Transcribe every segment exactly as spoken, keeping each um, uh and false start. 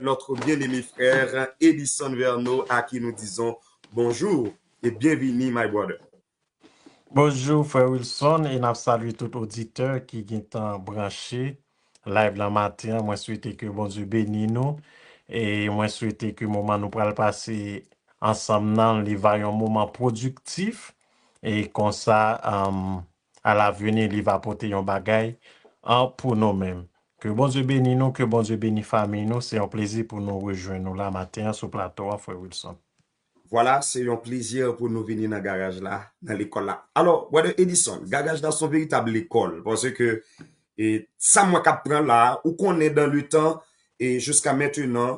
notre bien-aimé frère Edison Verneau, à qui nous disons bonjour et bienvenue, my brother. Bonjou, frè Wilson, e n ap salye tout oditè ki gentan branche live lan maten an. Mwen swete ke Bondye beni nou. E mwen swete ke moman nou pral pase ansanm nan, li va yon moman pwodiktif. E konsa, um, alavini, li va pote yon bagay an pou nou menm. Ke Bondye beni nou, ke Bondye beni fanmi nou. Se yon plezi pou nou rejwenn nou la maten an sou plato a, frè Wilson. Vwala, se yon plezi pou nou vini nan garaj la, nan lekòl la. Alò, brother Edison, garaj la se yon veritab lekòl, paske e, sa mwen k ap pran la, ou konnen dan le tan, e jiska mentenan,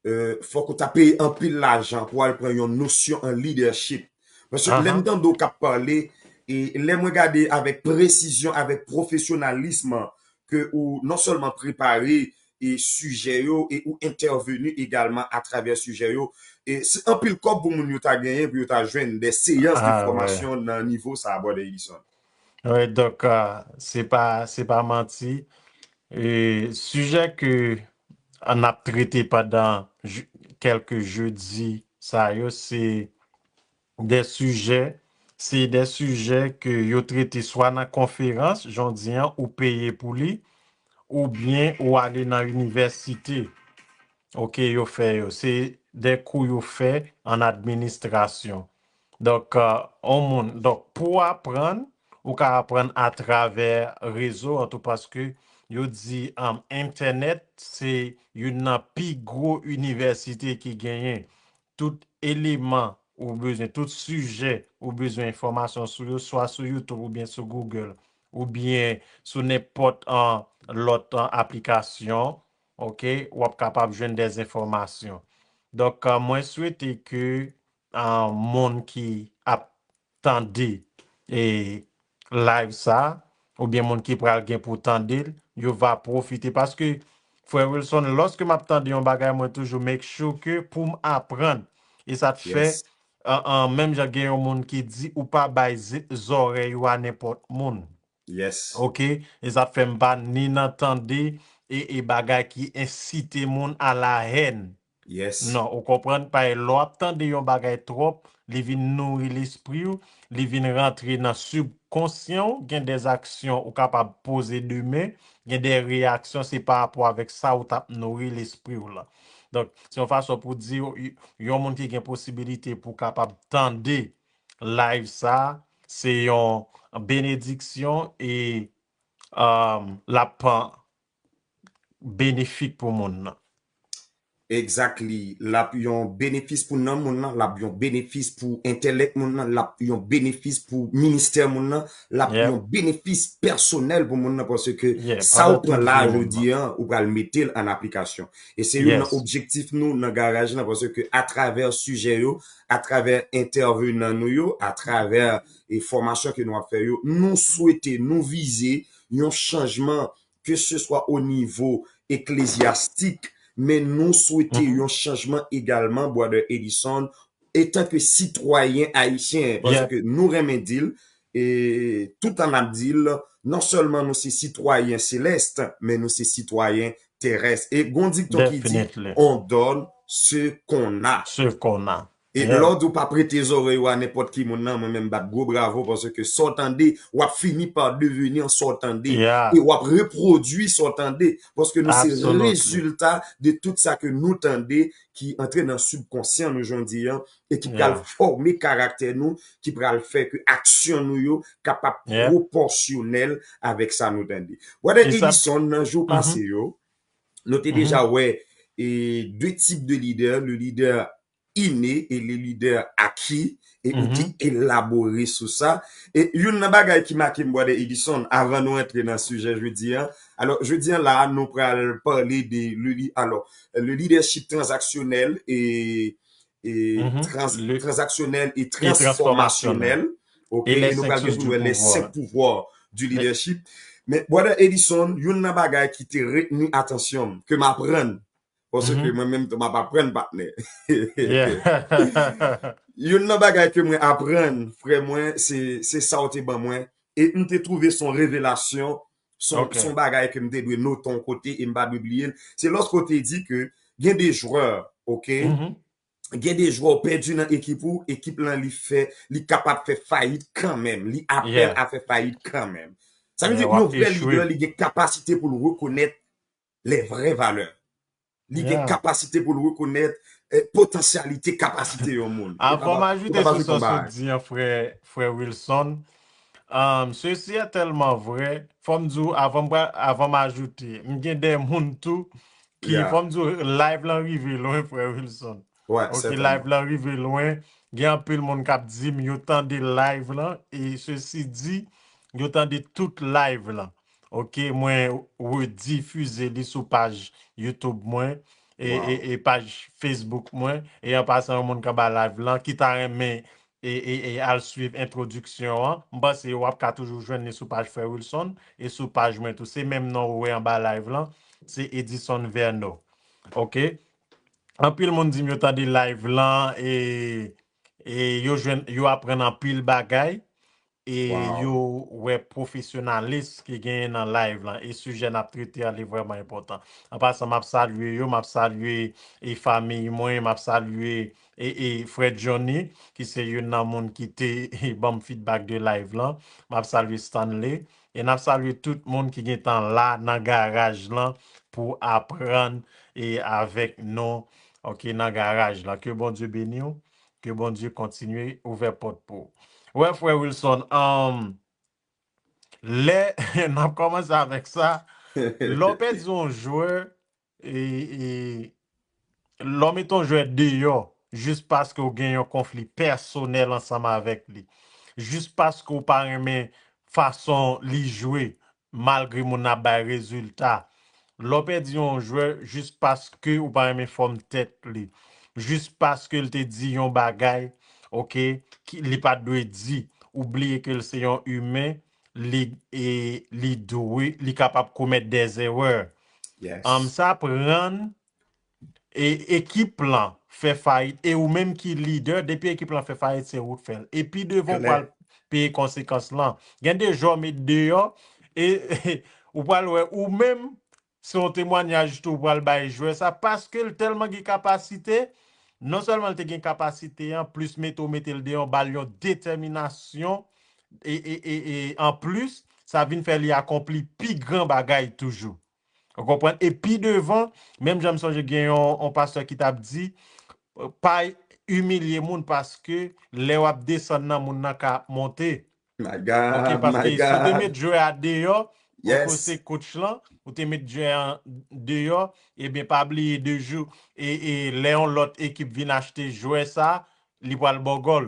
e, fòk ou ta peye anpil lajan pou al pran yon nosyon an lidèchip. Paske lè m tande w k ap pale, e lè mwen gade avèk presizyon, avèk pwofesyonalism ke ou non sèlman prepare e sijè yo e ou entèveni egalman atravè sijè yo. E se anpil kòb pou moun yo ta genyen pou yo ta jwenn de seyans de fòmasyon nan nivo sa a, brother Edison. Wi, donk, ah, se pa, se pa manti. E sijè ke n ap trete pandan kèlke jedi sa yo, se de sijè, se de sijè ke yo trete swa nan konferans, jan w di an, ou peye pou li, oubyen ou ale nan inivèsite. Ok, yo fè yo. Se de kou yo fè an administrasyon. Donk, euh, on moun, donk, pou aprann, ou ka aprann atravè rezo an tou, paske yo di, um, entènèt se youn nan pi gwo inivèsite ki genyen. Tout eleman ou bezwen, tout sijè ou bezwen enfòmasyon sou yo, swa sou YouTube oubyen sou Google, oubyen sou nenpòt, uh, lòt, uh, aplikasyon, ok, w ap kapab jwenn de enfòmasyon. Donk, uh, mwen swete ke, uh, moun ki ap tande e live sa, oubyen moun ki pral gen pou tande l, yo va pwofite. Paske, frè Wilson, lòske m ap tande yon bagay, mwen toujou make sure ke pou m aprann. E sa t fè, an, an, menm jan gen yon moun ki di, ou pa bay ze- zòrèy ou a nenpòt moun. Yes. Ok? E sa t fè m pa ni nan tande e, e bagay ki ensite moun a la hèn. Yes. Non, ou konprann, paske lè w ap tande yon bagay twòp, li vin nouri lespri w, li vin rantre nan sibkonsyan w, gen de aksyon ou kapab poze demen, gen de reyaksyon, se pa rapò avèk sa ou t ap nouri lespri w la. Donk, se yon fason pou di, y- yon moun ki gen posibilite pou kapab tande live sa, se yon benediksyon e, um, l ap benefik pou moun nan. Exactly. L ap yon benefis pou nanm moun nan, l ap yon benefis pou entèlèk moun nan, l ap yon benefis pou ministè moun nan, l ap yon benefis pèsonèl pou moun nan, paske sa ou pran la jodi an, ou pral mete l an aplikasyon. E se youn nan objektif nou nan garaj lan, paske atravè sijè yo, atravè entèvenan nou yo, atravè e fòmasyon ke nou ap fè yo, nou swete, nou vize yon chanjman ke se swa o nivo eklezyastik, men nou swete yon chanjman egalman, brother Edison, etan ke sitwayen ayisyen, paske nou renmen di l, e toutan n ap di l, non sèlman nou se sitwayen selès, men nou se sitwayen terès. E gon dikton ki di, on donne ce qu'on a. Ce qu'on a. E lòd ou pa prete zòrèy ou a nenpòt ki moun nan, mwen menm bat gwo bravo, paske sa w tande, w ap fini pa deveni sa w tande. E w ap repwodui sa w tande, paske nou se rezilta de tout sa ke nou tande ki antre nan sibkonsyan nou jodi an e ki pral fòme karaktè nou, ki pral fè ke aksyon nou yo kapab pwopòsyonèl avèk sa nou tande. Brother Edison, nan jou pase yo, nou te deja wè e de tip de lidè, le leader inné et le leader acquis, e ou te elabore sou sa. E youn nan bagay ki make m, brother Edison, avan nou antre nan sijè jodi an, alò, jodi an la, nou pral pale de le, li- alò, le leadership transaksyonèl e, e trans- tranzaksyonèl e transfòmasyonèl. Ok, e nou pral gen pou nou wè les cinq pouvoirs du leadership. Men, brother Edison, youn nan bagay ki te retni atansyon m, ke m aprann, paske mwen menm tou m ap aprann, patnè. Youn nan bagay ke mwen aprann, frè mwen, se, se sa w te ban mwen. E m te twouve se yon revelasyon, se yon, se yon bagay ke m te dwe note yon kote e m pa dwe bliye l. Se lòske w te di ke Gen de jwè, oke? Gen de jwè ou pèdi nan ekip ou, ekip lan li fè, li kapab fè fayit kanmenm, li apèl a fè fayit kanmenm. Sa vle di yon vrè lidè, li gen kapasite pou l rekonèt lè vrè valè. Li gen kapasite pou l rekonèt eh, potansyalite, kapasite yon moun. Avan m ajoute sou sa w di an, frè, frè Wilson, um, ceci est tellement vrai. Fò m di w, avan m ajoute, m gen de moun tou ki, fò m di w, live lan rive lwen, frè Wilson. Ok, live lan rive lwen. Gen anpil moun k ap di m yo tande live lan, e ceci dit, yo tande tout live lan. Ok, mwen redifize li sou paj YouTube mwen e, e, e paj Facebook mwen. E an pasan, yon moun k anba live lan ki ta renmen e, e, e al swiv entwodiksyon an, m panse w ap ka toujou jwenn li sou paj Frè Wilson e sou paj mwen tou. Se menm non ou wè anba live lan, se Edison Verno. Ok? Anpil moun di m yo tande live lan e, e yo jwenn, yo aprann anpil bagay e yo wè pwofesyonalis ki genyen nan live lan e sijè n ap trete a li vrèman enpòtan. An pasan, m ap salye yo, m ap salye e fanmi mwen, m ap salye e, e frè Johnny, ki se youn nan moun ki te ban m feedback de live lan. M ap salye Stanley e n ap salye tout moun ki gentan la nan garaj lan pou aprann e avèk nou, ok, nan garaj lan. Ke Bondye beni w, ke Bondye kontinye ouvè pòt pou ou. Wè, frè Wilson, um, lè n ap kòmanse avèk sa, lè w pèdi yon jwè, e, e, lè w mete yon jwè deyò, jis paske w gen yon konfli pèsonèl ansanm avèk li, jis paske w pa renmen fason li jwe, malgre moun nan ap bay rezilta, lè w pèdi yon jwè, jis paske ou pa renmen fòm tèt li, jis paske l te di yon bagay, ok, ki, li pa t dwe di, ou bliye ke l se yon imen, li, e, li dwe, li kapab komèt dèzerè. Yes. Um, sa ap rann e, ekip lan fè fayit, e ou menm ki lidè, depi ekip lan fè fayit, se ou k fè l. E pi devan, ou pral peye konsekans lan. Gen de jwè w met deyò, e ou pral wè, ou menm, se yon temwanyaj tou ou pral bay jwè sa, paske l tèlman gen kapasite, non sèlman l te gen kapasite an, plis mete w mete l deyò, ba l yon detèminasyon, e, e, e, e anplis, sa vin fè li akonpli pi gran bagay toujou. Ou konprann? E pi devan, menm jan m sonje gen yon, yon pastè ki t ap di, pa imilye moun paske lè w ap desann nan, moun nan ka monte. My God, ok, paske si w te met jwè a deyò, ou se coach lan, ou te met jwè a deyò, ebyen pa bliye de jou, e, e lè yon lòt ekip vin achte jwè sa, li pral ba w gòl.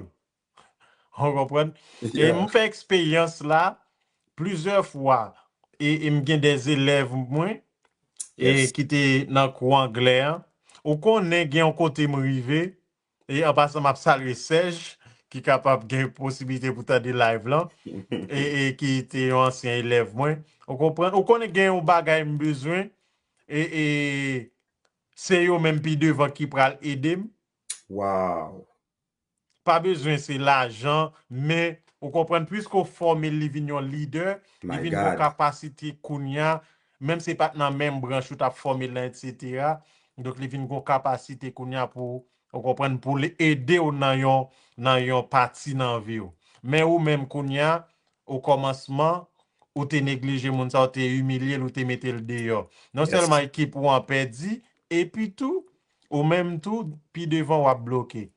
Ou konprann? E m fè eksperyans la plizyè fwa, e, e m gen de elèv mwen e ki te nan kou anglè an. Ou konnen gen yon kote m rive, e an pasan m ap salye Sèj, ki kapab gen posiblite pou tande live lan, e, e ki te yon ansyen elèv mwen. Ou konprann? Ou konnen gen yon bagay m bezwen, e, e se yo menm pi devan ki pral ede m. Wow. Pa bezwen se lajan, men ou konprann, piske w fòme l, li vin yon lidè, li vin gon kapasite kounya, menm si se pa t nan menm branch ou t ap fòme l nan, etsetera. Donk, li vin gon kapasite kounya pou, ou konprann, pou l ede w nan yon, nan yon pati nan vi w. Men ou menm kounya, o kòmansman, ou te neglije moun sa, ou te imilye l, ou te mete l deyò. Non sèlman ekip ou an pèdi, epi tou, ou menm tou, pi devan w ap bloke.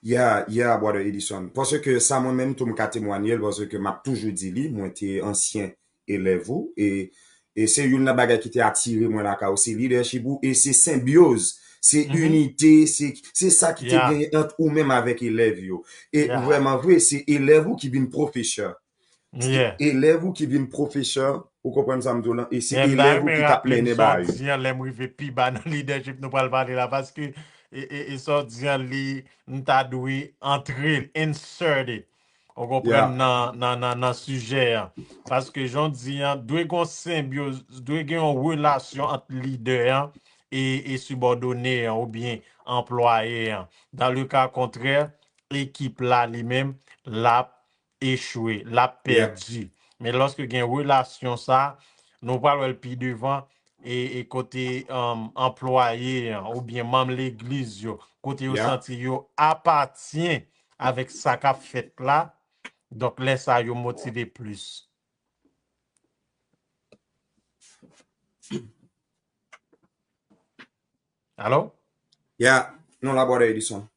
Yeah, yeah, brother Edison. Paske sa mwen menm tou m ka temwanye l, paske m ap toujou di li, mwen te ansyen elèv ou, e, e se youn nan bagay ki te atire mwen lakay ou, se lidèchip ou, e se senbyoz, se inite, se, se sa ki te genyen ant ou menm avèk elèv yo. E vrèman vre, se elèv ou ki vin pwofesè. Se elèv ou ki vin pwofesè, ou konprann sa m di w lan, e se elèv ou ki t ap mennen bagay yo. Jodi an, lè m rive pi ba nan lidèchip nou pral pale la, paske e, e, e sa w di an, li, m ta dwe antre l, insert it, ou konprann, nan, nan, nan, nan sijè an. Paske jan w di an, dwe gen yon senbyoz, dwe gen yon relasyon ant lidè an e, e sibòdone an oubyen anplwaye an. Dans le cas contraire, ekip la li menm, l ap echwe, l ap pèdi. Men lòske gen relasyon sa, nou pral wè l pi devan, e, e kote um, anplwaye an, oubyen manm legliz yo, kote yo Yeah. santi yo apatyen avèk sa k ap fèt la, donk lè sa yo motive plis. Alo? Yeah, nou la, Brother Edison.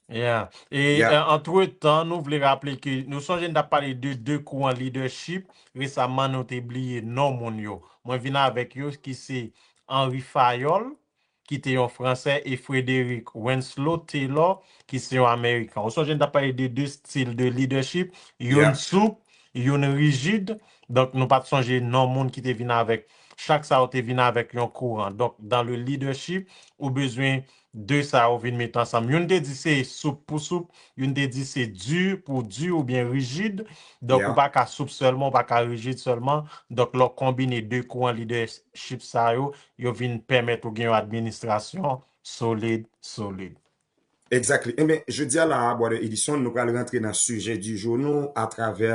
Yeah. E Yeah. euh, antretan, nou vle raple ke nou sonje n t ap pale de de kouran leadership. Resaman, nou te bliye non moun yo. Mwen vin avèk yo ki se Henri Fayol, ki te yon Fransè, e Frederick Winslow Taylor, ki se yon Amerikan. Ou sonje n t ap pale de de stil de leadership, youn Yeah. soup, youn rijid. Donk, nou pa t sonje non moun ki te vin avèk. Chak sa yo te vin avèk yon kouran. Donk, dans le leadership, ou bezwen de sa yo vin met ansanm. Youn te di se soup pou soup, youn te di se di pou di oubyen rijid. Donk, ou Yeah. pa ka soup sèlman, ou pa ka rijid sèlman. Donk, lè w konbine de kouran lidèchip sa yo, yo vin pèmèt ou gen yon administrasyon solid, solid. Exactly. Ebyen, jodi a la, Brother Edison, nou pral rantre nan sijè di jou nou atravè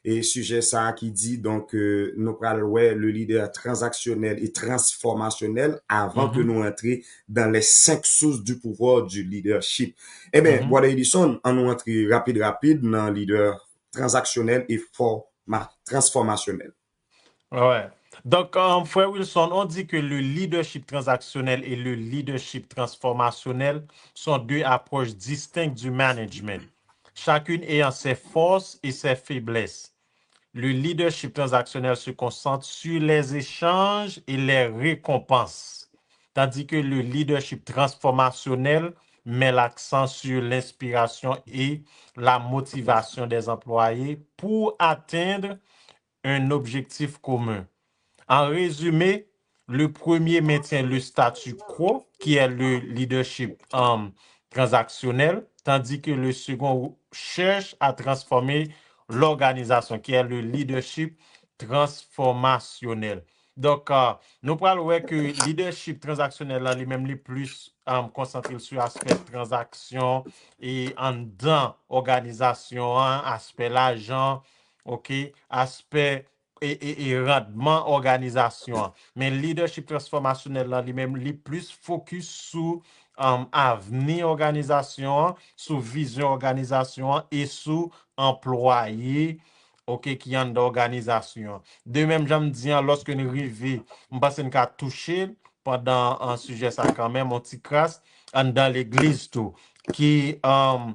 e sijè sa a ki di, donk, euh, nou pral wè le leader transaksyonèl e transfòmasyonèl avan ke Mhm. nou rantre dans les cinq sources du pouvoir du leadership. Ebyen, Mhm. Brother Edison, an nou rantre rapid, rapid nan leader transaksyonèl e fòma, transfòmasyonèl. Ouais. Donc, euh, frère Wilson, on dit que le leadership transactionnel et le leadership transformationnel sont deux approches distinctes du management, chacune ayant ses forces et ses faiblesses. Le leadership transactionnel se concentre sur les échanges et les récompenses, tandis que le leadership transformationnel met l'accent sur l'inspiration et la motivation des employés pour atteindre un objectif commun. En résumé, le premier maintient le statu quo, qui est le leadership euh, transactionnel, tandis que le second cherche à transformer l'organisation, qui est le leadership transformationnel. Donk, euh, nou pral wè ke leadership transaksyonèl la, li menm, li plis euh, konsantre l sou aspè tranzaksyon e anndan òganizasyon an, aspè lajan, ok, aspè e, e, e randman òganizasyon an. Men lidèchip transfòmasyonèl la, li menm, li plis fokis sou um, avni òganizasyon an, sou vizyon òganizasyon an e sou anplwaye, ok, ki anndan òganizasyon an. De menm jan m di an, lòske n rive, m panse n ka touche l pandan an sijè sa kanmenm, yon ti kras, anndan legliz tou, ki um,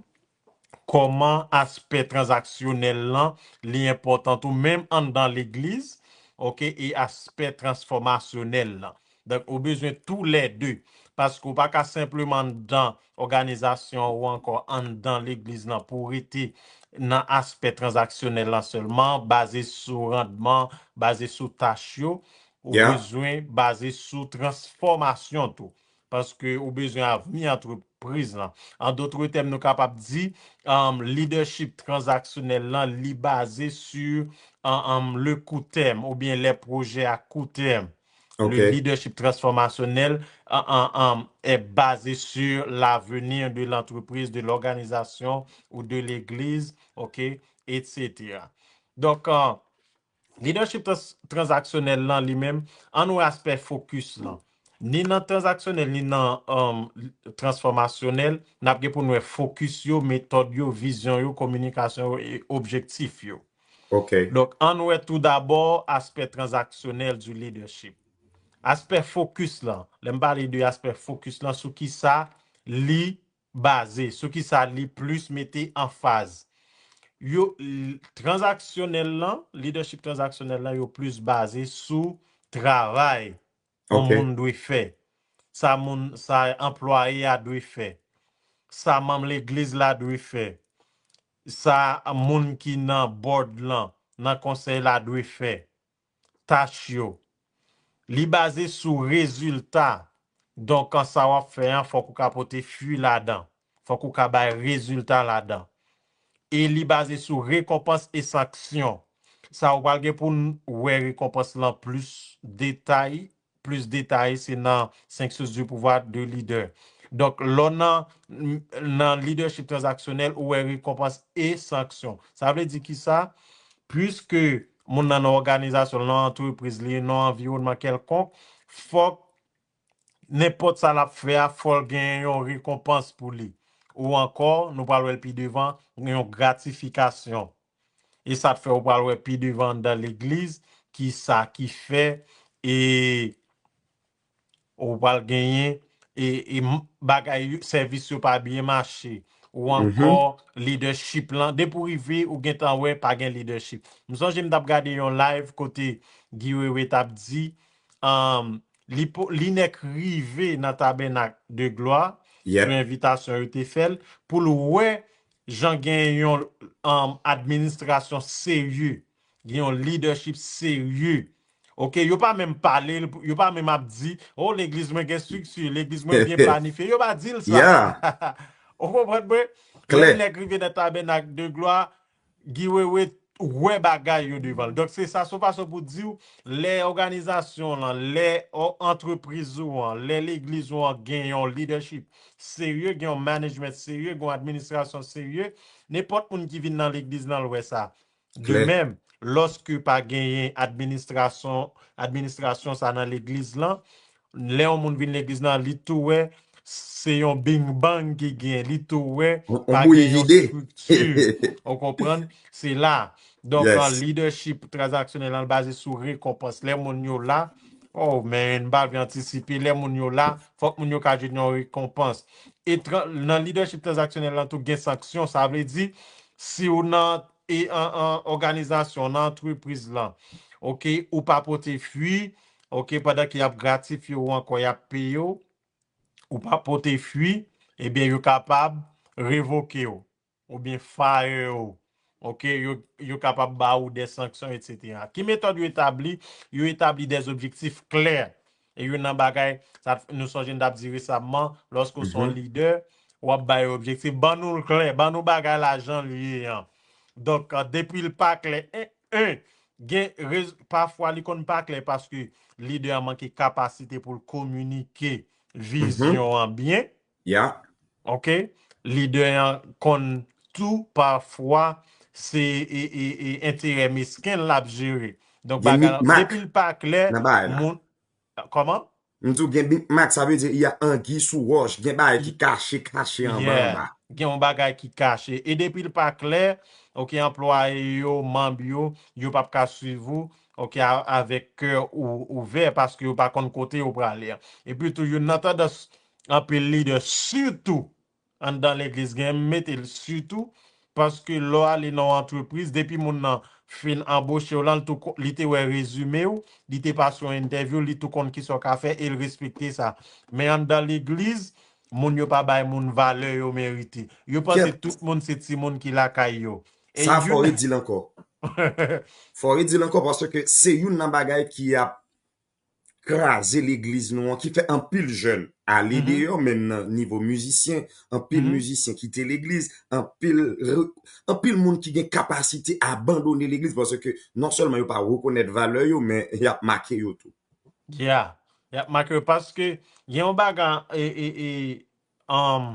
kòman aspè tranzaksyonèl lan, li enpòtan tou, menm anndan legliz, ok, e aspè transfòmasyonèl lan. Donk, ou bezwen tou lè de, paske ou pa ka senpleman anndan òganizasyon ou ankò anndan legliz lan pou w rete nan aspè tranzaksyonèl lan sèlman, baze sou randman, baze sou tach yo, ou Yeah. bezwen baze sou transfòmasyon tou, paske ou bezwen avni antrepriz lan. An dòt tèm, nou kapab di, um, lidèchip tranzaksyonèl lan, li baze sou um, um, le court terme oubyen les projets à court terme. Ok. Le leadership transformationnel uh, uh, um, est basé sur l'avenir de l'entreprise, de l'organisation ou de l'église, ok, et cetera. Donk, uh, lidèchip trans- tranzaksyonèl lan li menm, an nou aspè fokis lan. Ni nan tranzaksyonèl, ni nan um, transfòmasyonèl, n ap gen pou n wè fokis yo, metòd yo, vizyon yo, kominikasyon yo e objektif yo. Ok. Donk, an nou wè tou dabò aspè tranzaksyonèl du leadership. Aspè fokis lan, lè m pale de aspè fokis lan, sou ki sa li baze, sou ki sa li plis mete anfaz. Yo, l- tranzaksyonèl lan, lidèchip tranzaksyonèl lan, yo plis baze sou travay yon Ok. moun dwe fè. Sa moun, sa anplwaye a dwe fè. Sa manm legliz la dwe fè. Sa moun ki nan board lan, nan konsèy la dwe fè. Tach yo. Li baze sou rezilta. Donk, an sa w ap fè an, fòk ou ka pote fwi ladan. Fòk ou ka bay rezilta ladan. E li baze sou rekonpans e sanksyon. Sa ou pral gen pou n wè rekonpans lan plis detay, plis detay, se nan cinq sources du pouvoir de leader. Donk, lò nan, nan lidèchip tranzaksyonèl, ou wè rekonpans e sanksyon. Sa vle di ki sa? Piske moun nan nan òganizasyon, nan antrepriz li, nan anviwònman kèlkonk, fòk nenpòt sa l ap fè a, fò l gen yon rekonpans pou li. Ou ankò, nou pral wè l pi devan, yon gratifikasyon. E sa t fè ou pral wè pi devan anndan legliz, ki sa ki fè, e ou pral genyen, e, e m- bagay yo, sèvis yo pa byen mache. Ou ankò, leadership lan, depi w rive, ou gentan wè pa gen leadership. M sonje m t ap gade yon live kote Guy Wewe t ap di, um, li, po- li nèk rive nan Tabènak de Glwa, sou envitasyon yo te fè l, pou l wè jan gen yon, um, administrasyon serye, gen yon leadership serye. Oke, yo pa menm pale l, yo pa menm ap di, "Oh, legliz mwen gen estrikti, legliz mwen byen planifye." Yo pa di l sa. Ou konprann mwen? Lè nèg rive nan Tabènak de Glwa, Guy Wewe wè bagay yo devan l. Donk, se sa, se yon fason pou di w, lè òganizasyon lan, lè o- antrepriz ou an, lè legliz ou an gen yon leadership serye, gen yon management serye, gen yon administrasyon serye, nenpòt moun ki vin nan legliz lan, l wè sa. De menm, lòske pa genyen administrasyon, administrasyon sa nan legliz lan, lè yon moun vin legliz lan, li tou wè se yon bing bang ki gen, li tou wè pa gen yon estrikti. Ou konprann? Se la. Donk, an leadership tranzaksyonèl lan baze sou rekonpans. Lè moun yo la, oh man, m pa vle antisipe. Lè moun yo la, fòk moun yo ka jwenn yon rekonpans. E tran- nan leadership tranzaksyonèl lan tou gen sanksyon. Sa vle di, si w nan e an, an òganizasyon, nan antrepriz lan, oke, ou pa pote fwi, oke, pandan ke y ap gratifye w ankò, y ap peye w, ou pa pote fwi, ebyen, yo kapab revoke w, oubyen fire w, oke, yo, yo kapab ba ou de sanksyon, etsetera. Ki metòd yo etabli? Yo etabli de objektif klè. E youn nan bagay, sa, nou sonje n t ap di resamman, lòske w se yon lidè, w ap bay objektif, ban nou l klè, ban nou bagay la jan l ye an. Donk, depi l pa klè, en, en, gen rez- pafwa li konn pa klè paske lidè an manke kapasite pou l kominike vizyon an byen. Oke? Lidè an konn tou pafwa se e, e, e, enterè mesken l ap jere. Donk, bagay la, depi l pa klè, moun, kòman? M di w gen mikmak, sa vle di y a angi sou wòch, gen bagay ki kache, kache anba, anba. Gen yon bagay ki kache. E depi l pa klè, oke, anplwaye yo, manm yo, yo p ap ka swiv ou, oke, a- avèk kè ou- ouvè, paske yo pa konn kote yo prale a. Epi tou, youn nan tandans anpil lidè, sitou anndan legliz, gen m mete l sitou, paske lè w ale nan yon antrepriz, depi moun nan fin anboche w lan, li tou ko- li te wè rezime w, li te pase yon entèvyou, li tou konn kisa w ka fè e l respekte sa. Men anndan legliz, moun yo pa bay moun valè yo merite. Yo panse tout moun se timoun ki lakay yo. E sa fò redi l ankò. Fò redi l ankò paske se youn nan bagay ki ap kraze legliz nou an, ki fè anpil jèn ale deyò, menm nan nivo mizisyen, anpil mizisyen kite legliz, anpil, anpil moun ki gen kapasite abandone legliz, paske non sèlman yo pa rekonèt valè yo, men y ap make yo tou. Ya, y ap make yo, paske gen yon bagay, e, e, e, um,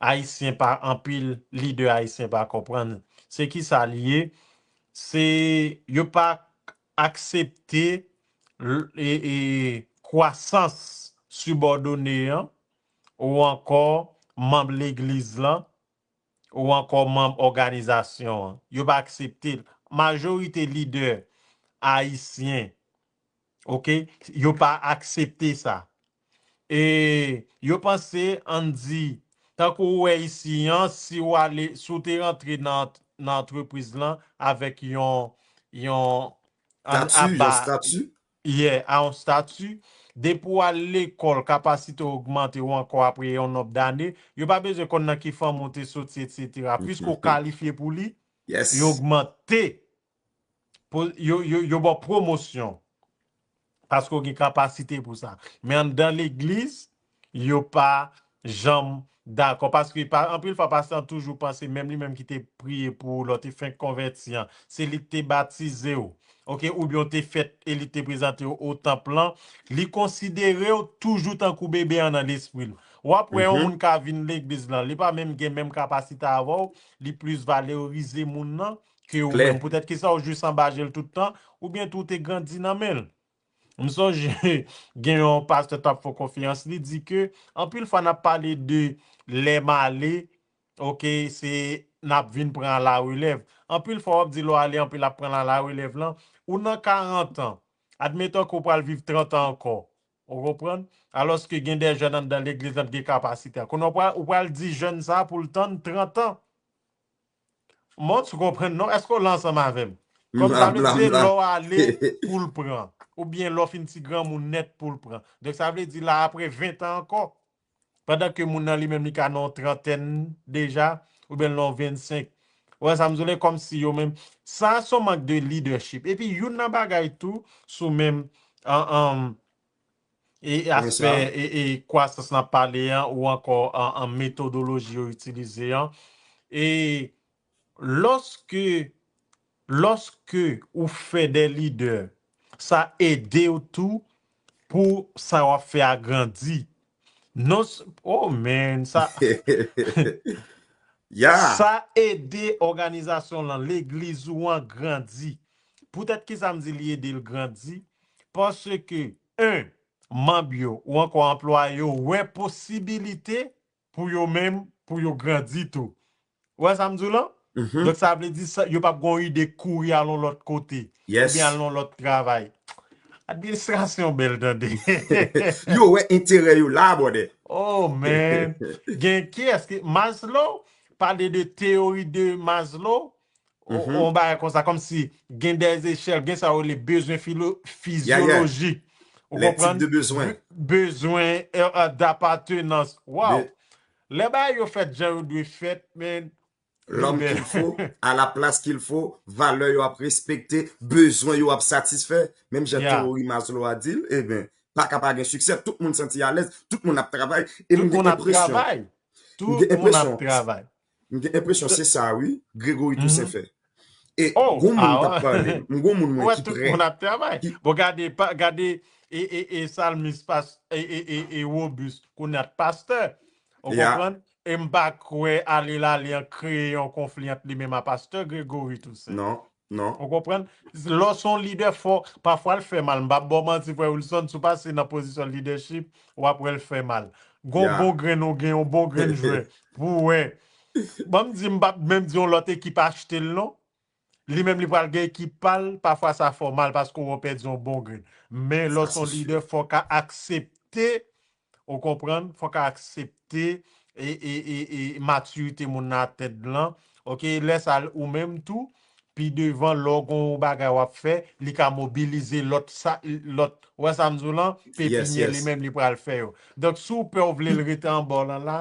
Ayisyen pa, anpil lidè ayisyen pa konprann. Se ki sa l ye? Se yo pa aksepte l- e, e, kwasans sibòdone an ou ankò manm legliz lan ou ankò manm òganizasyon an. Yo pa aksepte l. Majorite lidè ayisyen, oke, yo pa aksepte sa. E yo panse, ann di, tankou ou wè isi an, si w ale, si w te rantre nan, nan antrepriz lan avèk yon, yon, an- Stati, yon aba- stati. Yeah, a yon stati, depi w al lekòl, kapasite w ogmante ou ankò apre yon nonb dane, yo pa bezwen konn nan ki fanmi w te soti, etsetera. Piske w kalifye pou li, yo ogmante, po- yo, yo, yo ba w pwomosyon. Paske w gen kapasite pou sa. Men anndan legliz, yo pa janm dakò. Paske pa- anpil fwa, pastè an toujou panse, menm li menm ki te priye pou ou lè w te fenk konvèti an, se li ki te batize w, oke, oubyen w te fèt e li te prezante w o tanp lan, li konsidere w toujou tankou bebe an nan lespri l. W ap wè yon moun ka vin legliz lan, li pa menm gen menm kapasite avè w, li plis valorize moun nan ke ou menm. Poutèt ki sa, ou jis anba je l tout tan, oubyen tou w te grandi nan men l. M sonje gen yon pastè t ap fè konferans, li di ke anpil fwa n ap pale de lè m ale, oke, se n ap vin pran larelèv. Anpil fwa w ap di lè w ale, anpil ap pran larelèv lan. Ou nan karant an, admeton ke w pral viv trant an ankò. Ou konprann? Alòske gen de jèn anndan legliz lan ki gen kapasite a. Kounye a ou pral, ou pral di jèn sa a pou l tann trant an. Mont, ou konprann non? Èske w la ansanm avè m? Kòm sa vle di se lè w ale pou l pran. Oubyen lè w fin ti granmoun nèt pou l pran. Donk sa vle di la apre ven tan ankò. Pandan ke moun nan li menm li ka nan yon trantèn deja, oubyen l nan yon vennsenk. Ou wè sa m di w la, kòmsi yo menm. Sa se yon mank de leadership. Epi youn nan bagay tou, sou menm, an, an, e aspè e, e kwasans n ap pale an, ou ankò an, an metodoloji yo itilize an. E lòske, lòske ou fè de lidè, sa ede w tou pou sa w ap fè a grandi. Non, s- oh man, sa, Yeah. Sa ede òganizasyon lan, legliz ou an grandi. Poutèt ki sa m di li ede l grandi? Paske, en, manm yo ou ankò anplwaye yo wè posibilite pou yo menm, pou yo grandi tou. Ou wè sa m di w lan? Mhm. Donk sa vle di sa, yo p ap gen yon ide kouri al yon lòt kote, Yes. oubyen al yon lòt travay. Administrasyon bèl tande. Yo wè enterè yo la, brother. Oh man. Gen kiyès ki Maslow pale de teyori de Maslow. On Mhm. on bagay konsa, kòmsi gen de echèl, gen sa yo rele bezwen filo- Yeah, yeah. fizyolojik. Ou Les types konprann? de besoins. Be- Bezwen euh, euh, d'apartenance. Wow. Be- Lè bagay yo fèt jan yo dwe fèt, men L'homme qu'il faut, à la place qu'il faut, valè yo ap respekte, bezwen yo ap satisfè. Menm jan Yeah. teyori Maslow a di l, ebyen, pa ka pa gen siksè, tout moun santi alèz, tout moun ap travay, e Tout m gen moun ap enpresyon, travay. m gen Tout moun ap enpresyon, travay. m gen enpresyon se sa, wi, Gregory Toussaint fè. E Oh, gon moun ah k ap ouais. pale, m gon moun Ou mwen wè ki tout prè. Moun ap travay. Ki- Bon, gade, pa- gade, e, e, e salmis, pas, e, e, e, e Robus, kounye a pastè. Ou Yeah. konprann? E m pa kwè ale l ale an kreye yon konfli ant li menm a pastè Gregory Toussaint. Non, non. Ou konprann? Lè w se yon lidè fò, pafwa l fè mal. M p ap ba w manti, frè Wilson, si w pase nan pozisyon lidèchip, w ap wè l fè mal. Gon Yeah. bon grenn, ou gen yon bon grenn jwè. Pou w wè. Ban m di, m p ap menm di yon lòt ekip achte l non. Li menm li pral gen ekip pa l, pafwa sa fè w mal paske w pèdi yon bon grenn. Men lè w Sa se yon se si. Lidè, fò w ka aksepte, ou konprann, fò w ka aksepte e, e, e, e matirite moun nan atèn lan. Oke, lè sa ou menm tou, pi devan, lè w gon bagay w ap fè, li ka mobilize lòt sa, lòt, ou wè sa m di w lan, Yes, pepinyè li yes. Menm li pral fè yo. Donk, si w pè w vle l rete anba w lan la,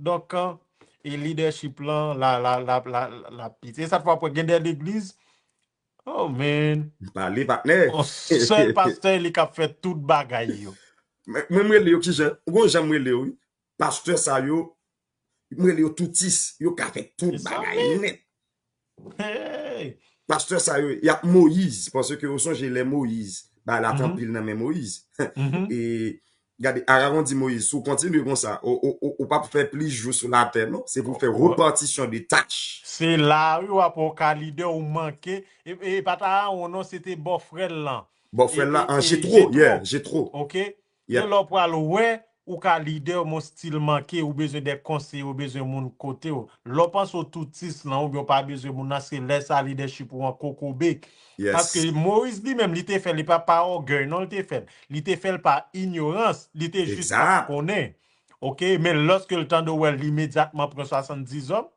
donk, an, e lidèchip lan, la, la, la, la, la piti. E sa fè w ap wè gen de legliz, oh man, M pale, patnè. yon sèl pastè li k ap fè tout bagay yo. Mwen, mwen, m rele yo kijan? Ou gon jan m rele yo, wi. Pastè sa yo, m rele yo toutis. Yo ka fè tout Se sa bagay menm. Nèt. Hey! Pastè sa yo, y ap Moyiz, paske yo sonje lè Moyiz, ba la t Mhm. anpil nan men Moyiz. Mhm. E gade, Arawon di Moyiz, si w kontinye konsa, ou, ou, ou, ou p ap fè plis jou sou latè, non. Se pou fè Ou- repatisyon de tach. Se la, wi, w ap wè w ka lidè ou manke. E, e pa t Arawon, non, se te bòfrè l lan. Bòfrè l la, E, e, an e, Jetwo, Jetwo. Yeah, Jetwo. Oke? Yeah. E lè w pral wè, ou ka lidè, men w still manke, ou bezwen de konseye, ou bezwen moun kote w. Lè w panse w toutis lan, oubyen w pa bezwen moun nan, se lè sa lidèchip ou an kokobe. Yes. Paske Moyiz li menm, li te fè l, li pa pa ògèy, non, li te fè l. Li te fè l pa inyorans, li te jis pa Exact. konnen. Oke, men lòske l tande w wè l imedyatman pran swasanndiz òm,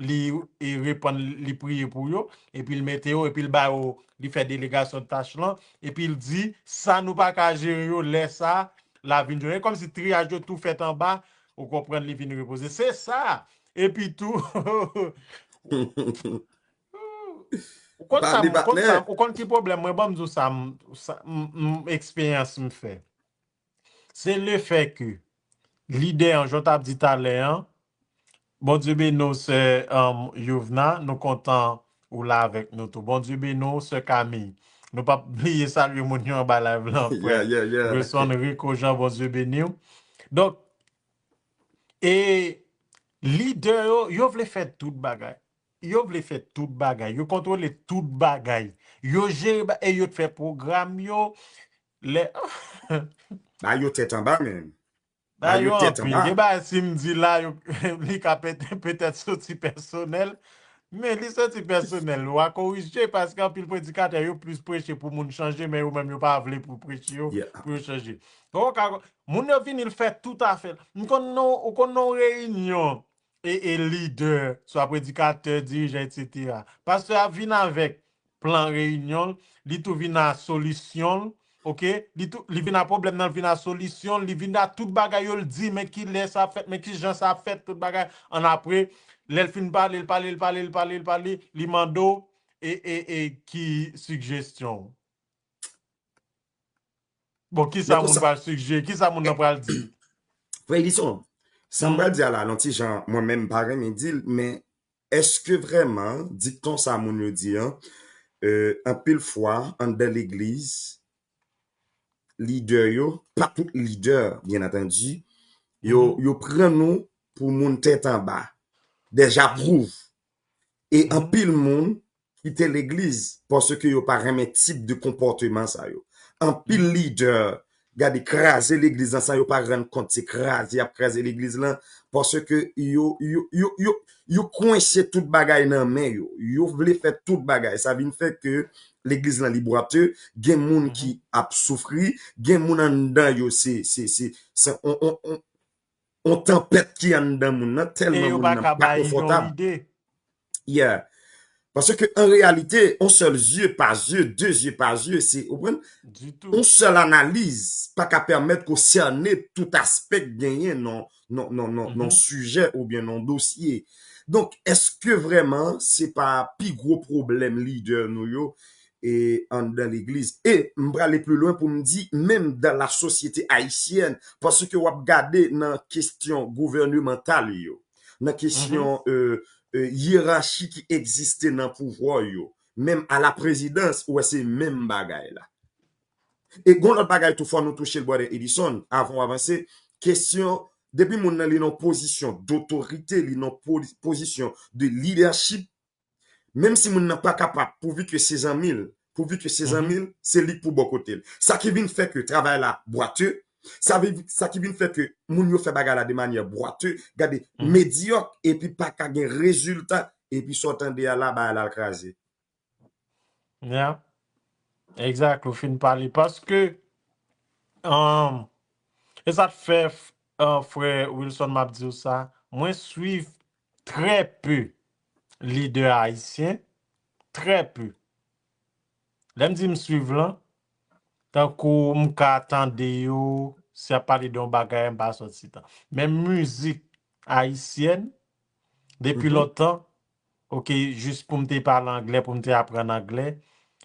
li e repann, li priye pou yo, epi l mete yo, epi l ba yo, li fè delegasyon tach lan, epi l di, sa nou pa ka jere yo, lè sa, la vin jere. E kòmsi triyaj yo tou fèt anba, ou konprann li vin repoze. Se sa! Epi tou, ou konn sa, Pale, ou konn sa, patnè. Ou konn ki pwoblèm mwen, ban m di w sa, m, sa, m, m, eksperyans m fè. Se lefè ke lidè an, jan w t ap di talè an, Bondye beni w, sè, um, Yovna, nou kontan ou la avèk nou tou. Bondye beni w, sè Camille. Nou p ap bliye salye moun yo anba live lan, frè. Yeah, yeah, yeah. Wilson Rico Jean, Bondye beni w. Donk, e lidè yo, yo vle fè tout bagay. Yo vle fè tout bagay. Yo kontwole tout bagay. Yo jere ba-, e yo t fè pwogram yo. lè Ba yo tèt anba menm. Ba Ba yo yo tèt anpil. anba. Gen bagay si m di la, yo, li ka pet- petèt soti pèsonèl. Men li soti pèsonèl. Ou a korije paske anpil predikatè yo plis preche pou moun chanje, men yo menm yo pa vle pou preche yo, Yeah. Pou yo chanje. Donk, ou ka, moun yo vini l fè tout afè. M konn non, ou konn non reyinyon e, e lidè, swa predikatè, dirijan, etsetera. Pastè a vin avèk plan reyinyon l, li tou vin a solisyon l, oke? Li tou, li vin a pwoblèm nan, li vin a solisyon l, li vin a tout bagay yo, l di, men ki lè sa ap fèt, men ki jan sa ap fèt, tout bagay. An apre, lè l fin pale, l pale, l pale, l pale, l pale, li mande w, e, e, e ki sigjesyon w? Bon, ki Men sa moun konsa, pral sigjere? Ki sa moun nan pral di? Frè Edison, sa m Hmm? pral di a la, nan ti jan, mwen menm m pa renmen di l, men èske vrèman, dikton sa moun yo di an, euh, anpil fwa, anndan legliz, lidè yo, pa tout lidè, byen antandi, yo, Mhm. yo pran nou pou moun tèt anba, dèjapwouv. E Mhm. anpil moun kite legliz paske yo pa renmen tip de konpòteman sa yo. Anpil Mhm. lidè, gade, kraze legliz lan san yo pa rann kont se kraze y ap kraze legliz lan, paske yo, yo, yo, yo, yo kwense tout bagay nan men yo. Yo vle fè tout bagay. Sa vin fè ke legliz lan li bwate, gen moun Mhm. ki ap soufri, gen moun anndan yo se, se, se, se on, on, on, on tanpèt ki anndan moun nan, E tèlman yo moun pa nan ka pa bay yon konfòtab. lide. Yeah. Paske an reyalite, on sèl zye pa zye, de zye pa zye, se, ou konprann? Ditou. On sèl analiz pa ka pèmèt ke w sène tout aspè k genyen nan, nan, nan, nan, nan Mhm. sijè oubyen nan dosye. Donk, èske vrèman se pa pi gwo pwoblèm lidè nou yo e anndan legliz? E m prale pli lwen pou m di, menm dan la sosyete ayisyèn, paske w ap gade nan kesyon gouvènemantal yo, nan Mhm. kesyon, euh, euh, yerachi ki egziste nan pouvwa yo, menm a la prezidans, ou wè se menm bagay la. E gon lòt bagay tou fò nou touche l, brother Edison, avan w avanse, kesyon, depi moun nan li nan pozisyon dotorite, li nan poli- pozisyon de leadership, menm si moun nan pa kapab, pouvi ke se zanmi l, pouvi ke se zanmi Mhm. l, se li k pou bò kote l. Sa ki vin fè ke travay la bwate, sa vin, sa ki vin fè ke moun yo fè bagay la de manyè bwate, gade, Mhm. medyòk, epi pa ka gen rezilta, epi sa w tande a la, bagay la al kraze. Yeah. Exact, ou fin pale. Paske, um, e sa k fè, f- uh, frè Wilson, m ap di w sa, mwen swiv trè pe lidè ayisyen, trè pe. Lè m di m swiv lan, tankou m ka tande yo, si y ap pale de yon bagay, m pa sòti tan. Men mizik ayisyèn, depi Mhm. lontan, oke, jis pou m te pale anglè, pou m te aprann anglè,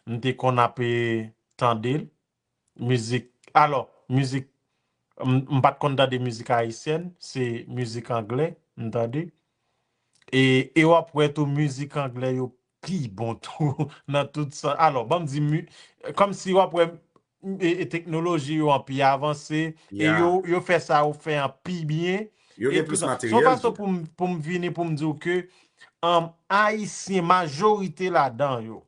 m te konn ap, eh, tande l. Mizik, alò, mizik, m, m pa t konn tande mizik ayisyèn, se mizik anglè, m tande. E, e w ap wè tou mizik anglè yo pi bon tou nan tout sans. Alò, ban m di, mi- kòmsi w ap wè e, e teknoloji yo an pi avanse, e Yeah. yo, yo fè sa yo fè an pi byen. Yo E gen tout plis sa. Se yon materyèl fason tou. pou m, pou m vini, pou m di w ke, um, Ayisyen, majorite ladan yo,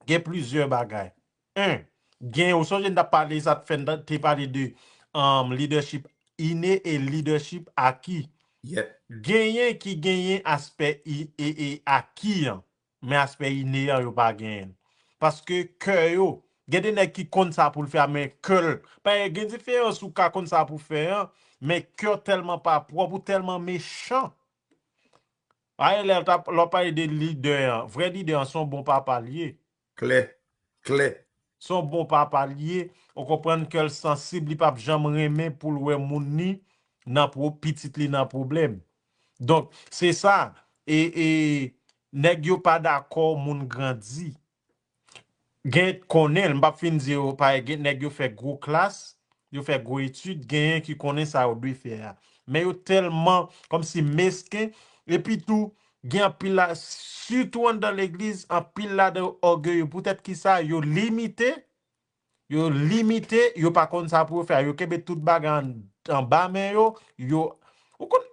gen plizyè bagay. En, gen, ou sonje n t ap pale, sa t fè n ta- te pale de um, leadership inné e leadership acquis. Yeah. Genyen ki genyen aspè i- e, e acquis an, men aspè inné an, yo pa genyen l. Paske kè yo, gen de nèg ki konn sa pou l fè a, men kè l, pa gen diferans ou ka konn sa pou fè an, men kè w tèlman pa pwòp, ou tèlman mechan. Ayen lè l t ap, lè w pale de lidè an, vrè lidè an, se yon bon papa l ye. Klè. Klè. Se yon bon papa l ye, ou konprann kè l sansib, li p ap janm renmen pou l wè moun li nan pwo-, pitit li nan pwoblèm. Donk, se sa, e, e nèg yo pa dakò moun grandi. Gen konnen l, m p ap fin di yo, pa gen nèg yo fè gwo klas, yo fè gwo etid, genyen ki konnen sa yo dwe fè a. Men yo tèlman kòmsi mesken, epi tou, gen anpil la, sitou anndan legliz, anpil ladan yo ògeye. Poutèt ki sa, yo limite, yo limite, yo pa konn sa pou yo fè. Yo kenbe tout bagay an, anba men yo, yo, ou konn,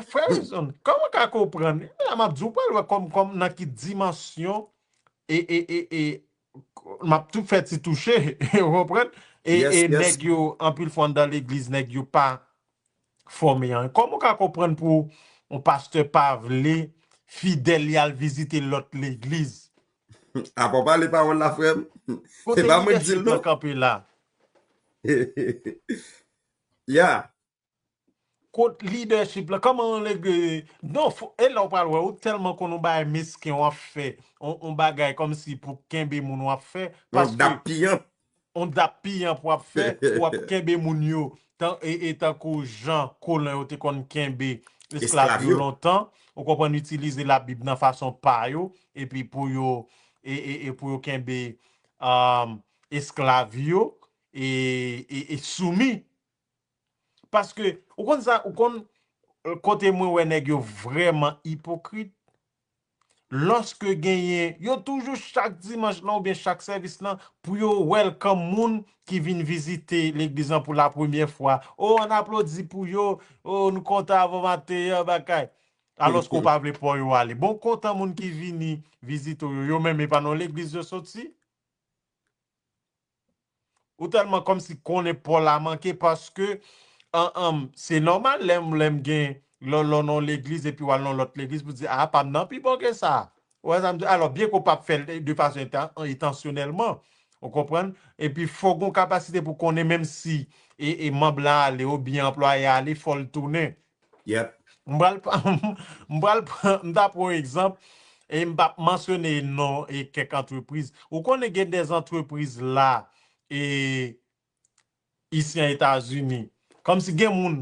frè Wilson, kòman w ka konprann? M ap di w pral wè kòm, kòm nan ki dimansyon e, e, e, e, m ap tou fè ti touche, ou konprann? E, e nèg yo, anpil fwa anndan legliz, nèg yo pa fòme anyen. Kòman w ka konprann pou yon pastè pa vle fidèl li al vizite lòt legliz? Apa w pale pawòl la, frè m. E pa mwen k di l, non. Kanpe la. Ya. Kot lidèchip la, kòman legliz, non, e la w pral wè, ou tèlman konn yon bagay mesken w ap fè, yon bagay kòmsi pou kenbe moun w ap fè, paske yon dap piyanp w ap fè, w ap kenbe moun yo, e tankou jan kolon yo te konn kenbe esklav yo lontan, ou konprann, itilize Labib nan fason pa yo, epi pou yo, e, e, e pou yo kenbe esklav yo e, e, e soumi. Paske, ou konn sa, ou konn kote mwen wè nèg yo vrèman ipokrit. Lòske genyen, yo toujou chak dimanch lan oubyen chak sèvis lan pou yo welcome moun ki vin vizite legliz lan pou la premyè fwa. O, ann aplodi pou yo, o, nou kontan avè w maten an, bagay. Alòske w pa vle pa w yo ale. Bon, kontan moun ki vini vizite w yo, yo menm e pa nan legliz yo soti. Ou tèlman kòmsi konnen pa w la manke paske se nòmal lè m lè m gen lè w nan yon legliz epi w al nan yon lòt legliz pou di a pa m nan pi bon ke sa. Ou wè sa m di? Alò byen ke w p ap fè l de fason entansyonèlman, ou konprann? Epi fò w gen yon kapasite pou konnen menm si e manm lan ale oubyen anplwaye a ale fò l tounen. Yep. M pral m pral m ta pran yon egzanp e m p ap mansyone non e kèk antrepriz. Ou konnen gen de antrepriz la e isi an Etazini. Kòmsi gen moun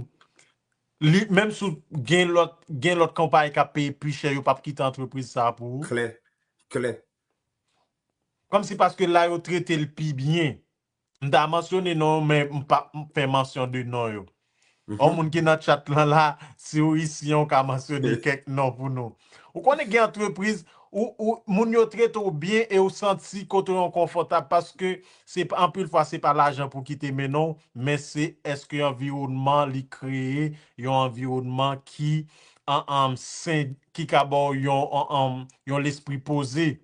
li menm si w gen lòt gen lòt konpayi k ap peye pi chè yo p ap kite antrepriz sa pou ou. Klè. Klè. Kòmsi paske la yo trete l pi byen. M ta mansyone non men m p ap fè mansyon de non yo. On moun ki nan chat lan la, si w isi an w ka mansyone kèk non pou nou. Ou konnen gen antrepriz ou ou moun yo trete w byen e w santi kote w an konfòtab paske se pa anpil fwa se pa lajan pou kite mennen w, men se èske anviwònman li kreye yon anviwònman ki an an sen ki ka ba w yon an an yon lespri poze.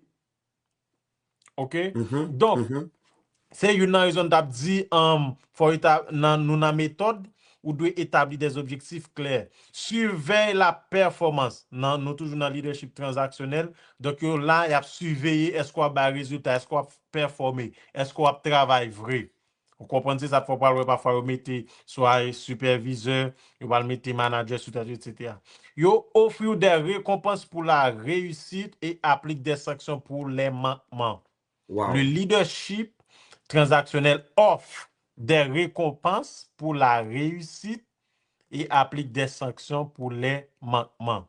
Ok? Donk, se youn nan rezon n t ap di, fò eta, nan, nou nan metòd, ou dwe etabli des objectifs clairs. Surveille la performance. Nan, nou toujou nan leadership tranzaksyonèl. Donk, yo la, y ap siveye èske w ap bay rezilta, èske w ap pèfòme, èske w ap travay vre. Ou konprann, se sa k fè w pral wè pafwa yo mete swa sipèvizè, yo pral mete manadjè sou tèt yo, etsetera. Yo ofri w des récompenses pour la réussite et applique des sanctions pour les manquements. Le leadership transactionnel offre des récompenses pour la réussite et applique des sanctions pour les manquements.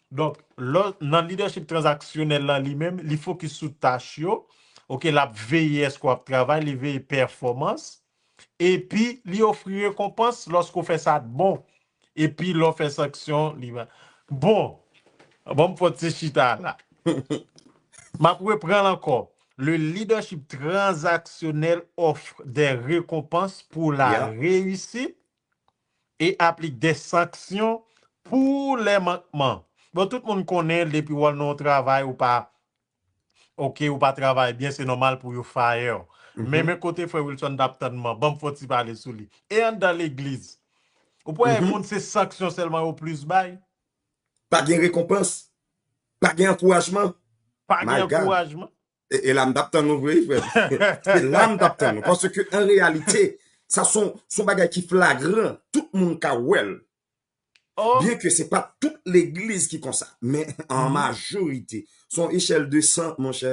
Donk, lò, nan lidèchip tranzaksyonèl lan li menm, li fokis sou tach yo. Ok, l ap veye èske w ap travay, li veye pèfòmans. Epi, li ofri rekonpans lòske w fè sa t bon. Epi, lè w fè sanksyon, li va. Bon, ban m fè ti chita la. M ap reprann l ankò. Le leadership transactionnel offre des récompenses pour la réussite et applique des sanctions pour les manquements. Bon, tout moun konnen depi w al nan yon travay ou pa, ok, ou pa travay byen, se nòmal pou yo fire w. Men men kote frè Wilson t ap tann mwen, ban m fè yon ti pale sou li. E anndan legliz, ou pa wè moun se sanksyon sèlman yo plis bay? Pa gen rekonpans, pa gen ankourajman. Pa gen ankourajman. E, e la m t ap tann ou vre, frè. Se la m t ap tann ou. Paske, an reyalite, sa se yon bagay ki flagran. Tout moun ka wè l. Byen ke se pa tout legliz ki konsa, men an majorite. Se yon echèl de san, monchè,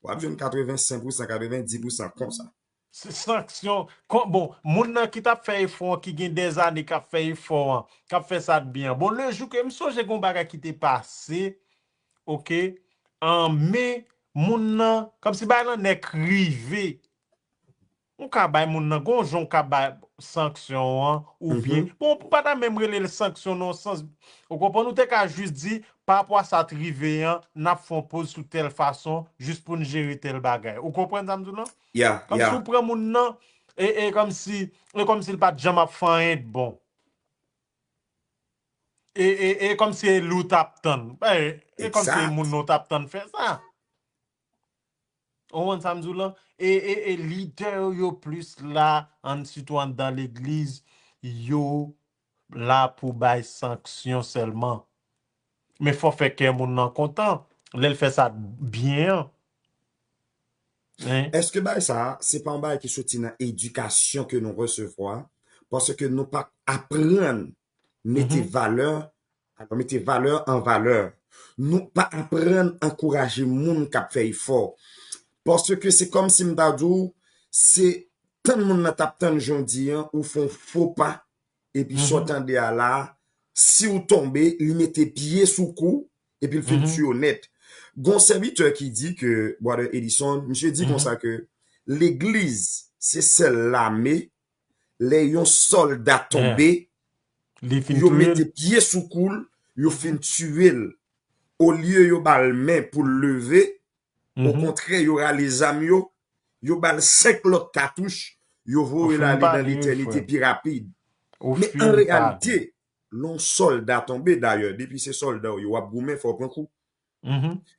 w ap jwenn katrevensenk pousan, katrevendis pousan konsa. Se sanksyon. Bon, moun nan ki t ap fè efò an, ki gen dèzane k ap fè efò an, k ap fè sa t byen an. Bon, le jou ke m sonje gen yon bagay ki te pase, ok, an me, moun nan, kòmsi bagay lan nèk rive. Ou ka bay moun nan, gon jan w ka bay sanksyon an, oubyen, bon, ou pa ta menm rele l sanksyon nan yon sans, ou konprann, ou te ka jis di, pa rapò a sa t rive an, n ap fè yon poz sou tèl fason, jis pou n jere tèl bagay. Ou konprann sa m di w lan? Kòmsi ou pran moun nan, e, e kòmsi, e kòmsi l pa t janm ap fè anyen t bon. E, e, e kòmsi e li w t ap tann. E, e kòmsi e moun nan w t ap tann fè sa. Ou konprann sa m di w lan? E, e, e lidè yo, yo plis la, ann, sitou anndan legliz, yo la pou bay sanksyon sèlman. Men fò fè kè moun nan kontan, lè l fè sa byen an. Hein? Èske bagay sa a, se pa yon bagay ki soti nan edikasyon ke nou resevwa? Paske nou pa aprann mete valè, alò mete valè an valè. Nou pa aprann ankouraje moun k ap fè efò. Paske se kòmsi m ta di w, se tann moun nan t ap tann jan w di an, ou fè yon fo pa, epi sa w tande a la, si w tonbe, li mete pye sou kou, epi l fin tire w nèt. Gon sèvitè ki di ke, Brother Edison, misye di konsa ke legliz se sèl lame, lè yon sòlda tonbe, yo mete pye sou kou l, yo fin tire l. Olye yo ba l men pou l leve, okontrè, yo rale zam yo, yo ba l senk lòt katouch, yo voye l ale nan letènite pi rapid. Men an reyalite, lè yon sòlda tonbe, dayè, depi se sòlda w ye, w ap goumen, fò w pran kou.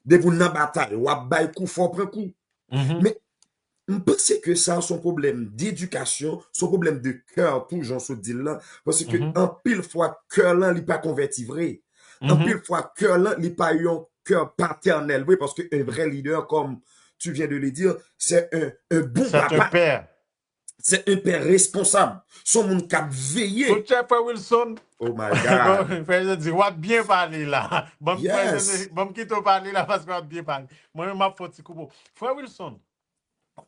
Depi w nan batay, w ap bay kou, fò w pran kou. Men m panse ke sa se yon pwoblèm dedikasyon, se yon pwoblèm de kè tou, jan w sot di l lan, paske anpil fwa kè lan li pa konvèti vre. Anpil fwa kè lan li pa yon kè patènèl vre, paske un vrai leader, comme tu viens de le dire, c'est un, un bon papa. C'est un père responsable. Se yon moun k ap veye. Tout chè frè Wilson. Oh my God. Frè Wilson di, w ap byen pale la. Ban m kite w pale la paske w ap byen pale. Mwen menm m ap fè yon ti koupe w. Frè Wilson,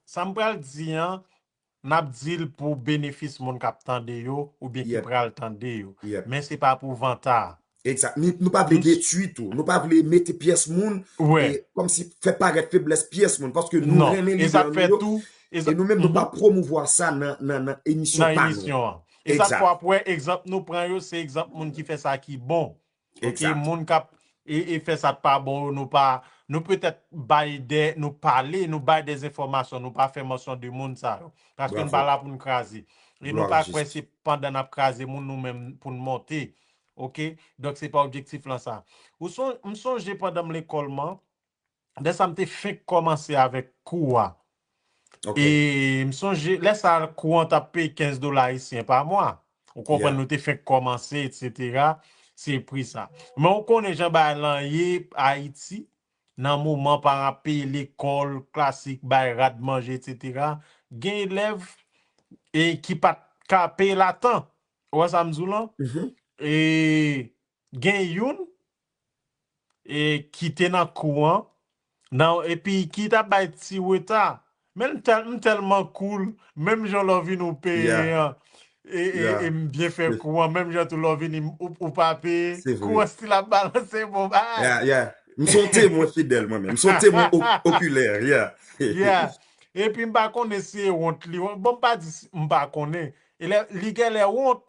sa m pral di an, n ap di l pou benefis moun k ap tande yo oubyen ki pral tande yo. Men se pa pou vanta. Egzak. Nou pa vle detwi tou. Nou pa vle mete pyès moun, kòmsi fè parèt feblès pyès moun. Paske nou renmen lidè nou yo. E nou menm nou pa pwomouvwa sa nan, nan, nan emisyon pa nou. E sa fwa pou wè egzanp nou pran yo, se egzanp moun ki fè sa ki bon. Ok, moun k ap e, e fè sa k pa bon yo, nou pa, nou petèt bay de, nou pale, nou bay de enfòmasyon, nou pa fè mansyon de moun sa yo. Paske nou pa la pou n kraze. E nou pa kwè se pandan n ap kraze moun nou menm pou n monte. Ok? Donk se pa objektif lan sa. Ou son, m sonje pandan m lekòl man, lè sa m te fenk kòmanse avèk kou a. E m sonje, lè sa kou an t ap peye kenz dola ayisyen pa mwa. Ou konprann, nou te fenk kòmanse, etsetera. Se pri sa. Men ou konnen jan bagay lan ye Ayiti, nan moman paran ap peye lekòl, klasik, bay rad, manje, etsetera. Gen elèv e ki pa t ka peye l a tan. Ou wè sa m di w lan? E gen youn e ki te nan kou an, nan, epi ki t ap bay ti reta. Men m tèl, m tèlman cool, menm jan lè w vini ou peye an, e, e, e m byen fè kou an, menm jan tou lè w vini ou, ou pa peye, kou an still ap balanse bon bagay. M se yon temwen fidèl mwen menm, m se yon temwen okilè. Epi m pa konnen si e wont li, bon m pa di m pa konnen. Li genlè wont,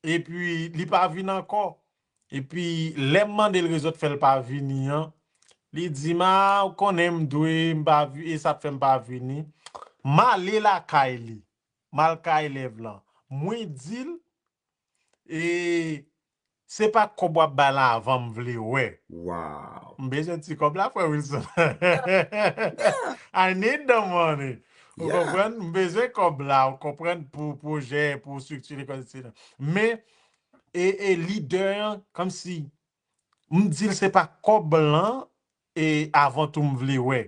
epi li pa vin ankò. Epi lè m mande l rezon k fè l pa vini an, li di m, a, ou konnen m dwe, m pa vi, e sa k fè m pa vini. M ale lakay li, m al kay elèv lan. Mwen di l, e se pa kòb w ap bay la avan m vle wè. M bezwen ti kòb la, frè Wilson. I need the money. Ou konprann? M bezwen kòb la, ou konprann, pou pwojè, pou strikti lekòl, etsetera. Men, e, e lidè an, kòmsi, m di l se pa kòb lan, e avan tou m vle wè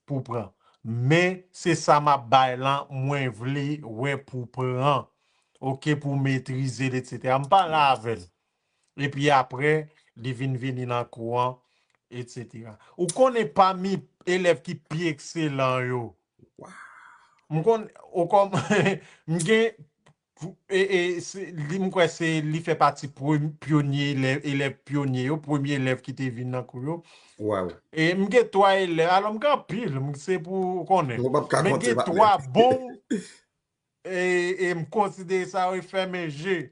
pou pran. Men, se sa m ap bay lan, mwen vle wè pou pran. Ok, pou metrize l, etsetera. M pale avè l. Epi apre, li vin vini nan kou an, etsetera. Ou konnen pami elèv ki pi ekselan yo, m konn, ou konn, m gen, e, e, se, li, m kwè se, li fè pati pyonye elèv, elèv pyonye yo, premye elèv ki te vin nan kou yo. E m gen twa elèv, alò m gen anpil, m, se pou ou konnen. Men gen twa bon e, e m konsidere sa yo e fèmen je.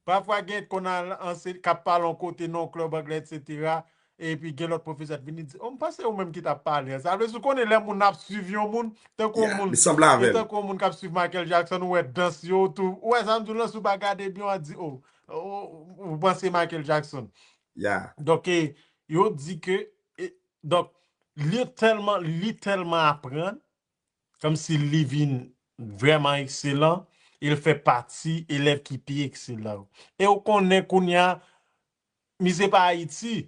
Pafwa gen konn al anse k ap pale yon kote nan yon klèb anglè, etsetera. Epi gen lòt pwofesè k vini di, o, m panse ou menm ki t ap pale an. Sa vle di, ou konnen lè moun ap swiv yon moun, tankou yon moun, e tankou yon moun k ap swiv Michael Jackson, ou wè dans yo tou. Ou wè sa m di w lan, si w pa gade byen, w a di, o, ou panse Michael Jackson. Donk, e, yo di ke, e, donk, li tèlman, li tèlman aprann, kòmsi li vin vrèman ekselan, e l fè pati elèv ki pi ekselan yo. E w konnen kounye a, misye pa Ayiti.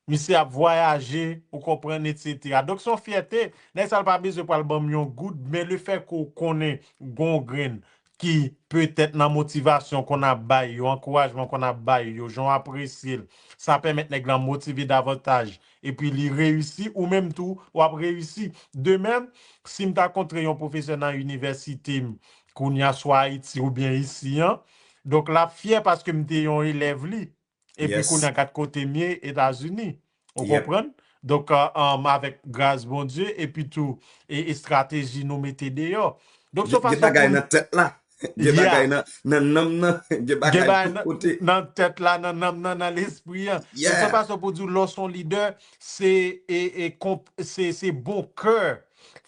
Misye ap vwayaje, ou konprann, etsetera. Donk, se yon fyète. Nèg sa l pa bezwen pral ban m yon goud, men lefètke w konnen gen yon grenn ki petèt nan motivasyon konn ap bay yo, ankourajman konn ap bay yo, jan w apresye l, sa pèmèt nèg lan motive davantaj, epi li reyisi, ou menm tou, w ap reyisi. De menm, si m ta kontre yon pwofesè nan inivèsite m, kounye a swa Ayiti oubyen isi an, donk, l ap fyè paske m te yon elèv li. Epi kounye a, gad kote m ye, Etazini. Ou konprann? Donk, euh, um, avèk gras Bondye, epi tou, e, estrateji nou mete deyò. Donk, se yon fason pou gen bagay nan tèt la. Gen bagay nan, nan nanm nan. Gen bagay tout kote. Nan tèt la, nan nanm nan, nan lespri an. Donk, se yon fason pou di w, lè w se yon lidè, se, e, e, se, se bon kè.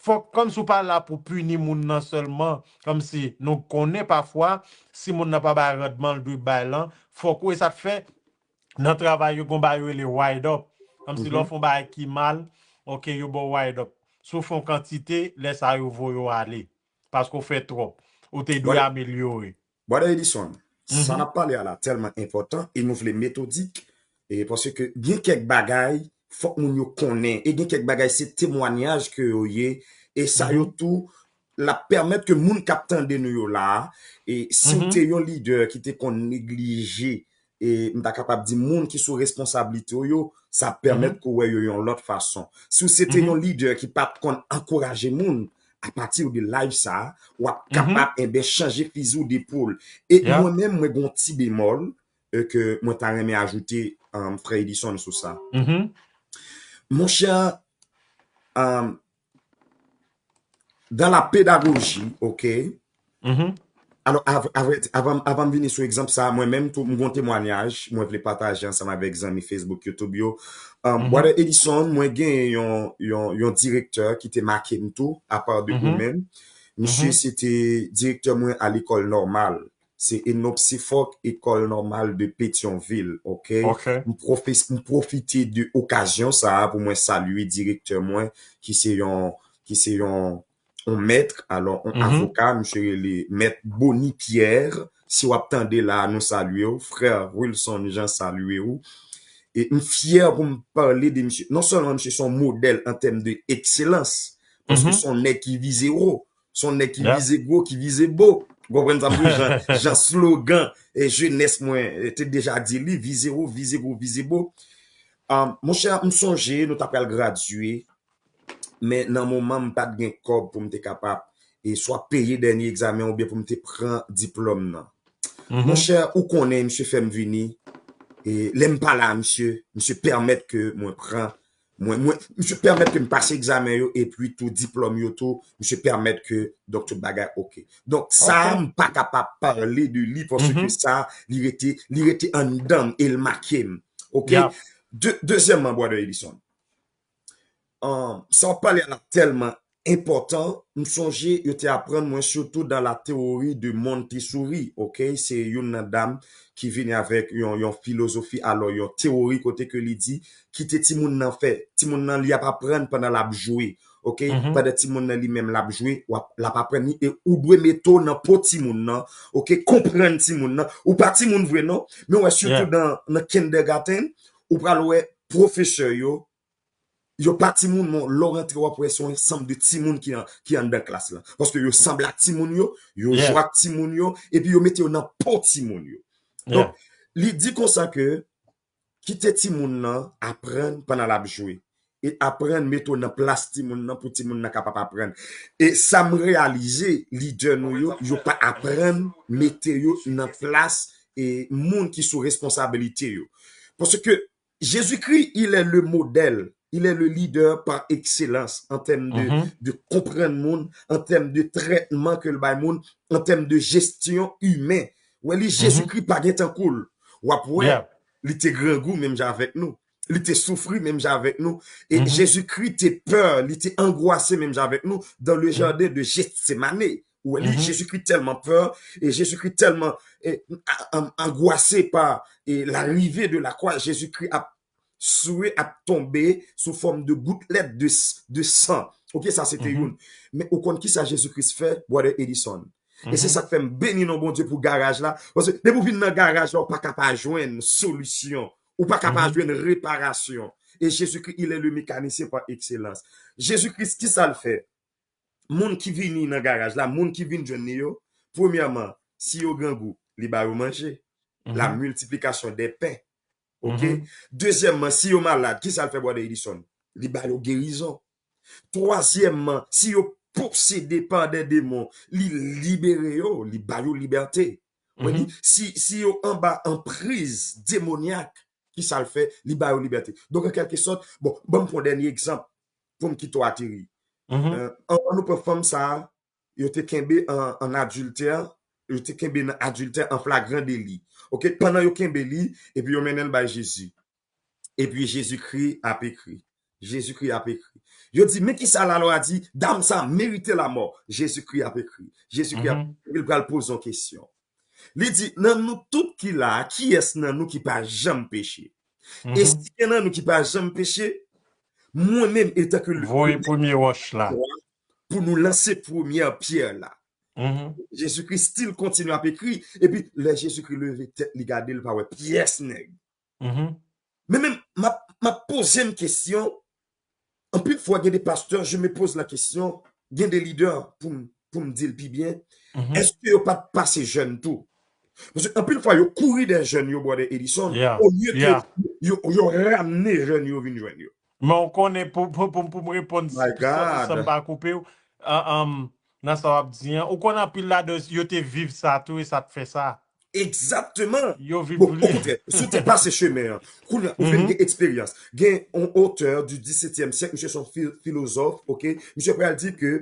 Fòk, kòmsi w pa la pou pini moun nan sèlman. Kòmsi nou konnen pafwa, si moun nan pa bay randman l dwe bay lan, fòk ou, e sa k fè, nan travay yo, gon bagay yo rele write up. Kòmsi lè w fè yon bagay ki mal, oke, yo ba w write up. Si w fè yon kantite, lè sa a yo voye w ale. Paske w fè twòp. Ou te dwe amelyore. Brother Edison, sa n ap pale a la tèlman enpòtan e nou vle metodik, e paske gen kèk bagay, fòk moun yo konnen, e gen kèk bagay, se temwanyaj ke yo ye, e sa yo tou, l ap pèmèt ke moun k ap tande nou yo la a, e si w te yon lidè ki te konn neglije, e m ta kapab di moun ki sou responsablite w yo, sa ap pèmèt ke w wè yo yon lòt fason. Si w se te yon lidè ki pa t konn ankouraje moun, apati de live sa a, w ap kapab, enben, chanje fizi w de poul. E mwen menm, mwen gen yon ti bemòl, e ke mwen ta renmen ajoute, um, frè Edison sou sa. Monchè, um, dans la pédagogie, oke? Alò, av-, avan, avan, avan m vini sou egzanp sa, mwen menm tou, m gon temwanyaj, mwen vle pataje ansanm avèk zanmi Facebook, YouTube yo. Um, Brother Edison, mwen gen yon, yon, yon direktè ki te make m tou, apa de ou menm. Misye se te direktè mwen a lekòl nòmal. Se Enop Sifòk, École Normale de Pétion-Ville, oke? M pwofes-, m pwofite de okazyon sa a pou mwen salye direktè mwen, ki se yon, ki se yon, yon mèt, alò, yon avoka, misye rele Mèt Bony Pierre. Si w ap tande la, nou salye w. Frè Wilson Jean salye w. E m fyè pou m pale de misye. Non sèlman misye se yon modèl an tèm de ekselans, paske se yon nèg ki vize wo. Se yon nèg ki vize gwo, ki vize bo. Ou konprann sa m di w? Jan, jan slogan, e, jenès mwen, e, te deja di li, vize wo, vize gwo, vize bo. Um, monchè, m sonje nou ta pral gradye, men nan moman m pa t gen kòb pou m te kapab, e, swa peye dènye egzamen oubyen pou m te pran diplòm nan. Monchè, ou konnen, misye fè m vini, e, lè m pa la, misye, misye pèmèt ke mwen pran Mwen, mwen, misye pèmèt ke m pase egzamen yo, epi tou diplòm yo tou, misye pèmèt ke, donk, tout bagay oke. Donk, sa a, m pa kapab pale de li, paske sa, li rete, li rete anndan m e l make m. Oke? De-, dezyèmman, Brother Edison, um, sa w ap pale a la tèlman enpòtan, m sonje yo te aprann mwen, surtout dans la théorie de Montessori, oke? Se youn nan dam ki vini avèk yon, yon filozofi, alò, yon tewori kote ke li di, kite timoun nan fè. Timoun nan, li ap aprann pandan l ap jwe, oke? Pandan timoun nan li menm l ap jwe, w ap, l ap aprann li, e ou dwe mete w nan po timoun nan, oke? Konprann timoun nan. Ou pa timoun vre non, men w wè, surtout dans, nan kindergarten, ou pral wè pwofesè yo, yo pa timoun, men lè w rantre, w ap wè se yon ansanm de timoun ki an, ki anndan klas lan. Paske yo sanble ak timoun yo, yo jwe ak timoun yo, epi yo mete yo nan po timoun yo. Donk, li di konsa ke kite timoun nan aprann pandan l ap jwe. E aprann mete w nan plas timoun nan pou timoun nan kapab aprann. E sa m reyalize, lidè nou yo, yo pa aprann mete yo nan plas, e, moun ki sou responsabilite yo. Paske Jezikri, il est le modèle, il est le leader par excellence an tèm de, de konprann moun, an tèm de trètman ke l bay moun, an tèm de jesyon imen. Wè, li, Jezikri pa gen tankou l. W ap wè, li te grangou menm jan avèk nou. Li te soufri menm jan avèk nou. E Jezikri te pè, li te angwase menm jan avèk nou dans le jardin de Gethsemane. Ou wè, li, Jezikri tèlman pè, e Jezikri tèlman, e, a-, a-, angwase pa, e, l'arrivée de la croix, Jezikri ap swe ap tonbe sou fòm de goutlèt de, de san. Ok, sa se te youn. Men ou konn ki sa Jezi Kris fè, Brother Edison? E se sa k fè m beni non Bondye pou garaj la. Paske depi w vin nan garaj la, ou pa ka pa jwenn solisyon. Ou pa ka pa jwenn reparasyon. E Jezikri, il est le mécanicien par excellence. Jezikri, ki sa l fè? Moun ki vini nan garaj la, moun ki vin jwenn li yo, premyèman, si yo grangou, li ba yo manje. La multiplication des pains. Ok? Dezyèmman, si yo malad, ki sa l fè, Brother Edison? Li ba yo gerizon. Twazyèmman, si yo posede pa de demon, li libere yo, li ba yo libète. Mwen di, si, si yo anba anpriz demonyak, ki sa l fè? Li ba yo libète. Donk, an kèlke sòt, bon, ban m pran dènye egzanp pou m kite w ateri. Euh, an, an nou pran fanm sa a, yo te kenbe an, an adiltè, yo te kenbe nan adiltè an flagran deli. Ok, pandan yo kenbe li, epi yo mennen l bay Jezi. Epi Jezikri ap ekri. Jezikri ap ekri. Yo di, men ki sa lalwa di, dam sa merite lamò. Jezikri ap ekri. Jezikri ap ekri. Epi l pral poze yon kesyon. Li di, nan nou tout ki la a, kiyès nan nou ki pa janm peche? E si gen nan nou ki pa janm peche, mwen menm, etanke le voye premye wòch la pou nou lanse premyè pyè la. Jezikri still kontinye ap ekri. Epi, lè Jezikri leve tèt li gade, l pa wè pyès nèg. Men menm, m ap, m ap poze m kesyon. Anpil fwa, gen de pastè, je me pose la question, gen de lidè, pou m, pou m di l pi byen, èske yo pa t pase jèn tou? Paske anpil fwa, yo kouri dèyè jèn yo, Brother Edison, olye ke yo, yo ramne jèn yo vin jwenn yo. Men w konnen, pou, pou, pou, pou m reponn san, san m pa koupe w, an, an, nan sa w ap di an, ou konnen anpil ladan yo te viv sa tou e sa t fè sa. Egzakteman. Yo viv li. Bon, okontrè, si w te pase chemen an, kounye a, ou vin gen eksperyans. Gen yon otè du dix-septième siècle, misye se yon fi-, filozòf, ok? Misye pral di ke,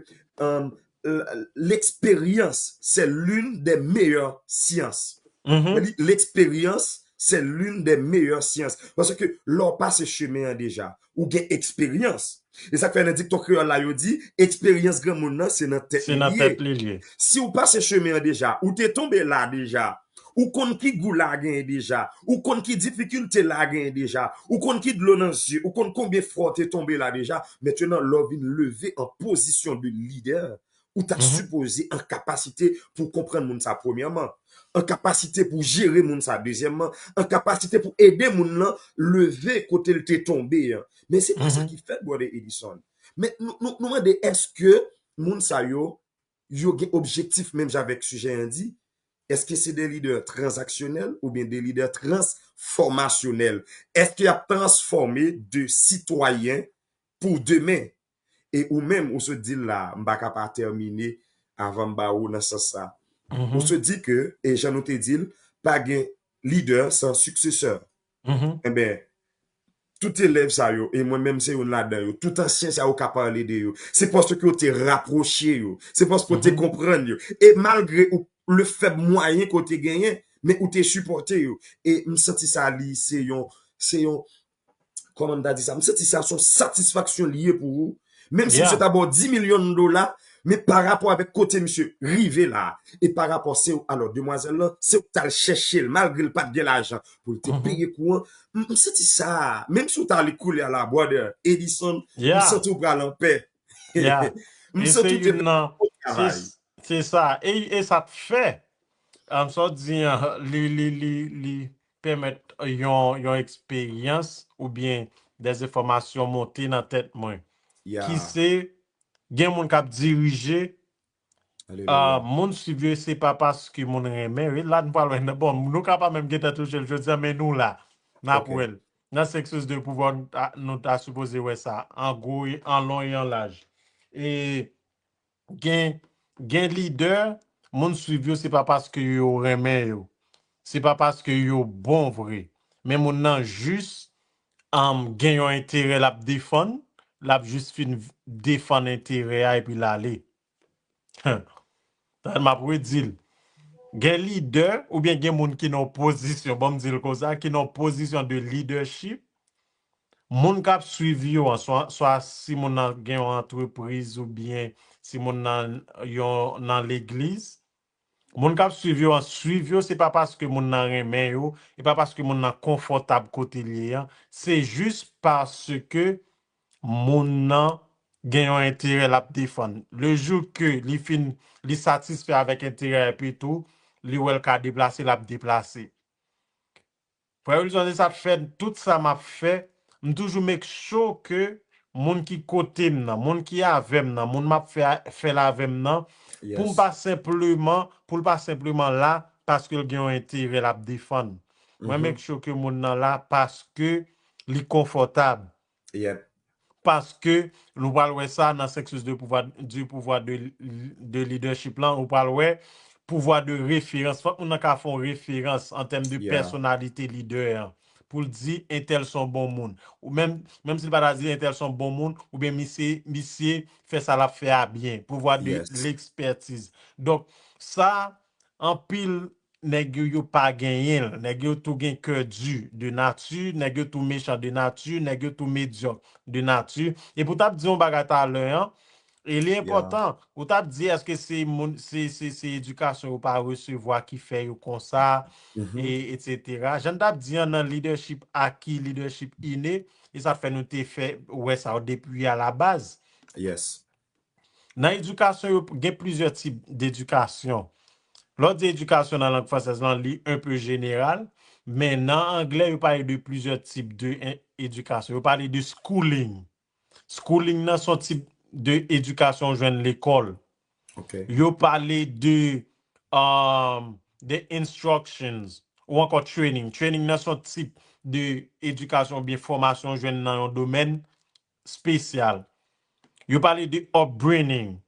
euh, l-, l'expérience, c'est l'une des meilleures sciences. Li, l'expérience, c'est l'une des meilleures sciences. Paske lè w pase chemen an deja, ou gen eksperyans. E sa k fè nan dikton kreyòl la, yo di, eksperyans granmoun nan, se nan tèt li ye. Se nan tèt li l ye. Si w pase chemen an deja, ou te tonbe la deja, ou konn ki gou la genyen deja, ou konn ki difikilte la genyen deja, ou konn ki dlo nan zye, ou konn konbyen fwa w te tonbe la deja, mentnan lè w vin leve an pozisyon de lidè, ou ta sipoze an kapasite pou w konprann moun sa premyèman, an kapasite pou w jere moun sa dezyèmman, an kapasite pou w ede moun nan leve kote l te tonbe an. Men se pa sa ki fèt, Brother Edison. Men nou, nou, nou mande, èske moun sa yo, yo gen objektif menm jan avèk sijè an di? Èske se de lidè tranzaksyonèl oubyen de lidè transfòmasyonèl? Èske y ap transfòme de sitwayen pou demen? E ou menm, ou sot di l la, m pa ka pa tèmine avan m ba ou nan sans sa. Ou sot di ke, e jan nou te di l, pa gen lidè san siksesè. Enben, tout elèv sa yo, e mwen menm se youn ladan yo, tout ansyen sa yo ka pale de yo, se paske yo te rapwoche yo, se paske yo te konprann yo. E malgre ou, le fèb mwayen ke w te genyen, men ou te sipòte yo. E m santi sa li, se yon, se yon, kòman m ta di sa? M santi sa se yon satisfaksyon li ye pou ou. Menm si misye ta ba w dis milyon dola, men pa rapò avèk kote misye rive la, e pa rapò se, alò, demwazèl lan, se ou k t al chèche l, malgre l pa t gen lajan pou l te peye kouran. M, m santi sa, menm si w t ale koulye a la, brother Edison, m santi w pral anpè. M santi w te fè yon bon travay. Se sa. E, e sa t fè, um, sa w di an, li, li, li, li pèmèt yon, yon eksperyans oubyen dèzenfòmasyon monte nan tèt mwen. Ki se, gen moun k ap dirije, ah, moun swiv yo, se pa paske moun renmen yo. E la, nou pral wè, bon, nou ka pa menm gentan touche l jodi a, men nou la. N ap wè l. Nan Sèks de pouvwa, nou ta, nou ta sipoze wè sa. An gwo, e an lon e an laj. E gen, gen lidè, moun swiv yo, se pa paske yo renmen yo. Se pa paske yo bon vre. Men moun nan jis, um, gen yon enterè l ap defann, l ap jis fin defann enterè a epi l ale. Tande m ap redi l. Gen lidè oubyen gen moun ki nan pozisyon, ban m di l konsa, ki nan pozisyon de leadership, moun k ap swiv yo an, swa, swa si moun nan gen yon antrepriz oubyen si moun nan yon, nan legliz, Moun k ap swiv yo an swiv yo, se pa paske moun nan renmen yo, e pa paske moun nan konfòtab kote l ye an, se jis paske moun nan gen yon enterè l ap defann. Le jou ke li fin, li satisfè avèk enterè epi tou, li wè l ka deplase, l ap deplase. Frè Wilson, se sa k fè tout sa m ap fè, m toujou make sure ke moun ki kote m nan, moun ki avè m nan, moun m ap fè, fè l avè m nan, pou m pa senpleman, pou l pa senpleman la paske l gen yon enterè l ap defann. Mwen make sure ke moun nan la paske li konfòtab. Paske nou pral wè sa nan sexus de pouvoir, du pouvoir de, de leadership lan, ou pral wè pouvwa de referans. Fòk moun nan ka fè yon referans an tèm de pèsonalite lidè an. Pou l di entèl se yon bon moun. Ou menm, menm si l pa ta di entèl se yon bon moun, oubyen misye, misye fè sa l ap fè a byen. Pouvwa de l'expertise. Donk, sa, anpil nèg yo, yo pa genyen l. Nèg yo tou gen kè di de nati, nèg yo tou mechan de nati, nèg yo tou medyòk de nati. E pou w t ap di yon bagay talè an, e li enpòtan, ou t ap di èske se moun, se, se, se edikasyon yo pa resevwa ki fè yo konsa, e, etsetera. Jan n t ap di an nan leadership acquis, leadership inné, e sa fè nou te fè wè sa yo depi a la baz. Nan edikasyon, yo gen plizyè tip dedikasyon. Lè w di edikasyon nan lang fransèz lan, li un peu jeneral, men nan anglè, yo pale de plizyè tip de en- edikasyon. Yo pale de schooling. Schooling nan se yon tip de edikasyon w jwenn lekòl. Yo pale de, um, de instructions ou ankò training. Training nan se yon tip de edikasyon oubyen fòmasyon w jwenn nan yon domèn espesyal. Yo pale de upbringing.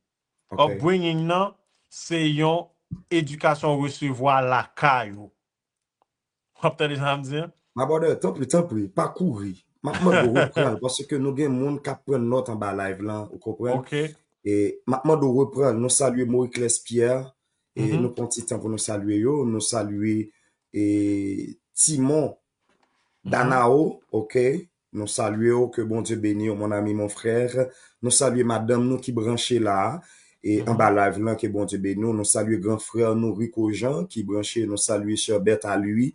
Upbringing nan, se yon edikasyon w resevwa lakay ou. W ap tande sa m di an? My brother, tanpri, tanpri, pa kouri. M ap mande w repran l, paske nou gen moun k ap pran nòt anba live lan, ou konprann? E m ap mande w repran l. Nou salye Marie Clès Pierre, e nou pran ti tan pou nou salye yo. Nou salye, e, Timon Danao, ok? Nou salye w, ke Bondye beni w, mon ami, mon frère. Nou salye madanm nou ki branche la a, e anba live lan, ke Bondye beni w. Nou salye gran frè nou Rico Jean ki branche, nou salye sè Bertha Louis,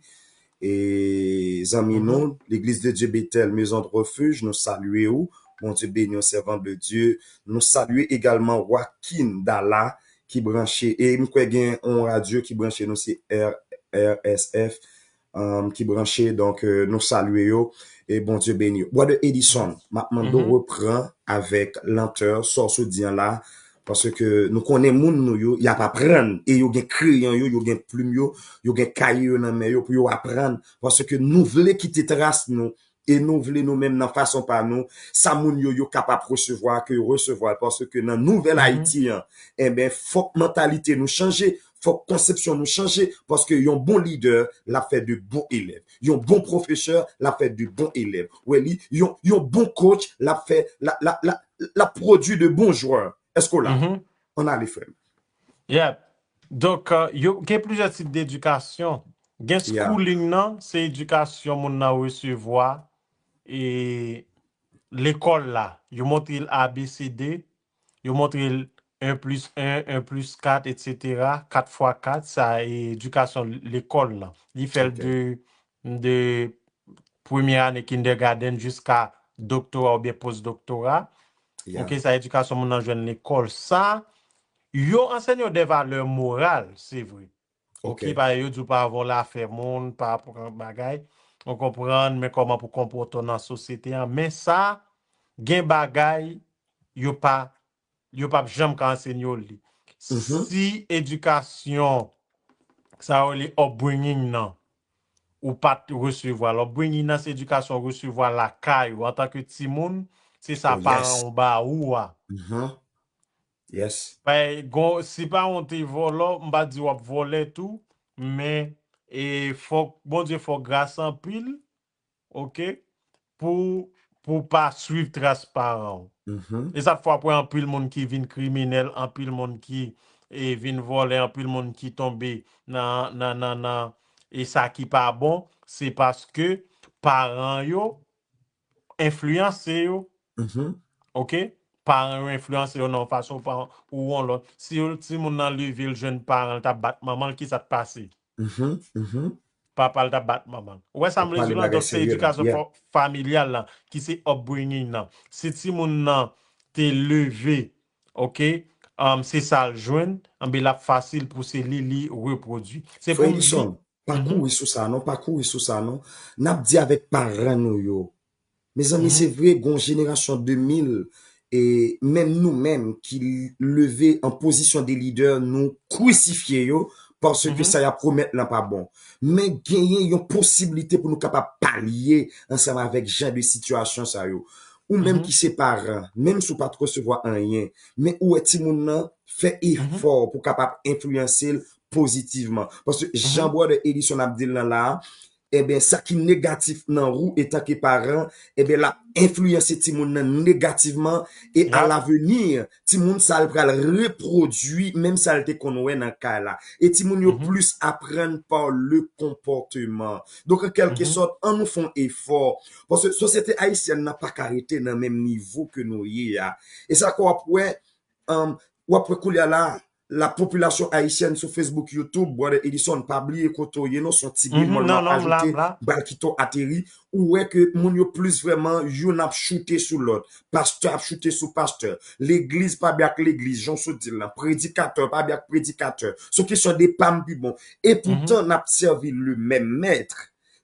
e zanmi nou, Legliz de Dye Betèl, Maison de Refuge, nou salye w. Bondye beni w, servante de Dieu. Nou salye egalman Joaquin Dala ki branche, e m kwè gen yon radyo ki branche nou, se R R S F, um, ki branche, donk, euh, nou salye yo, e Bondye beni yo. Brother Edison, m ap mande w repran avèk lantè sa w sot di an la, paske nou konnen moun nou yo, y ap aprann, e yo gen kreyon yo, yo gen plim yo, yo gen kaye yo nan men yo pou yo aprann, paske nou vle kite tras nou, e nou vle nou menm nan fason pa nou, sa moun yo, yo kapab resevwa, ke yo resevwa l, paske nan nouvèl Ayiti an, enben, fòk mantalite nou chanje, fòk konsepsyon nou chanje, paske yon bon lidè, l ap fè de bon elèv. Yon bon pwofesè, l ap fè de bon elèv. Ou wè li, yon, yon bon coach, l ap fè, l ap, l ap, l ap, l ap pwodui de bon jwè. Èske w la? Ann ale, frè m. Yeah. Donk, euh, yo gen plizyè tip dedikasyon. Gen schooling nan, se edikasyon moun nan resevwa, e lekòl la. Yo montre l A B C D, yo montre l un plus un, un plus quatre, etsetera, kat fwa kat, sa e edikasyon lekòl lan. Li fè l de, de premye ane kindergarten jiska doktora oubyen postdoktora. Ok, sa edikasyon moun nan jwenn lekòl. Sa, yo ansèye yo de valè moral, se vre. Ok, pa yo di w pa vòlè afè moun, pa pran bagay. Ou konprann, men kòman pou konpòte w nan sosyete an. Men sa, gen bagay yo pa, yo p ap janm ka ansenye w li. Si edikasyon, sa yo rele upbringing nan, ou pa t resevwa l. Upbringing nan, se edikasyon w resevwa lakay ou antanke timoun, se sa paran w ba ou a. Yes. Bay, gon, si paran w te vòlò, m pa di w ap vòlè tou, men, e, fòk, Bondye fè w gras anpil, ok, pou, pou w pa swiv tras paran w. E sa k fè w ap wè anpil moun ki vin kriminèl, anpil moun ki, e, vin vòlè, anpil moun ki tonbe nan, nan, nan, nan, e sa ki pa bon, se paske paran yo enfliyanse yo. Ok? paran yo enfliyanse yo nan yon fason, paran ou yon lòt. Si yo, timoun nan leve, l jwenn paran l t ap bat manman l, kisa t pase? Papa l t ap bat manman l. Ou wè sa m vle di w la? Donk, se edikasyon familyal la, ki se upbringing nan. Si timoun nan te leve, ok, um, se sa l jwenn, anben l ap fasil pou se li, li repwodui. Se pou m di, pa kouri sou sa non, pa kouri sou sa non. N ap di avèk paran nou yo. Mezanmi, se vre, gon jenerasyon de mil, e menm nou menm ki leve an pozisyon de lidè, nou krisifye yo paske sa y ap pwomèt lan pa bon. Men genyen yon posiblite pou nou kapab palye ansanm avèk jan de sitiyasyon sa yo. Ou menm ki se paran, menm si w pa t resevwa anyen, men ou wè timoun nan fè efò pou kapab enfliyanse l pozitivman. Paske jan Brother Edison ap di l lan la a, enben, sa ki negatif nan ou etanke paran, enben, l ap enfliyanse timoun nan negativman, e alavni, timoun sa a l pral repwodui menm sa l te konn wè nan kay la. E timoun yo plis aprann pa le konpòteman. Donk, an kèlke sòt, ann nou fè yon efò. Paske sosyete ayisyèn nan pa ka rete nan menm nivo ke nou ye a. E sa ke w ap wè, um, w ap wè koulye a la, la popilasyon ayisyèn sou Facebook, YouTube, Brother Edison, pa bliye kote w ye non, se yon ti bemòl m ap ajoute, m pral kite w ateri. Ou wè ke moun yo plis vrèman, youn ap choute sou lòt. Pastè ap choute sou pastè. Legliz pa byen ak legliz, jan w sot di l lan. Predikatè pa byen ak predikatè. Se yon kesyon de pa m pi bon. E poutan, n ap sèvi le menm mèt.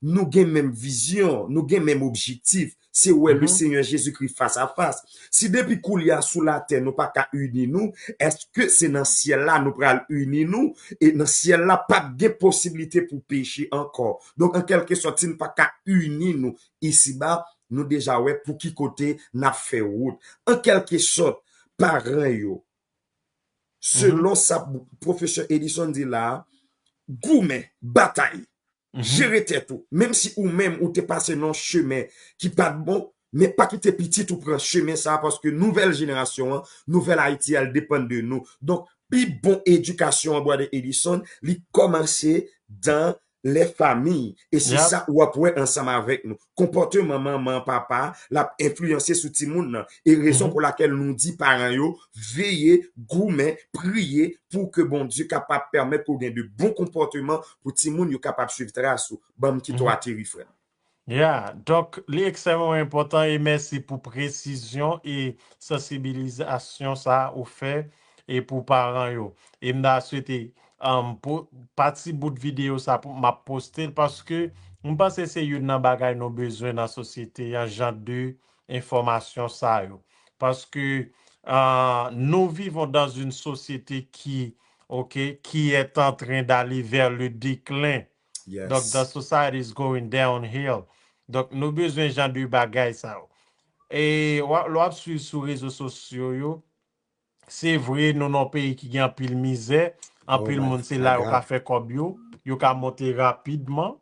Nou gen menm vizyon, nou gen menm objektif, se wè le Senyè Jezikri fas a fas. Si depi koulye a sou latè nou pa ka ini nou, èske se nan syèl la nou pral ini nou? E nan syèl la, p ap gen posiblite pou peche ankò. Donk, an kèlke sòt, si n pa ka ini nou isiba, nou deja wè pou ki kote n ap fè wout. An kèlke sòt, paran yo, selon sa pwofesè Edison di la a, goumen, batay, jere tèt ou. Menm si ou menm ou te pase nan yon chemen ki pa t bon, men pa kite pitit ou pran chemen sa a, paske nouvèl jenerasyon an, nouvèl Ayiti a, l depann de nou. Donk, pi bon edikasyon an, Brother Edison, li kòmanse dans les familles. E se sa w ap wè ansanm avèk nou. Konpòteman manman, papa, l ap enfliyanse sou timoun nan. E rezon pou lakèl nou di paran yo, veye, goumen, priye pou ke Bondye kapab pèmèt ke w gen de bon konpòteman pou timoun yo kapab swiv tras ou. Ban m kite w ateri, frè m. Ya, donk, li ekstrèmman enpòtan e mèsi pou presizyon e sansibilizasyon sa a ou fè e pou paran yo. E m ta swete, um, pou, pati bout videyo sa pou, m ap poste l paske m panse se youn nan bagay nou bezwen nan sosyete an, jan de enfòmasyon sa yo. Paske, uh, nous vivons dans une société qui, ok, qui est en train d'aller vers le déclin. Donk, the society is going downhill. Donk, nou bezwen jan de bagay sa yo. E w ap, lè w ap swiv sou rezo sosyo yo, se vre, nou nan yon peyi ki gen anpil mizè, anpil moun se la yo ka fè kòb yo, yo ka monte rapidman.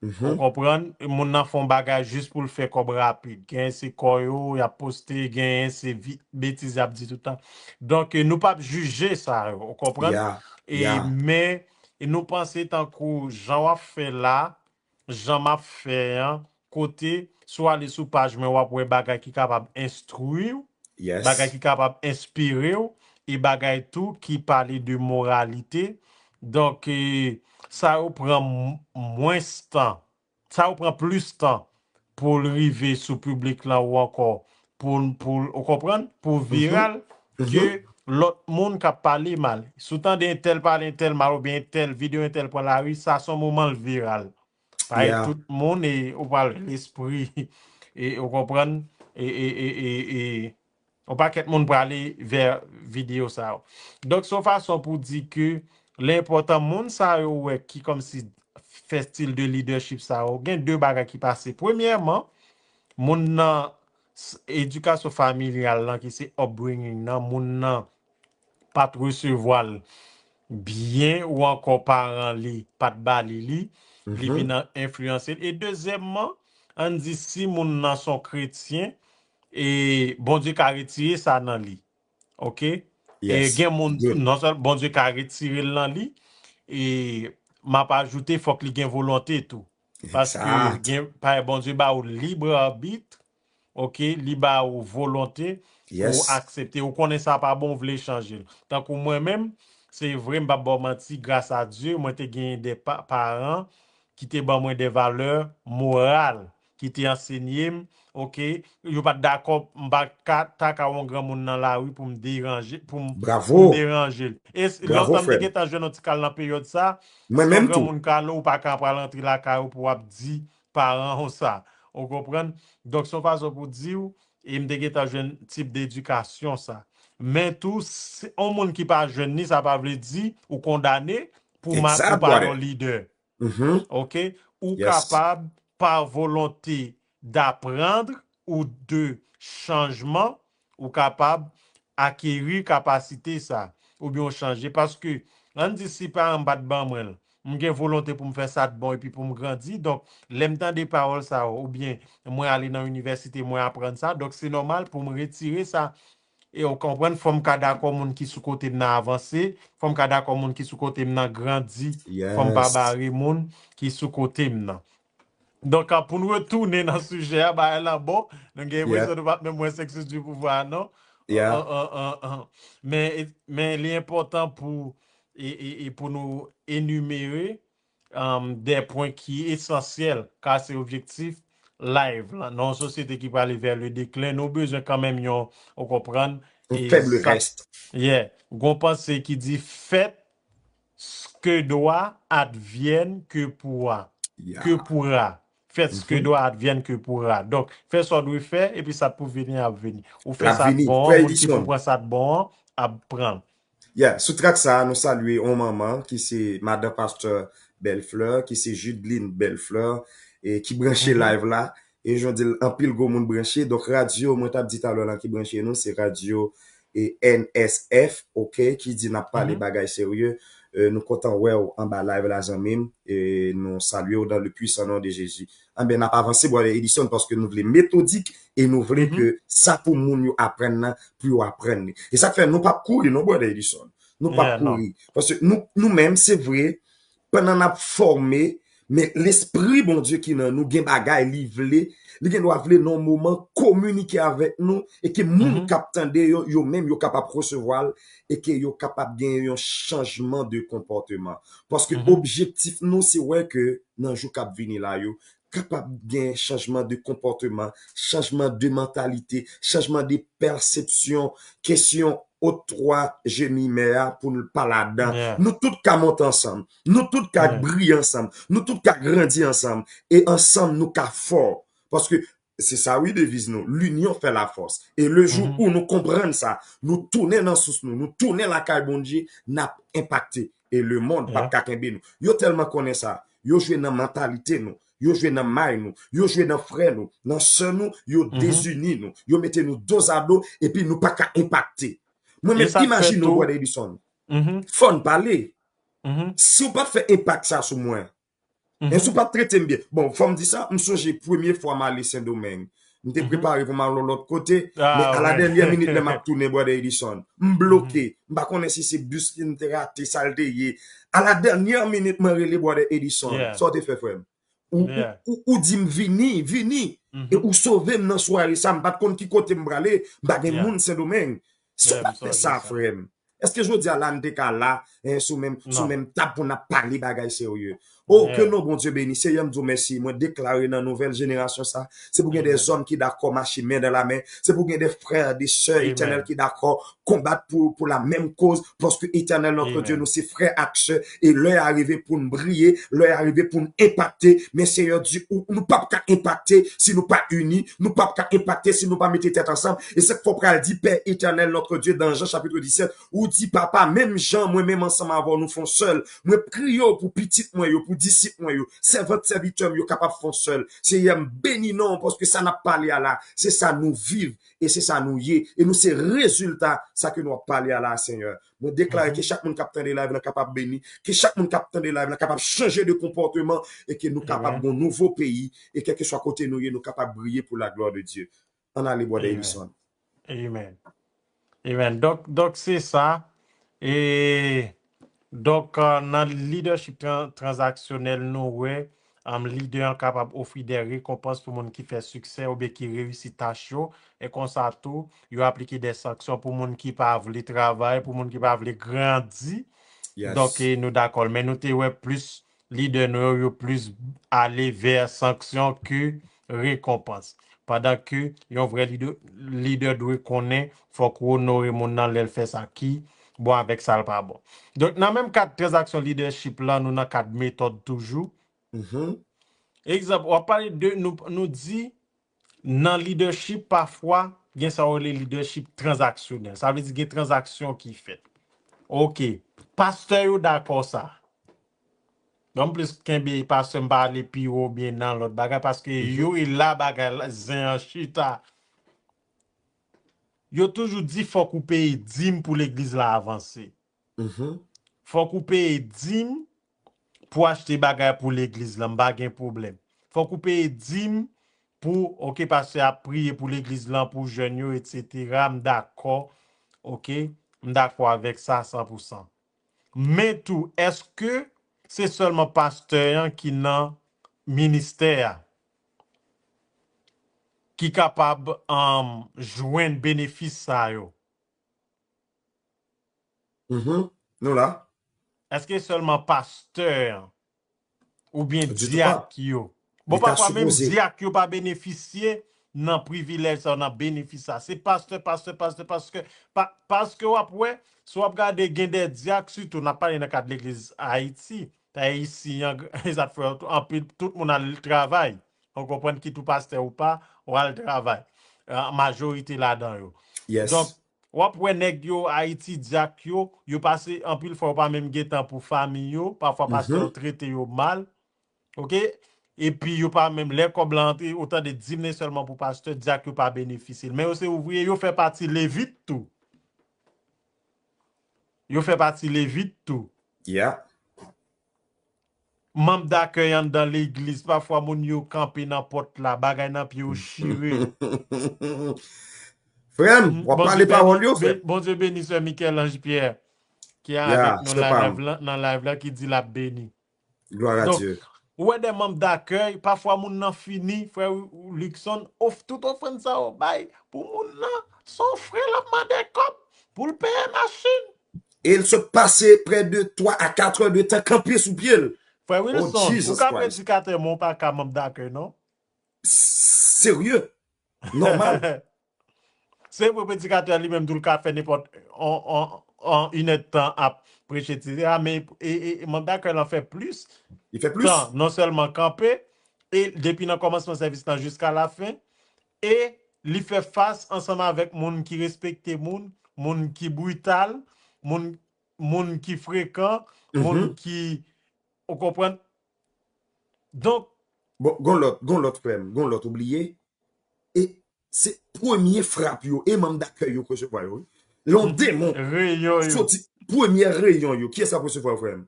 Ou konprann? Moun nan fè yon bagay jis pou l fè kòb rapid. Genyen se kò yo, y ap poste, genyen se vi-, betiz y ap di tout tan. Donk, nou p ap jije sa yo, ou konprann? E, men, e nou panse tankou jan w ap fè la, jan m ap fè an, kote, si w ale sou paj mwen, w ap wè bagay ki kapab enstwi w, bagay ki kapab enspire w, e bagay tou ki pale de moralite. Donk, e, sa yo pran m-, mwens tan. Sa yo pran plis tan pou l rive sou piblik lan ou ankò pou, pou, ou konprann? Pou viral ke lòt moun k ap pale mal. Si w tande entèl pale entèl mal oubyen entèl, videyo entèl pran lari, sa se yon moman l viral. Parèt tout moun e ou pral lespri, e ou konprann, e, e, e, e, e yon pakèt moun prale vè videyo sa yo. Donk, se yon fason pou di ke li enpòtan moun sa yo wè ki kòmsi fè stil de leadership sa yo. Gen de bagay ki pase. Premyèman, moun nan s-, edikasyon familyal lan, ki se upbringing nan, moun nan pa t resevwa l byen ou ankò paran li pa t ba li li, li vin an-, enfliyanse l. E dezyèmman, ann di si moun nan se yon kretyen, e Bondye ka retire sa nan li. Oke? E gen moun, non sèl Bondye ka retire l nan li, e m ap ajoute, fòk li gen volonte tou. Paske gen, pa, Bondye ba ou lib abit, oke, li ba ou volonte, Pou w aksepte. Ou konnen sa pa bon, ou vle chanje l. Tankou mwen menm, se vre, m p ap ba w manti, gras a Dye, mwen te genyen de pa- paran ki te ban mwen de valè moral, ki te ansenye m, oke, yo pa t dakò, m pa ka ta ka wè yon granmoun nan lari pou m deranje, pou m, pou m Bravo. deranje l. E s- Bravo, lontan m te frè m. Gentan jwenn yon ti kal nan peryòd sa, Mwen si yon menm tou. Granmoun kale, ou pa ka pral antre lakay ou pou w ap di paran w sa. Ou konprann? Donk, se yon fason pou di w, e m te gentan jwenn tip de edikasyon sa. Men tou, se- yon moun ki pa jwenn li, sa pa vle di ou kondane pou ma- ou Exact, pa brother. Yon lidè. Mhm. Oke? Ou Yes. Kapab, pa volonte d'apprendre ou de chanjman, ou kapab akeri kapasite sa, oubyen ou chanje. Paske, ann di si paran m pa t ban mwen l, m gen volonte pou m fè sa t bon epi pou m grandi. Donk, lè m tande pawòl sa yo, oubyen mwen ale nan inivèsite, mwen aprann sa, donk se nòmal pou m retire sa. E ou konprann, fò m ka dakò moun ki sou kote m nan avanse, fò m ka dakò moun ki sou kote m nan grandi, fò m pa Yes. bare moun ki sou kote m nan. Donk, a, pou n retounen nan sijè a, bagay la bon, nou gen Yeah. enpresyon nou p ap menm wè Sex du pouvoir, non? Yeah. An, an, an, an. Men, men li enpòtan pou, e, e, e pou nou enimere um, de pwen ki esansyèl, ka se objektif live la. Nan yon sosyete ki prale vè le deklen, nou bezwen kanmenm yon, ou konprann, Yon e faible sa, reste. yeah, gon panse ki di, faites ce que doit, advienne que pourra. Yeah. Que pourra. Faites ce que Mhm. doit, advienne que pourra. Donk, fè sa w dwe fè, epi sa k pou vini ap vini. Ou fè L ap sa k vini. bon Frè an, moun ki pou Edison. Pran sa k bon an, ap pran l. Yeah, sou track sa a, nou salye yon manman ki se madan pastè Bèlflè, ki se Judeline Bèlflè, e ki branche Mhm. live la. E jan w di l, anpil gwo moun branche. Donk, radyo, mwen t ap di talè la ki branche nou, se radyo e N S F, oke, ki di n ap pale Mhm. bagay serye. E, nou kontan wè w anba live la, zanmi m. E nou salye w dans le puissant nom de Jésus. Anben, n ap avanse, Brother Edison, paske nou vle metodik e nou vle Mhm. ke sa pou moun yo aprann nan, pou yo aprann li. E sa k fè nou p ap kouri, non, Brother Edison. Nou p ap Yeah, non. kouri. Paske nou, nou menm, se vre, pandan n ap fòme, men lespri Bondye ki nan nou gen bagay li vle, li gen dwa vle nan yon moman kominike avèk nou e ke moun Mhm. k ap tande yo, yo menm yo kapab resevwa l e ke yo kapab gen yon chanjman de konpòteman. Paske Mhm. objektif nou, se wè ke nan jou k ap vini la yo, kapab gen chanjman de konpòteman, chanjman de mantalite, chanjman de pèsepsyon, kesyon otroi je m'y mets a pou n pa ladan. Yeah. Nou tout ka monte ansanm. Nou tout ka Yeah. briye ansanm. Nou tout ka grandi ansanm. E ansanm, nou ka fò. Paske se sa, wi, deviz nou. L'union fait la force. E le jou Mhm. ou nou konprann sa, nou tounen nan sous nou, nou tounen lakay Bondye, n ap enpakte. E lemonn p ap Yeah. ka kenbe nou. Yo tèlman konnen sa. Yo jwe nan mantalite nou. Yo jwe nan may nou. Yo jwe nan frè nou, nan sè nou. Yo Mhm. dezini nou. Yo mete nou dozado, epi nou pa ka enpakte. Mwen E menm, sa k fè imajine w, tou, Brother Edison. Mhm. Fò n pale. Mhm. Si w pa t fè enpak sa sou mwen, Mhm. e si w pa t trete m byen. Bon, fò m di sa, m sonje premye fwa m ale Sendomeng. M te Mhm. prepare pou m al yon lòt kote, men Ah, a la wi. dènyè minit, lè m ap tounen, Brother Edison, m Mhm. bloke. M pa konnen si se bis ki m te rate, sa l te ye. A la dènyè minit, mwen rele Brother Edison. Yeah. Sa w te fè, frè m? Ou, ou, Yeah. ou, ou di m vini, vini. E Mhm. ou sove m nan sware sa, m pa t konn ki kote m prale, m pa gen Yeah. moun Sendomeng. Si w Yeah, pa m t fè sonje sa, sa. Frè m, èske jodi a la n te ka la, eh, sou menm, sou Non. menm tab pou n ap pale bagay serye? Oh, ke Yeah. non Bondye beni. Seyè, m di w mèsi. Mwen deklare nan nouvèl jenerasyon sa, se pou gen de Amen. zòm ki dakò mache men dan la men. Se pou gen de frè, de sè Amen. Etènèl ki dakò konbat pou, pou la menm koz, paske Etènèl notre Dieu, Amen. Nou se frè ak sè, e lè a rive pou n briye, lè a rive pou n enpakte, men Seyè di, ou, nou p ap ka enpakte si nou pa ini, nou p ap ka enpakte si nou pa mete tèt ansanm, e se k fè w pral di, Pè Etènèl notre Dieu, dans Jean chapitre dix-sept, ou di, Papa, menm jan mwen menm ansanm avè w nou fè yon sèl, mwen priye w pou pitit mwen yo, pou disip mwen yo, sèvant, sèvitè m yo kapab fè yon sèl. Seyè, m beni non w, paske sa n ap pale a la, se sa nou viv, e se sa nou ye, e nou se rezilta sa ke nou ap pale a la, Seyè. Mwen deklare Mhm. ke chak moun k ap tande live la kapab beni, ke chak moun k ap tande live la kapab chanje de konpòteman, e ke nou kapab Amen. Gen yon nouvo peyi, e kèlkeswa kote nou ye, nou kapab briye pou la gloire de Dieu. Ann ale, Brother Amen. Edison. Amen. Amen. Donk, donk se sa. E donk, euh, nan leadership tran- tranzaksyonèl, nou wè Lidè an kapab ofri de rekonpans pou moun ki fè siksè oubyen ki reyisi tach yo, e konsa tou, yo aplike de sanksyon pou moun ki pa vle travay, pou moun ki pa vle grandi. Donk, nou dakò. Men nou te wè plis lidè nou yo, yo plis ale vè sanksyon ke rekonpans. Pandan ke yon vrè lidè, lidè dwe konnen fòk ou onore moun nan lè l fè sa ki bon avèk sa l pa bon. Donk, nan menm kad tranzaksyon lidèchip la, nou nan kad metòd toujou. Egzanp, w ap pale de, nou, nou di, nan lidèchip, pafwa, gen sa yo rele lidèchip tranzaksyonèl. Sa vle di gen tranzaksyon ki fèt. Oke. Pastè yo dakò sa. Donk, m plis kenbe pastè, m pa ale pi wo oubyen nan lòt bagay, paske yo e la bagay la, zen an chita. Yo toujou di fòk ou peye dim pou legliz la avanse. Fòk ou peye dim pou achte bagay pou legliz la, m pa gen pwoblèm. Fòk ou peye dim pou, oke, pastè ap priye pou legliz lan, pou jèn yo, etsetera. M dakò, oke, m dakò avèk sa san pou san. Men tou, èske se sèlman pastè an ki nan ministè a ki kapab um, jwenn benefis sa yo? Mhm. Nou la. Èske sèlman pastè an oubyen dyak yo? Bon, pafwa menm dyak yo pa benefisye nan privilèj sa, nan benefis sa. Se pastè, pastè, pastè, paske, pa, paske w ap wè, si w ap gade gen de dyak, sitou n ap pale nan kad legliz Ayiti, ta isi, an, sa t fè anpil, tout moun al travay. Ou konprann, kit ou pastè ou pa, ou al travay. Majorite ladan yo. Donk, w ap wè nèg yo, Ayiti, dyak yo, yo pase anpil fwa, yo pa menm gen tan pou fanmi yo, pafwa pastè yo trete yo mal. Oke? Epi yo pa menm, lè kòb la antre, ou tande dim nan sèlman pou pastè, dyak yo pa benefisye l. Men yo se ouvriye, yo fè pati levit tou. Yo fè pati levit tou. Yeah. Manm dakèy anndan legliz, pafwa moun yo kanpe nan pòt la, bagay nan pye yo chire. Frè m, w ap pale pawòl yo, frè. Bondye beni sè Michel-Ange Pierre, ki avèk nou nan live la, nan live la, ki di l ap beni. Gloire à Dieu. Ou wè de manm dakèy, pafwa moun nan fini, frè Luckson, of, tout ofrann sa yo bay pou moun nan, se yon frè l ap mande kòb pou l peye machin. E l sot pase prè de twa a kat è de tan kanpe sou pye l. Frè Wilson, ou ka predikatè, men ou pa ka manm dakèy, non? Serye. Nòmal. Se pou predikatè li menm tou, l ka fè nenpòt on, on, on, inèdtan ap preche, etsetera. Men e, e, manm dakèy lan fè plis tan, non sèlman kanpe, e depi nan kòmansman sèvis lan jiska lafen, e li fè fas ansanm avèk moun ki respekte moun, moun ki brital, moun, moun ki frekan, moun ki, ou konprann? Donk. Bon, gon lòt, gon lòt frè m, gon lòt ou bliye. E se premye frap yo, e manm dakèy yo k resevwa yo. Lè yon demon soti, premye reyon yo, kiyès k ap resevwa yo, frè m?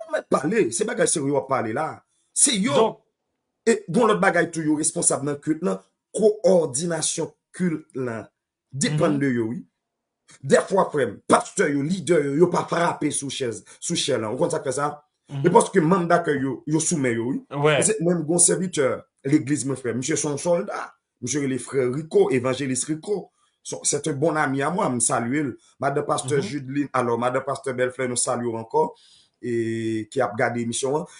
Ou mèt pale, se bagay serye w ap pale la. Se yo. E gon lòt bagay tou, yo responsab nan kilt lan, kowòdinasyon kilt lan depann de yo, wi. Dèfwa, frè m, pastè yo, lidè yo, yo pa frape sou chèz, sou chè lan. Ou konn sa k fè sa? E paske manm dakèy yo, yo sou men yo, wi. Mwen, m gon sèvitè legliz mwen, frè m. Misye se yon sòlda. Misye rele frè Rico, Evanjelis Rico. Se yon bon ami a mwen, m salye l. Madan pastè Judeline, alò, madan pastè Bèlflè, nou salye w ankò, e ki ap gade emisyon an.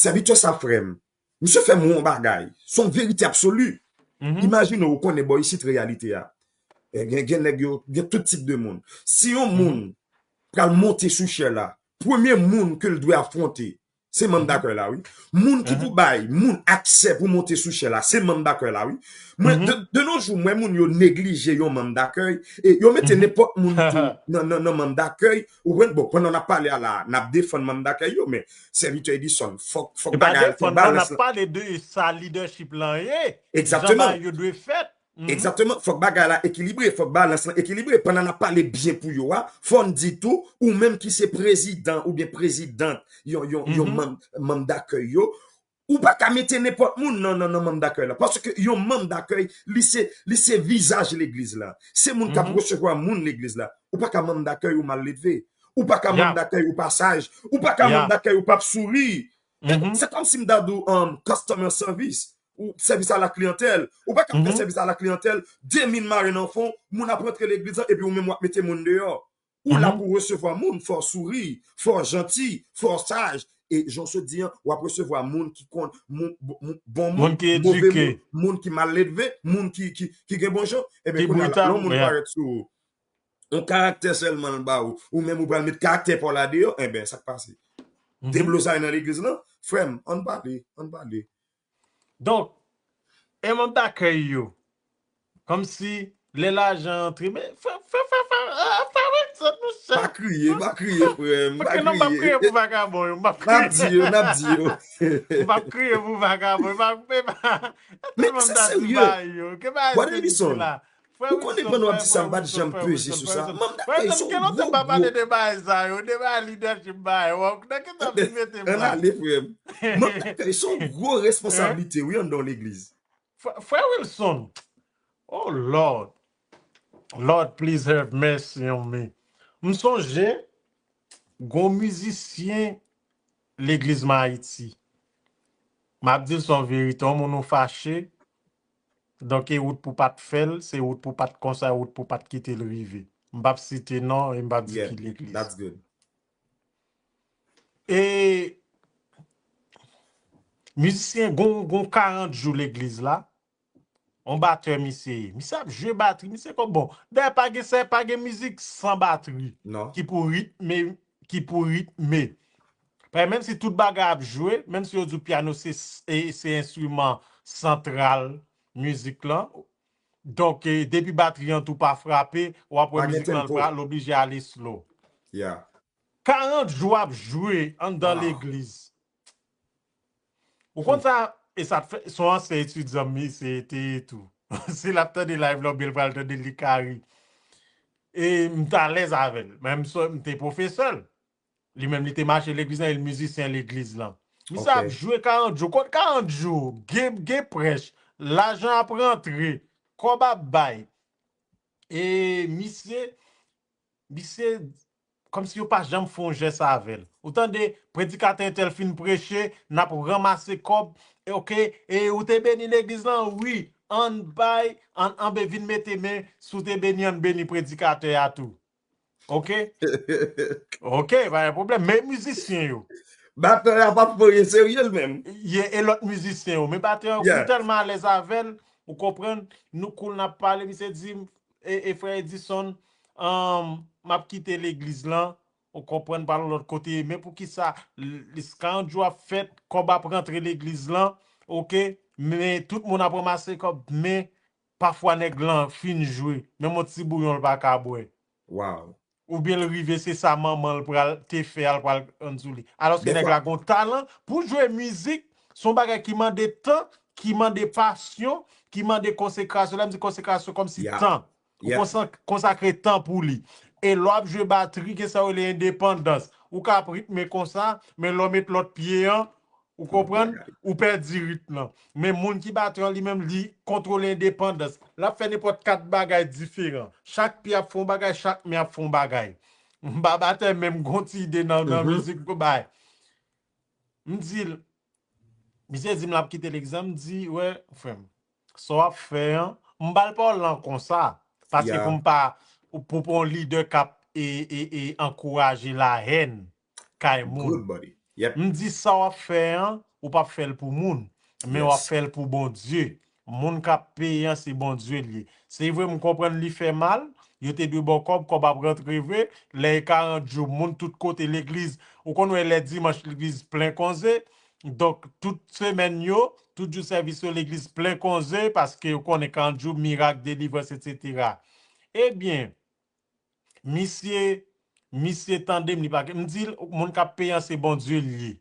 Sèvitè sa, frè m, misye fè m yon bagay. Se yon verite absoli. Imajine w, ou konnen bò isit reyalite a. Gen, gen nèg yo, gen tout tip de moun. Si yon moun pral monte sou chè la, premye moun ke l dwe afwonte, se manm dakèy la, wi. Moun ki pou bay moun aksè pou monte sou chè la, se manm dakèy la, wi. Mwen, de, de nos jours, mwen, moun yo neglije yon manm dakèy, e yo mete nenpòt moun tou nan, nan, nan manm dakèy. Ou konprann? Bon, pandan n ap pale a la, n ap defann manm dakèy yo, men sèvitè Edison, fòk, fòk bagay la, fòk balans lan. N ap pale de sa lidèchip lan ye, jan bagay yo dwe fèt. Egzakteman. Fòk bagay la ekilibre, fòk balans lan ekilibre. Pandan n ap pale byen pou yo a, fò n di tou, ou menm ki se prezidan oubyen prezidant yon, yon, yon manm, manm dakèy yo, ou pa ka mete nenpòt moun nan, nan, nan manm dakèy la. Paske yon manm dakèy, li se, li se vizaj legliz la. Se moun k ap resevwa moun legliz la. Ou pa ka manm dakèy ou mal leve. Ou pa ka manm dakèy ou pa saj. Ou pa ka manm dakèy ou p ap souri. Se kòm si m ta di w um, customer service, ou sèvis a la kliyantèl. Ou pa ka fè sèvis a la kliyantèl, de mil mare nan fon, moun ap rantre legliz lan, epi ou menm w ap mete moun deyò. Ou la pou resevwa moun, fò w souri, fò w janti, fò w saj. E jan w sot di an, w ap resevwa moun ki konn, moun, bon moun, move moun, moun ki mal ledve, moun ki, ki, ki gen bon jan. Ebyen, kounye a la, lè yon moun parèt sou ou, yon karaktè sèlman l ba ou, ou menm ou pral met karaktè pa w la deyò, enben, sa k pase? Deblozay nan legliz lan, frè m, ann pale, ann pale. Donk, e manm dakèy yo, kòmsi lè lajan antre, men fè, fè, fè, fè, fè, fè wè zòt, monchè. Pa kriye, pa kriye, frè m, pa kriye. Paske non, m p ap kriye pou vakabon yo, m p ap kriye. N ap di yo, n ap di yo. M p ap kriye pou vakabon yo, m p ap, men pa, men se serye. Brother Edison, ou konnen pandan w ap di sa, m pa t janm peze sou sa. Manm dakèy se yon gwo, gwo. Gen lontan m pa pale de bagay sa yo, de bagay lidèchip bagay, w ap, nan ki tan m vin mete m la? Ann ale, frè m. Manm dakèy se yon gwo responsablite, wi, anndan yon legliz. Frè, frè Wilson, oh Lord, Lord please have mercy on me. M sonje, gon mizisyen legliz m Ayiti. M ap di l se yon verite, yon moun ou fache, donk e wout pou pa t fè l, se wout pou pa t konsa, e wout pou pa t kite l rive. M p ap site non e m p ap di ki legliz. E mizisyen, gon, gon karant jou legliz la, yon batè misye ye. Misye ap jwe batri, misye kon bon. Dayè pa gen sè, pa gen mizik san batri ki pou ritme, ki pou ritme. Paske menm si tout bagay ap jwe, menm si yo di w pyano se, se enstriman santral mizik lan, donk, depi batri an tou pa frape, w ap wè mizik lan pral oblije ale slow. Karant jou ap jwe anndan legliz. Ou konn sa, e sa t fè, se yon ansyen etidyan m misye te ye tou. Si l ap tande live la oubyen l pral tande l, li ka ri. E m t alèz avè l. Men m, m te pwofesè l. Li menm, li te mache legliz lan, e l mizisyen legliz lan. Misye ap jwe karant jou. Kot karant jou? Gen, gen prèch. Lajan ap rantre. Kòb ap bay. E misye, misye, kòmsi yo pa janm fè yon jès avè l. Ou tande, predikatè entèl fin preche, n ap ranmase kòb, e, oke, e ou te beni legliz lan? Wi, ann bay, ann, ann be-, vin mete men, si w te beni, ann beni predikatè a tou. Oke? Oke, pa gen pwoblèm. Men mizisyen yo. Batè a p ap pran anyen serye l menm. Ye, e lòt mizisyen yo. Men batè a, ou tèlman alèz avè l, ou konprann, nou cool, n ap pale, misye di m, e, e frè Edison, um, m ap kite legliz lan, ou konprann, pral yon lòt kote. Men poukisa, l-, l-, karant jou ap fèt, kòb ap rantre legliz lan, oke, men tout moun ap ranmase kòb, men pafwa nèg lan fin jwe, menm yon ti bouyon l pa ka bwè. Oubyen l rive se sa manman l pral te fè a, l pral rann sou li. Alòske nèg la gon talan pou jwe mizik, se yon bagay ki mande tan, ki mande pasyon, ki mande konsekrasyon. Lè m di konsekrasyon, kòmsi tan. Ou konsan-, konsakre tan pou li. E lè w ap jwe batri, gen sa yo rele endepandans. Ou ka ap ritme konsa, men lè w met lòt pye an, ou konprann? Ou pèdi ritm lan. Men moun ki batè an li menm, li kontwole endepandans. L ap fè nenpòt kat bagay diferan. Chak pye ap fè yon bagay, chak men ap fè yon bagay. M pa batè, men m gon ti ide nan, nan mizik, m ko bay. M di l, misye di m l ap kite legliz lan, m di, wè, frè m, sa w ap fè an, m ba l pawòl lan konsa, paske pou m pa, pou, pou yon lidè k ap, e, e, e, ankouraje lahèn kay moun. M di sa w ap fè an, ou p ap fè l pou moun, men w ap fè l pou Bondye. Moun k ap peye an, se Bondye l ye. Se vre, m konprann li fè mal, yo te dwe ba w kòb, kòb ap rantre vre, lè e karant jou, moun tout kote legliz, ou konn wè lè dimanch legliz plen konze, donk tout semèn yo, tout jou sèvis yo, legliz plen konze, paske yo konnen karant jou, mirak, delivrans, etsetera. Ebyen, Misye, misye tande m, li pa, m di l, moun k ap peye an se Bondye l ye.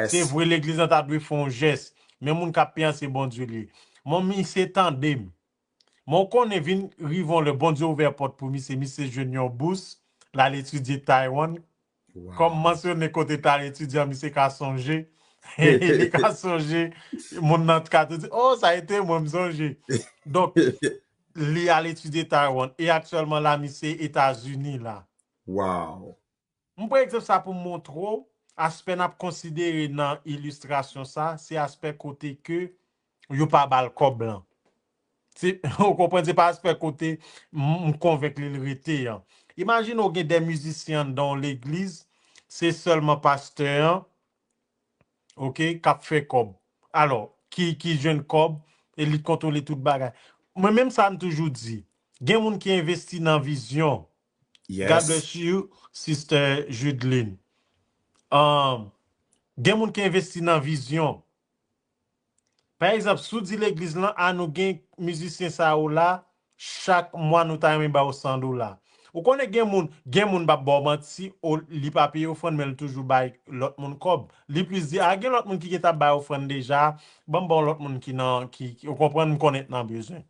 Se vre legliz lan ta dwe fè yon jès, men moun k ap peye an se Bondye l ye. Mon misye tande m. Men w konnen vin rive yon lè Bondye ouvè pòt pou misye, misye jwenn yon bous, l al etidye Taiwan. Kòm m mansyone kote l t al etidye an, misye ka sonje. Li ka sonje, moun nan ka tou di, oh, sa e te mwen, m sonje. Donk, li al etidye Taiwan. E aktyèlman la, misye Etazini la. Wow. M pran egzanp sa pou m montre w aspè n ap konsidere nan ilistrasyon sa, se aspè kote ke yo pa ba l kòb lan. Se, ou konprann, se pa aspè kote m, m konvenk li l rete an. Imajine w gen de mizisyen anndan yon legliz, se sèlman pastè an, oke, k ap fè kòb. Alò, ki, ki jwenn kòb, e li kontwole tout bagay. Mwen menm sa m toujou di, gen moun ki envesti nan vizyon. God Yes. bless you, Sister Judeline. Um, gen moun ki envesti nan vizyon. Pa egzanp, si w di legliz lan, a nou gen mizisyen sa yo la, chak mwa nou ta renmen ba yo san dola. Ou konnen gen moun, gen moun p ap ba w manti, o, li pa peye ofrann, men l toujou bay lòt moun kòb. Li plis di, a gen lòt moun ki gentan bay ofrann deja, ban m ba w lòt moun ki nan, ki, ki, ou konprann, m konnen nan bezwen.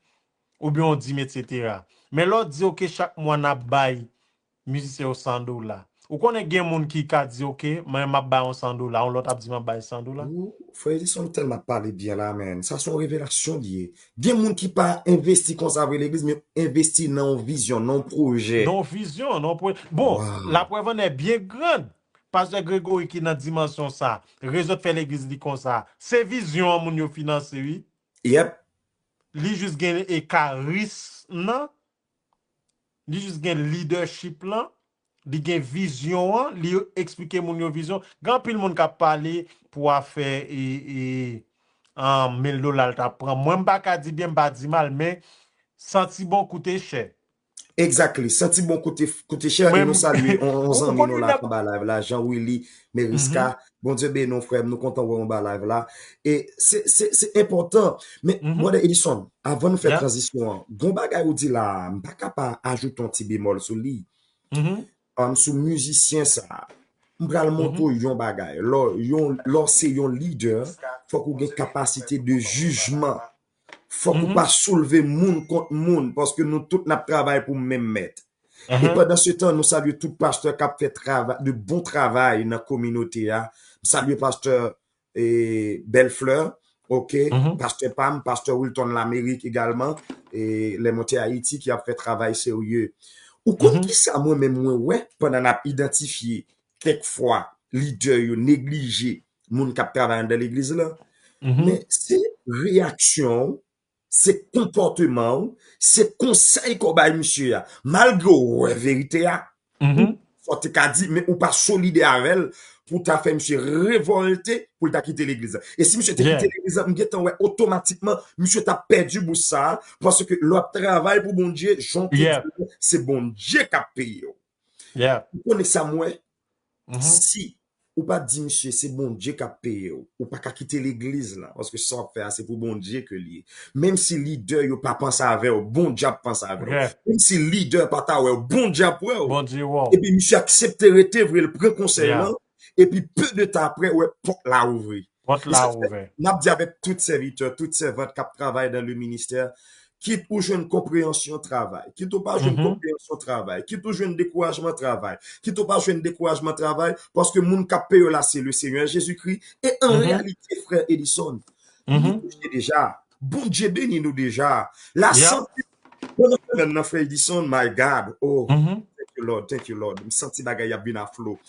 Oubyen yon dim, etsetera. Men lè w di, oke, chak mwa n ap bay mizisyen yo san dola. Ou konnen gen moun ki ka di, oke, mwen m ap bay yon san dola, yon lòt ap di m ap bay san dola. Ou, Frè Edison, ou tèlman ap pale byen la, men. Sa se yon revelasyon li ye. Gen moun ki pa envesti konsa vre legliz, men envesti nan yon vizyon, nan yon pwojè. Nan yon vizyon, nan yon pwojè. Bon, Wow. laprèv an è byen grann. Pastè Gregory ki nan dimansyon sa, rezon fè legliz li konsa. Se vizyon an moun yo finanse, wi. Yep. Li jis gen e karis nan. Li jis gen leadership lan. Li gen vizyon an. Li eksplike moun yo vizyon. Gen anpil moun k ap pale pou afè e, e, an, mil dola l t ap pran. Mwen, m pa ka di byen, m pa di mal, men santi bon koute chè. Exactly. Santi bon koute, koute chè e Mwen, nou salye on, on ou, ou zanmi konn nou yon la nèg anba live la, Jean Willy Meriska. Mhm. Bondye beni w, frè m. Nou kontan wè w anba live la. E se, se, se enpòtan. Men, Mhm. Brother Edison, avan nou fè Yeah. tranzisyon an, gon bagay ou di la, m pa ka pa ajoute yon ti bemòl sou li. Mhm. Um, sou mizisyen sa, m pral montre Mhm. w yon bagay. Lò, yon, lò se yon lidè, fòk ou gen kapasite de jijman. Fòk ou Mhm. pa soulve moun kont moun, paske nou tout n ap travay pou menm mèt. E Mhm. pandan se tan, nou salye tout pastè k ap fè travay, de bon travay nan kominote a. M salye pastè e, Bèlflè, oke, Mhm. pastè pa m, pastè Wilton Lamerik egalman, e, Les Montées Haïti ki ap fè travay serye. Ou konn Mhm. kisa mwen menm mwen wè pandan n ap idantifye kèk fwa lidè yo neglije moun k ap travay anndan legliz la? Mhm. Men se reyaksyon w, se konpòteman w, se konsèy ke w bay misye a. Malgre w wè verite a, Mhm. sa w te ka di, men ou pa solidè avè l pou w ta fè misye revòlte pou l ta kite legliz la. E si misye te Yeah. kite legliz la, m gentan wè otomatikman misye t ap pèdi bous sa a, paske lè w ap travay pou Bondye, jan w te Yeah. di, se Bondye k ap peye w. Yeah. Ou konnen sa m wè? Mhm. Si ou pa di misye se Bondye k ap peye w, ou pa ka kite legliz la, paske sa w ap fè a se pou Bondye ke l ye. Menm si lidè yo pa panse avè w, Bondye ap panse avè w. Yeah. Menm si lidè pa ta wè w, Bondye ap wè w. Bondye wè w. Epi misye aksepte rete vre, l pran konsèy Yeah. lan. Epi pe de tan apre, wè pòt la ouvri. Pòt E la sa fè, ouvè. n ap di avèk tout sèvitè, tout sèvant k ap travay dan le ministè, kit ou jwenn konpreyansyon travay, kit ou pa jwenn Mhm. konpreyansyon travay, kit ou jwenn dekourajman travay, kit ou pa jwenn dekourajman travay, paske moun k ap peye w la, se le Senyè Jezikri. E an Mhm. reyalite, frè Edison, Mhm. nou touche deja. Bondye beni nou deja. La Yeah. sante, pandan semèn nan, frè Edison, my God, oh, Mhm. thank you, Lord, thank you, Lord. M santi bagay y ap vin a flo.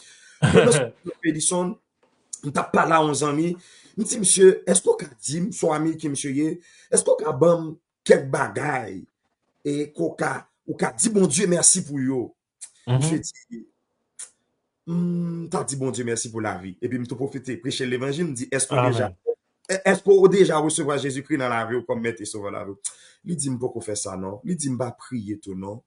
Pandan semèn nan, frè Edison, m t ap pale a yon zanmi, m di, "Misye, èske w ka di m, se yon Ameriken misye ye, èske w ka ban m kèk bagay e ke w ka, ou ka di Bondye mèsi pou yo?" Misye Mhm. di, "M ta di Bondye mèsi pou lavi." Epi m tou pwofite preche levanjil, m di, "Èske w deja, Amen. è-, èske w deja resevwa Jezikri nan lavi w kòm Mèt e Sovè lavi w?" Li di, "M poko fè sa non." Li di, "M pa priye tou non."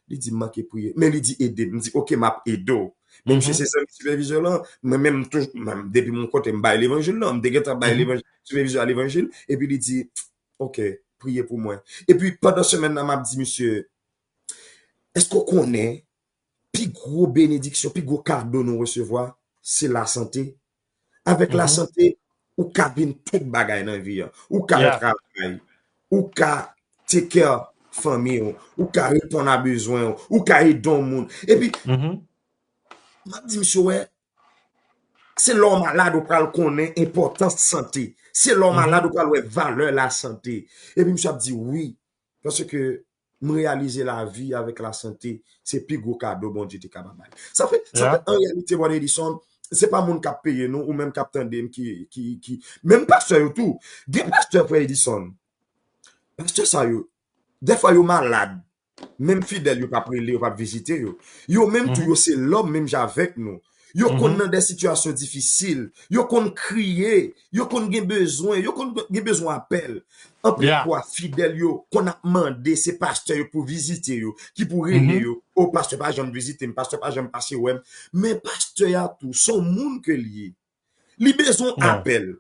Li di, "M manke priye." Men li di, "Ede m." M di, "Oke, m ap ede w." Men misye Mhm. se zanmi sipèvizè lan, mwen menm tou, mwen, depi m kote m bay levanjil lan, m te gentan bay Mhm. levanjil, sipèvizè a levanjil, epi li di, "Oke, priye pou mwen." Epi pandan semèn nan, m ap di misye, "Èske w konnen pi gwo benediksyon, pi gwo kado nou resevwa, se lasante?" Avèk Mhm. lasante, ou ka vin tout bagay nan vi an. Ou ka yon Yeah. travay, ou ka take care fanmi w, ou ka reponn a bezwen w, ou ka ede yon moun. Epi, Mhm. m ap di misye, wè, se lè w malad ou pral konnen enpòtans sante. Se lè w Mhm. malad ou pral wè valè lasante. Epi misye ap di, "Wi, paske m reyalize lavi avèk lasante, se pi gwo kado Bondye te kapab bay." Sa fè, sa Yeah. fè, an reyalite, Brother Edison, se pa moun k ap peye nou, ou menm k ap tande m ki, ki, ki, menm pastè yo tou. Gen pastè, frè Edison, pastè sa yo, dèfwa yo malad. Menm fidèl yo p ap rele, yo p ap vizite yo. Yo menm tou, yo se lòm menm jan avèk nou. Yo konn nan de sitiyasyon difisil. Yo konn kriye. Yo konn gen bezwen. Yo konn gen bezwen apèl. Anpil fwa, fidèl yo konn ap mande se pastè yo pou vizite yo, ki pou rele yo. O, pastè pa janm vizite m, pastè pa janm pase wè m. Men pastè a tou, se yon moun ke l ye. Li bezwen apèl.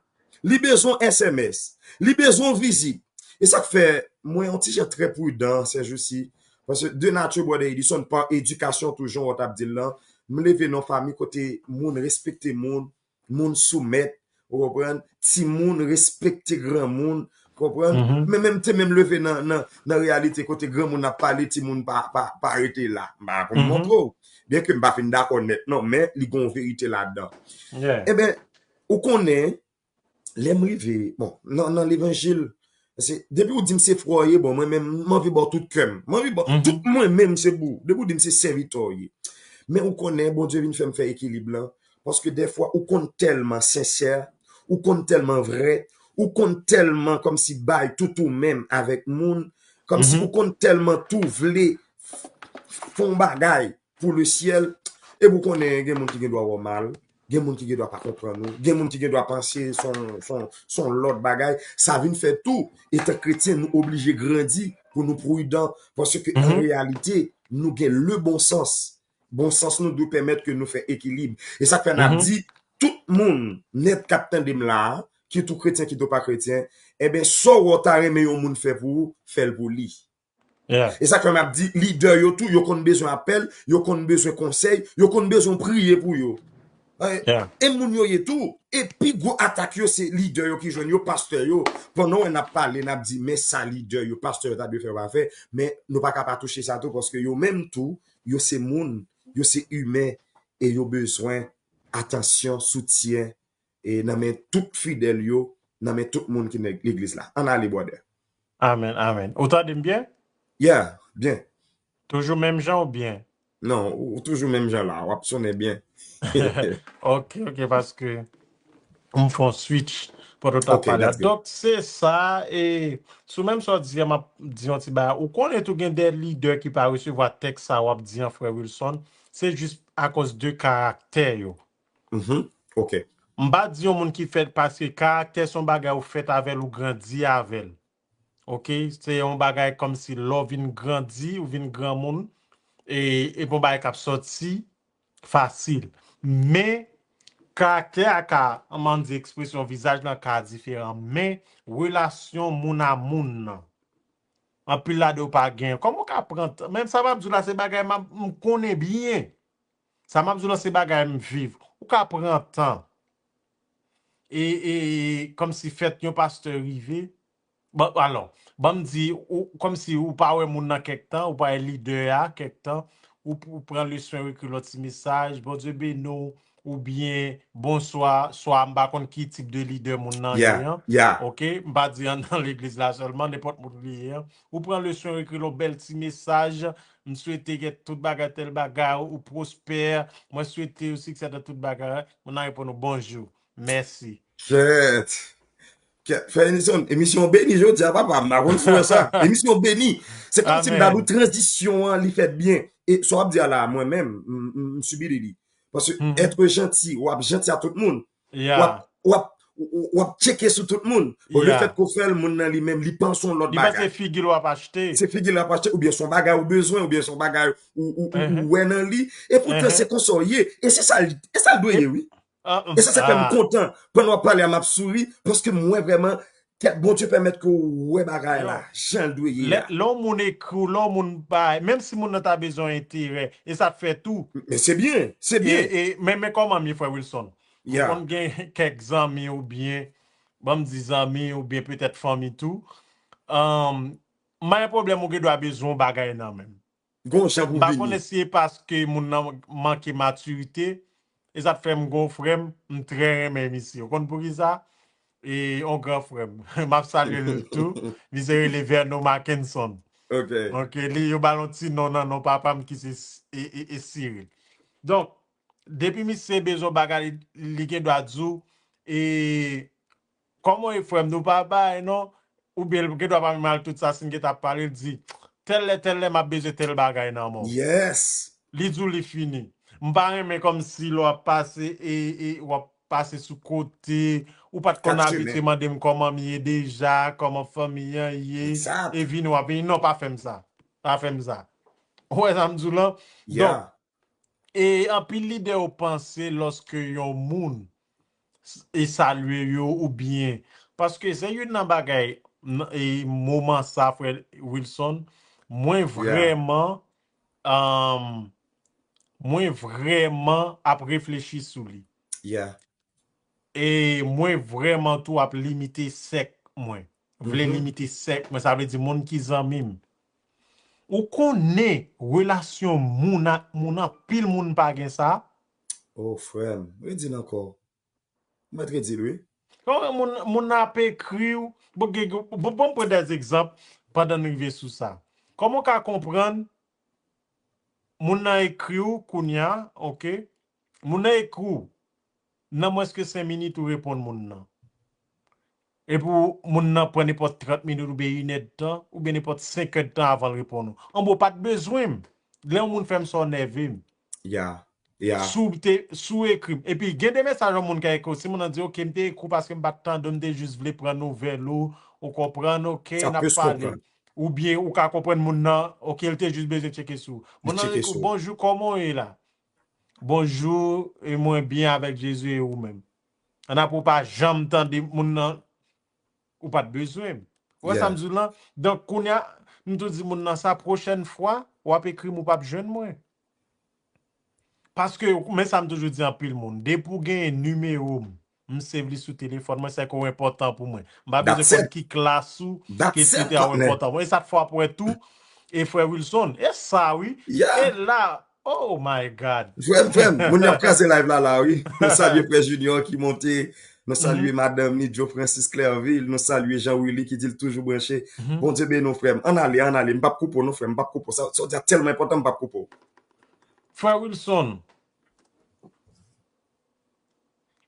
Li bezwen S M S. Li bezwen vizit. E sa k fè, mwen, yon ti jan trè pridan sèjousi. Paske de nati, brother Edison, pa edikasyon, toujou, w t ap di l lan, m leve nan fanmi kote moun respekte moun, moun soumèt, ou konprann? Timoun respekte granmoun, konprann? Men menm te menm leve nan, nan, nan reyalite kote granmoun ap pale, timoun pa, pa, pa rete la. M pa konn montre w. Byen ke m pa fin dakò nèt, non, men li gen yon verite ladan. Ebyen, ou konnen, lè m rive, bon, nan, nan levanjil, se, depi ou di m se frè w ye, bon, mwen menm, m anvi ba w tout kè m. M anvi ba w tout mwen menm, se pou ou. Depi ou di m se sèvitè w ye. Men ou konnen, Bondye vin fè m fè ekilib lan. Paske dèfwa, ou konn tèlman sensè, ou konn tèlman vrè, ou konn tèlman kòmsi bay tout ou menm avèk moun, kòmsi ou konn tèlman tou vle fè yon bagay pou le syèl. Epi ou konnen, gen moun ki gen dwa wè w mal, gen moun ki gen dwa pa konprann ou, gen moun ki gen dwa panse se yon, se yon, se yon lòt bagay. Sa vin fè tou, etan kretyen, nou oblije grandi pou nou pridan, paske an reyalite, nou gen le bon sans. Bon sans nou dwe pèmèt ke nou fè ekilib. E sa k fè n ap di, tout moun nèt k ap tande m la a, kit ou kretyen, kit ou pa kretyen, enben, sa w wè w ta renmen yon moun fè pou ou, fè l pou li. E sa k fè m ap di, lidè yo tou, yo konn bezwen apèl, yo konn bezwen konsèy, yo konn bezwen priye pou yo. E, e moun yo ye tou. E pi gwo atak yo, se lidè yo ki jwenn yo, pastè yo. Pandan w wè n ap pale, n ap di, men sa lidè yo, pastè yo ta dwe fè, pa fè, men nou pa ka pa touche sa tou, paske yo menm tou, yo se moun, yo se imen, e yo bezwen atansyon, soutyen, e nan men tout fidèl yo, nan men tout moun ki nan legliz la. Ann ale, brother. Amèn, amèn. Ou tande m byen? Yeah, byen. Toujou menm jan oubyen? Non, ou, ou toujou menm jan la, w ap sonnen byen. Ok, ok, paske m fè yon switch pandan w t ap pale a. Donk, se sa, e sou menm sa w di a, m ap di yon ti bagay. Ou konnen tou gen de lidè ki pa resevwa tèks sa w ap di an, frè Wilson. Se jis akoz de karaktè yo. M pa di yon moun ki fèt, paske karaktè se yon bagay ou fèt avè l, ou grandi avè l. Ok? Se yon bagay kòmsi lè w vin grandi, ou vin granmoun, e, e pa yon bagay k ap sòti fasil. Men, karaktè a ka, ann di ekspresyon vizaj lan ka diferan, men relasyon moun a moun nan, anpil ladan yo pa gen. Kòman w ka pran tan? Menm sa m ap di w la, se bagay m ap, m konnen byen. Sa m ap di w lan se bagay m viv. Ou ka pran tan. E, e, e kòmsi fèt yon pastè rive. Bon, alò, ban m di, ou, kòmsi ou pa wè moun nan kèk tan, ou pa wè lidè a kèk tan, ou, ou pran leswen, ou ekri lòt ti mesaj, Bondye beni w, oubyen bonswa, swa m pa konn ki tip de lidè moun nan ye an. Ok, m pa di an nan legliz la sèlman, nenpòt moun li ye an. Ou pran leswen, ou ekri lòt bèl ti mesaj, M swete ke tout bagay, tèl bagay, ou pwospè. Mwen swete ou siksè nan tout bagay. Moun nan reponn ou, bonjou. Mèsi. Kèt. Kèt. Frè Edison, emisyon beni jodi a, papa, m pa konn si w wè sa. Emisyon beni. Se kòmsi m ta di w tranzisyon an, li fèt byen. E sa w ap di a la, mwen menm, m, m, m sibi de li. Paske être gentil, w ap janti a tout moun. W ap, w ap, w ap tcheke sou tout moun. Bon, lefètke w fè l, moun nan li menm, li panse yon lòt bagay. Li panse figi l w ap achte. Se figi l w ap achte, oubyen se yon bagay ou bezwen, oubyen se yon bagay ou, ou, ou, ou wè nan li. E poutan, se konsa w ye. E se sa l, e sa l dwe ye, wi. E se sa k fè m kontan. Pandan w ap pale a, m ap souri, paske m wè vrèman, kèt Bondye pèmèt ke w wè bagay la, jan l dwe ye a. Lè, lè yon moun ekri w, lè yon moun bay, menm si moun nan ta bezwen enterè, e sa k fè tou. Men se byen, se byen. E, e, men, men kòman m ye, frè Wilson? Ou konn gen kèk zanmi oubyen, ban m di zanmi oubyen petèt fanmi tou. Ann, m pa gen pwoblèm ou gen dwa bezwen yon bagay nan men m. M pa konnen si e paske moun nan manke matirite, e sa k fè m gen yon frè m, m trè renmen misye. Ou konn poukisa? E yon gran frè m. M ap salye l tou. Misye rele Vernon Mackenson. Ok, li, yo ba l yon ti non nan non papa m ki se S-, e, e, e Cyril. Donk, depi misye bezwen bagay, li, li gen dwa di w, e, kòman w ye, frè m, nou pa bay non, oubyen l gen dwa pa menm al tout sa, si n gentan ap pale, l di, tèl lè, tèl lè, m ap bezwen tèl bagay nan men w. Yes. Li di w li fini. M pa renmen kòmsi lè w ap pase, e, e, w ap pase sou kote, ou pa t konn abitye mande m kòman m ye deja, kòman fanmi an ye, e vini w ap vini, non, pa fè m sa. Pa fè m sa. Ou wè sa m di w lan? Donk, e anpil lidè yo panse lòske yon moun s- e salye yo oubyen, paske se youn nan bagay, n- e moman sa, frè Wilson, mwen vrèman, um, mwen vrèman ap reflechi sou li. E mwen vrèman tou ap limite sèk mwen. Vle limite sèk mwen, sa vle di moun ki zanmi m. Ou konnen relasyon moun ak moun, anpil moun pa gen sa. Oh, frè m, redi l ankò. Ou mèt redi l, wi. Kòman moun, moun nan ap ekri w? Bon, gen- bon, bon, m pran de egzanp pandan n rive sou sa. Kòman w ka konprann moun nan ekri w kounye a, oke? Moun nan ekri w, nan mwens ke senk minit ou reponn moun nan. Epi w- moun nan pran nenpòt trant minit oubyen inèdtan, oubyen nenpòt senk èdtan avan l reponn ou. Anben, w pa t bezwen m. Lè yon moun fè m sa, w nève m. Ya, ya. Si w te, si w ekri m. Epi, gen de mesaj yon moun ka ekri w. Si moun nan di, oke, m te ekri w paske m pa t tande w, m te jis vle pran nouvèl ou, ou konprann, oke, n ap pale. Oubyen, ou ka konprann moun nan, oke, l te jis bezwen tcheke sou ou. Moun nan ekri w, bonjou, kòman w ye la? Bonjou, e mwen byen avèk Jezi e ou menm. Ann apre w pa janm tande moun nan, ou pa t bezwen m. Ou wè sa m di w lan? Donk, kounye a, m tou di moun nan sa, pwochèn fwa, w ap ekri m, ou p ap jwenn mwen. Paske, men sa m toujou di anpil moun, depi w genyen nimewo m, m save li sou telefòn mwen, se ke w enpòtan pou mwen. M pa bezwen konn ki klas ou, ki etsetera, w enpòtan pou mwen. E sa t fè w ap wè tou, e frè Wilson, e sa wi, e la, oh my God. Frè m, frè m, moun yo ap kraze live la, la, wi. Nou salye frè Junior ki monte, nou salye madanm ni, Joe Francis Clerville, nou salye Jean Willy ki di l toujou branche. Bondye beni w, frè m. Ann ale, ann ale, m p ap koupe w, non, frè m, m p ap koupe w. Sa, sa w di a tèlman enpòtan, m p ap koupe w. Frè Wilson,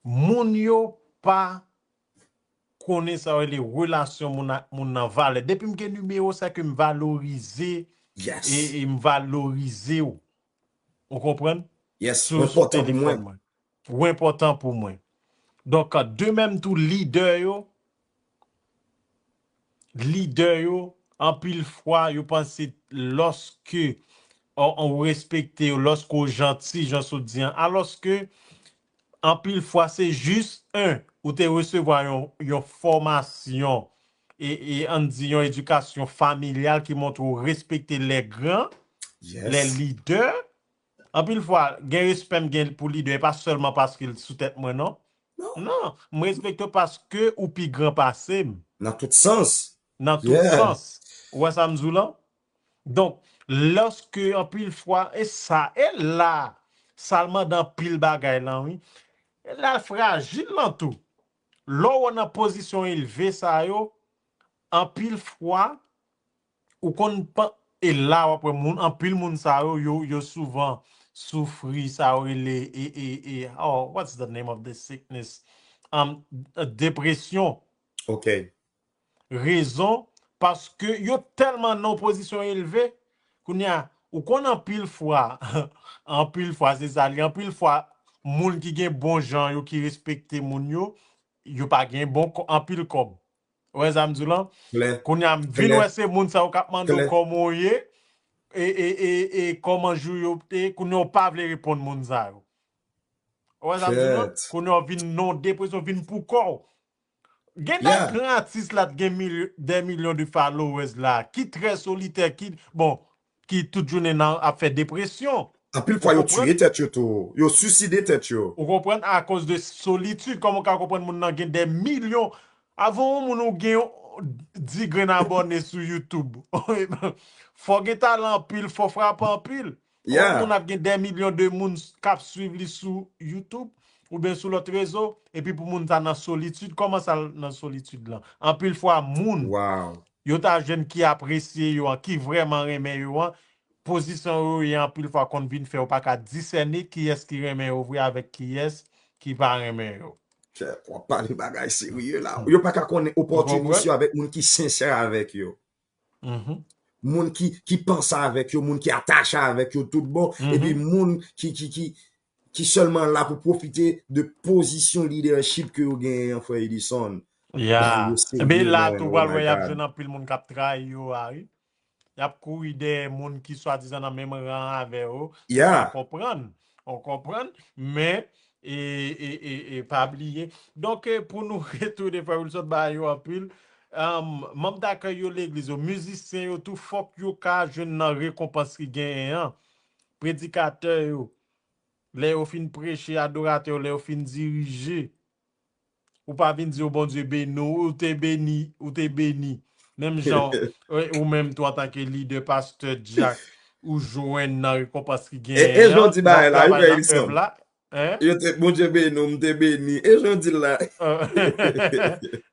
moun yo pa konnen sa yo rele relasyon moun ak moun nan valè. Depi m gen nimewo, se ke m valorize, e, e m valorize w. Ou konprann? Yes, ou enpòtan pou mwen. Ou enpòtan pou mwen. Donk, de menm tou, lidè yo, lidè yo, anpil fwa, yo panse lòske ou, ou respekte yo, lòske w janti, jan sot di an, alòske anpil fwa, se jis, en, ou te resevwa yon, yon fòmasyon, e, e ann di yon edikasyon familyal ki montre w respekte lè gran, lè lidè. Anpil fwa, gen respè m gen pou lidè, e pa sèlman paske l sou tèt mwen, non. Non, m respekte w paske ou pi gran pase m. Nan tout sans. Nan tout sans. Ou wè sa m di w lan? Donk, lòske anpil fwa, e sa, e la, sa l mande anpil bagay lan, wi. E la l frajil lan tou. Lè w nan pozisyon elve sa yo, anpil fwa, ou konn pan-, e la w ap wè moun, anpil moun sa yo, yo, yo souvan soufri sa yo rele, e, e, e, oh, what's the name of this sickness? Um, depresyon. Ok. Rezon, paske yo tèlman nan yon pozisyon elve, kounye a, ou konn anpil fwa, anpil fwa, se sa li, anpil fwa, moun ki gen bon jan yo, ki respekte moun yo, yo pa gen bon kò-, anpil kòb. Ou wè sa m di w lan? Kounye a, m vin wè se moun sa yo k ap mande w kòman w ye, e, e, e, e kòman jou yo te, kounye a, w pa vle reponn moun sa yo. Ou wè sa m di w lan? Kounye a, w vin nan depresyon, w vin pou kò w. Gen de gran atis la t gen milyon, dè milyon de followers la, ki trè solitè, ki, bon, ki tout jounen nan ap fè depresyon. Anpil fwa, yo tiye tèt yo tou. Yo siside tèt yo. Ou konprann? Akoz de solitid. Kòman w ka konprann moun nan gen dè milyon? Avan yon moun ou gen di grenn abòne sou YouTube, fò w gen talan anpil, fò w frape anpil. Yon moun ap gen dè milyon de moun k ap swiv li sou YouTube oubyen sou lòt rezo, epi pou moun sa nan solitid, kòman sa l nan solitid lan? Anpil fwa, moun yo ta jwenn ki apresye yo an, ki vrèman renmen yo an, pozisyon yo ye anpil fwa konn vin fè yo pa ka disène kiyès ki renmen yo vre avèk kiyès ki pa renmen yo. Chè, w ap pale bagay serye la. Yo pa ka konnen opòtinis yo avèk moun ki sensè avèk yo. Moun ki, ki panse avèk yo, moun ki atache avèk yo tout bon, epi moun ki, ki, ki, ki sèlman la pou pwofite de pozisyon lidèchip ke yo genyen an, frè Edison. Ya. Ebyen la tou pral wè y ap jwenn anpil moun k ap trayi yo a, wi. Y ap kouri dèyè moun ki swadizan nan menm ran avè yo. Ou konprann? Ou konprann? Men, e, e, e, e pa bliye. Donk, e, pou nou retounen, frè Wilson, ba yo anpil. Um, manm dakèy yo legliz yo, mizisyen yo tou, fòk yo ka jwenn nan rekonpans ki genyen an. Predikatè yo, lè yo fin preche, adoratè yo, lè yo fin dirije, ou pa vin di yo Bondye beni w, ou te beni, ou te beni. Menm jan, ou menm tou antanke lidè, pastè Jack, ou jwenn nan rekonpans ki genyen an, w ap travay nan èv la. Yo te, Bondye beni w, m te beni. E jan w di l la.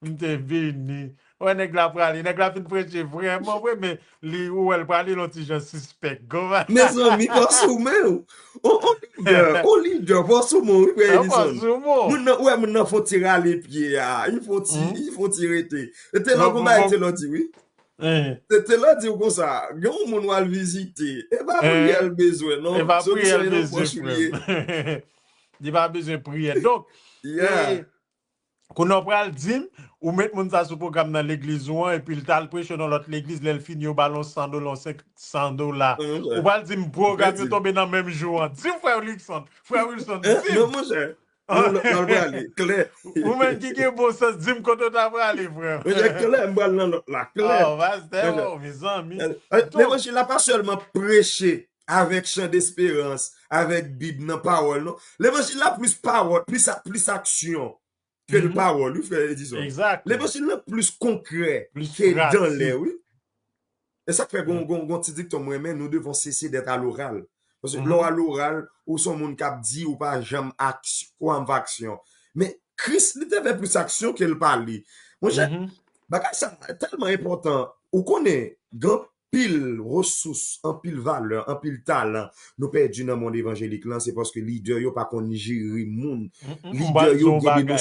M te beni. Wè nèg la prale. Nèg la fin preche vrèman vre, men li ou wè l prale yon ti jan sispèk. Gòman. Mezanmi, fò sou men w. On, on lidè, on lidè, fò sou men w, wi, frè Edison. Moun nan, ou wè moun nan fon ti rale pye a. Li fon ti, li fon ti rete. E te lò konba e te lò di, wi. Te, te lò di w konsa, gen yon moun w al vizite. E pa priyè l bezwen, non. Se yon misyon nan pòch li ye. Li pa bezwen priyè. Donk, e, kounye a w pral di m, ou met moun sa sou pwogram nan legliz ou an, epi l t al preche nan lòt legliz, lè l fini, yo ba l yon san dola, yon senk san dola. Ou pral di m, pwogram yo tonbe nan menm jou an. Di m, frè Wilson, frè Wilson, di m. Non, monchè. Nan lòt la, l prale, klè. Ou menm ki gen bon sans, di m kote w ta prale, frè. Monchè, klè, m pral nan lòt la, klè. Oh, pastè, oh, mezanmi. Levanjil la pa sèlman preche avèk chan desperans, avèk Bib nan pawòl, non. Levanjil la plis pawòl, plis, plis aksyon ke l pawòl, wi, frè Edison. Levanjil la plis konkrè ke dan lè, wi. E sa k fè gon, gon, gon ti dikton m renmen, nous devons cesser d'être à l'oral. Paske lè w à l'oral, ou se yon moun k ap di, ou pa janm aksyon, ou anvan aksyon. Men Kris, li te fè plis aksyon ke l pale. Monchè, bagay sa tèlman enpòtan. Ou konnen, gen anpil resous, anpil valè, anpil talan nou pèdi nan mond evanjelik lan, se paske lidè yo pa konn jere moun. Lidè yo gen de.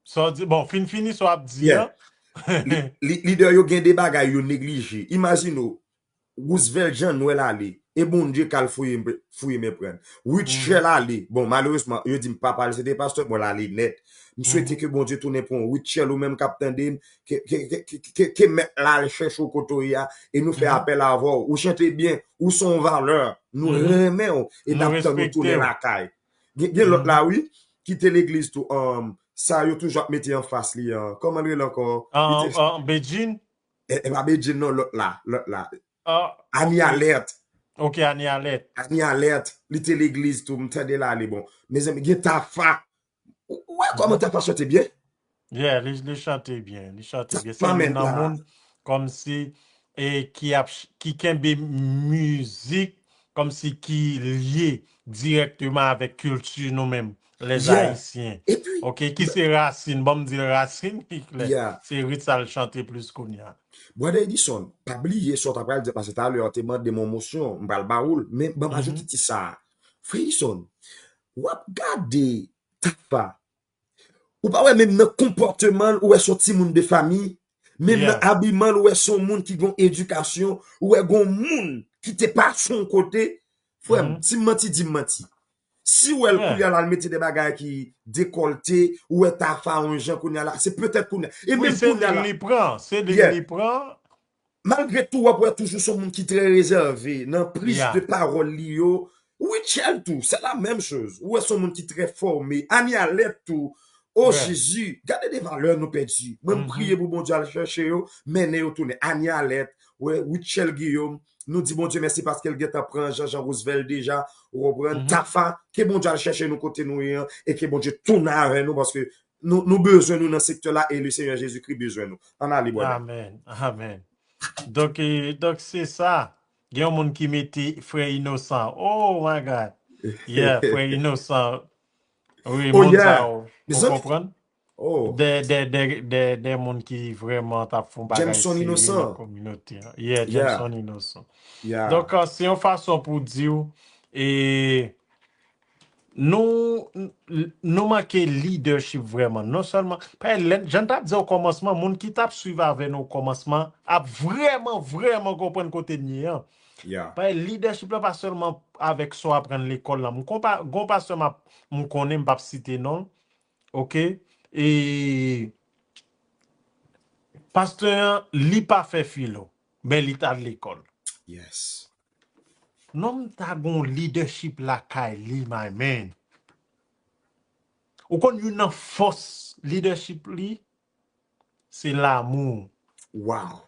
Sa w di, bon, fin fini sa w ap di an. Lidè yo gen de bagay yo neglije. Imajine w, Roosevelt Jean Noël ale, e Bondye k al fouye, fouye men pran. Rutshelle ale, bon, malerezman, yo di m papa l se te pastè, bon, l ale nèt. M swete ke Bondye tounen pou w. Rutshelle, ou menm k ap tande m, ke, ke, ke, ke, ke, ke mèt la al chèche w kote w ye a, e nou fè apèl avè w. Ou chante byen, ou se yon valè, nou renmen w, e n ap tann ou tounen lakay. Gen, gen lòt la, wi, ki te legliz tou, um, sa yo toujou ap mete anfas li an. Kòman l rele ankò? An, an, Bedjine? E, e pa Bedjine non, lòt la, lòt la. Annie Alerte. Ok, Annie Alerte. Annie Alerte, li te legliz tou, m tande l ale, bon. Mezanmi, gen Tafa. Ou, ou wè kòman Tafa chante byen? Yeah, li, li chante byen, li chante byen. Se youn nan moun kòmsi, e ki ap, ki kenbe mizik kòmsi ki lye dirèkteman avèk kilti nou menm, les Haïtiens. Ok, ki se rasin, ban m di l rasin ki klè. Se rit sa l chante plis kounye a. Brother Edison, pa bliye sa w ta pral di, paske talè w te mande m yon mosyon, m pral ba ou l, men ban m ajoute ti sa a. Frè Edison, w ap gade Tafa, ou pa wè menm nan konpòteman l, ou wè se yon timoun de fanmi, menm nan abiman l, ou wè se yon moun ki gen yon edikasyon, ou wè gen yon moun ki te pase yon kote, frè m, di m manti, di m manti. Si w wè l kounye a la, l mete de bagay ki dekòlte, ou wè Tafa yon jan kounye a la, se petèt kounye a. E menm kounye a la. Se li k li pran, se li k li pran. Malgre tou, w ap wè toujou se yon moun ki trè rezève nan priz de pawòl li yo. Rutshelle tou, c'est la même chose. Ou wè se yon moun ki trè fòme. Annie Alerte tou. O Jezi, gade de valè nou pèdi. Mwen, m priye pou Bondye al chèche yo, mennen yo tounen. Annie Alerte, wè, Rutshelle Guillaume, nou di Bondye mèsi paske l gentan pran Jean Jean Roosevelt deja, ou konprann? Tafa, ke Bondye al chèche nou kote nou ye an, e ke Bondye tounen avè nou, paske nou, nou bezwen nou nan sektè la, e le Seigneur Jésus-Christ bezwen nou. Ann ale, brother. Amèn, amèn. Donk, e, donk, se sa. Gen yon moun ki mete frè Inosan. Oh my God. Yeah, frè Inosan. Wi, moun sa yo. Ou konprann? Oh. De, de, de, de, de moun ki vrèman t ap fè yon bagay serye nan kominote an. Yeah, Jameson Innocent. Yeah. Donk, uh, se yon fason pou di w, e nou, n- nou manke leadership vrèman. Non sèlman, pa lè, jan n t ap di o kòmansman, moun ki t ap swiv avè nou o kòmansman ap vrèman, vrèman konprann kote n ye an. Yeah. Pa leadership la pa sèlman avèk sa w aprann lekòl la. M konpa, gon pastè m ap, m konnen, m p ap site non l. Oke? E pastè an, li pa fè filo, men li t al lekòl. Yes. Nonm ta gon leadership lakay li, my man. Ou konn youn nan fòs leadership li, se lamou. Wow.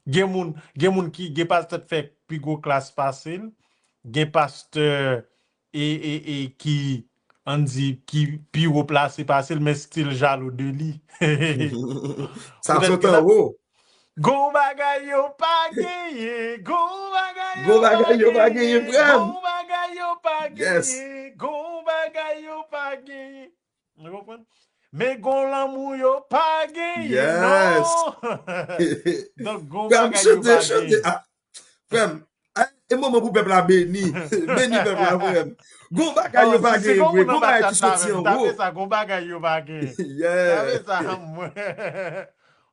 Gen moun, gen moun ki, gen pastè k fè pi gwo klas pase l, gen pastè e, e, e ki, ann di, ki pi wo plase pase l, men still jalou de li. Sa sot anwo. Gon bagay yo pa genyen, gon bagay yo pa genyen, gon bagay yo pa genyen, gon bagay yo pa genyen. Ou konprann? Men gon lanmou yo pa genyen, non. Donk, gon bagay yo pa genyen. Frè m, e moman pou pèp la beni. Beni pèp la, frè m. Gon bagay yo pa genyen vre, gon bagay ki soti anwo. Tape sa, gon bagay yo pa genyen. Tape sa, mwen.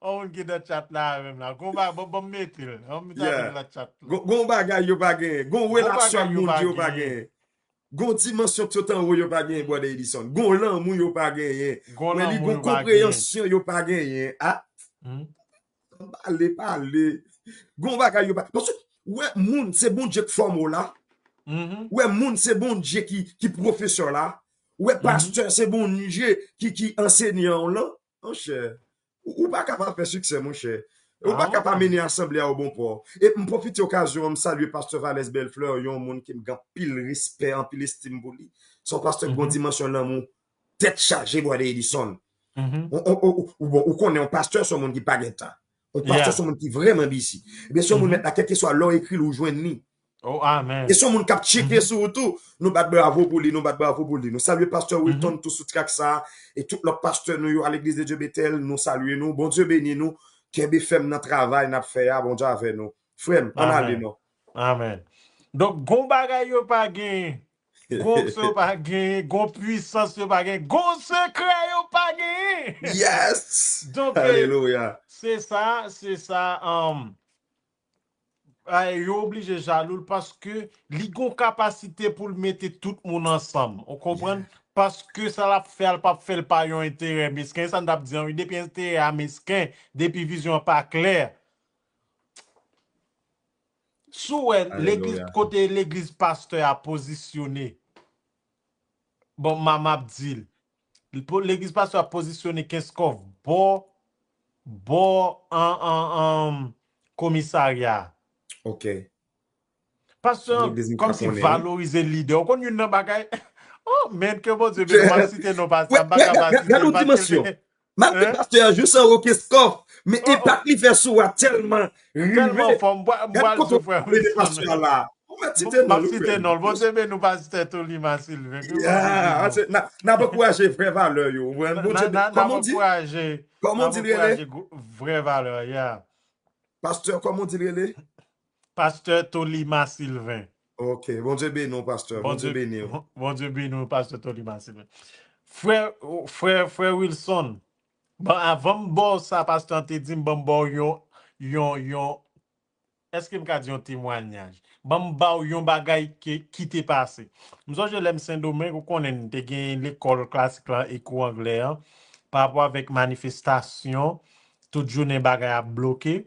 On moun ki nan chat la avè m la. Gon bagay, bon, bon, mete l. On moun tape nan chat la. Gon bagay yo pa genyen. Gon relasyon ak Bondye yo pa genyen. Gon dimansyon k sot anwo yo pa genyen, Brother Edison. Gon lanmou yo pa genyen. Gon lanmou yo pa genyen. Gon konpreyansyon yo pa genyen. A? Pale, pale. Gon bagay yo pa. Paske, ou wè moun, se Bondye k fòme w la. Ou wè moun, se Bondye ki, ki pwofesè w la. Ou wè pastè, se Bondye ki, ki ansenyan w lan. Monchè, ou, ou pa ka pa fè siksè, monchè. Ou pa ka pa mennen asanble a o bon pò. E m pwofite okazyon an, m salye pastè Valès Bèlflè, yon moun ke m gen anpil respè, anpil estim pou li. Se yon pastè ki gon dimansyon lanmou, tèt chaje, Brother Edison. Ou, ou, ou, ou, bon, ou konnen yon pastè se yon moun ki pa gen tan. Yon pastè se yon moun ki vrèman bizi. Ebyen, se yon moun mèt la, kèlkeswa lè w ekri l, ou jwenn li. Oh, amen. E se yon moun k ap tcheke sou ou tou. Nou bat bravo pou li, nou bat bravo pou li. Nou salye pastè Wilton tou sou trak sa a. E tout lòt pastè nou yo a Legliz de Dye Betèl, nou salye nou. Bondye beni nou. Kenbe fèm nan travay n ap fè a, Bondye avè nou. Frè m, ann ale non. Amen. Donk, gon bagay yo pa genyen. Gon onksyon yo pa genyen, gon pwisans yo pa genyen, gon sekrè yo pa genyen. Yes! Donk, e, alelouya, se sa, se sa, um, ay, yo oblije jalou l paske li gon kapasite pou l mete tout moun ansanm. Ou konprann? Paske sa l ap fè a, l p ap fè l pa yon enterè mesken. E sa n t ap di an, wi, depi enterè a mesken, depi vizyon an pa klè, si w wè legliz, kote legliz pastè a pozisyone, bon, m a, m ap di l, legliz pastè a pozisyone Kenskòf bò, bò an, an, an komisarya a. Ok. Pastè an kòmsi valorize lidè. Ou konn youn nan bagay, oh, men ke Bondye beni w, m ap site non pastè a, m pa ka pa site l, paske Malgre pastè a jis anwo Kenskòf, men enpak li fè sou a tèlman rive. Tèlman fò, m pral, m pral di frè Wilson. Pastè a la. Ou mèt site non l, wi. M ap site non l. Bondye beni w, pastè Tolima Sylvain. N ap ankouraje vrè valè yo. Bondye beni. Kòman w di l rele? Vrè valè, yeah. Pastè, kòman w di l rele? Pastè Tolima Sylvain. Ok, Bondye beni w, pastè. Bondye beni w. Bondye beni w, pastè Tolima Sylvain. Frè, frè, frè Wilson, bon, avan m ba w sa pastè an te di m, ban m ba w yon, yon, yon, èske m ka di yon temwayaj? Ban m ba w yon bagay ke, ki te pase. M sonje lè m Sendomeng, ou konnen, te gen lekòl klasik la, e kou anglè an, pa rapò avèk manifestasyon, tout jounen bagay ap bloke.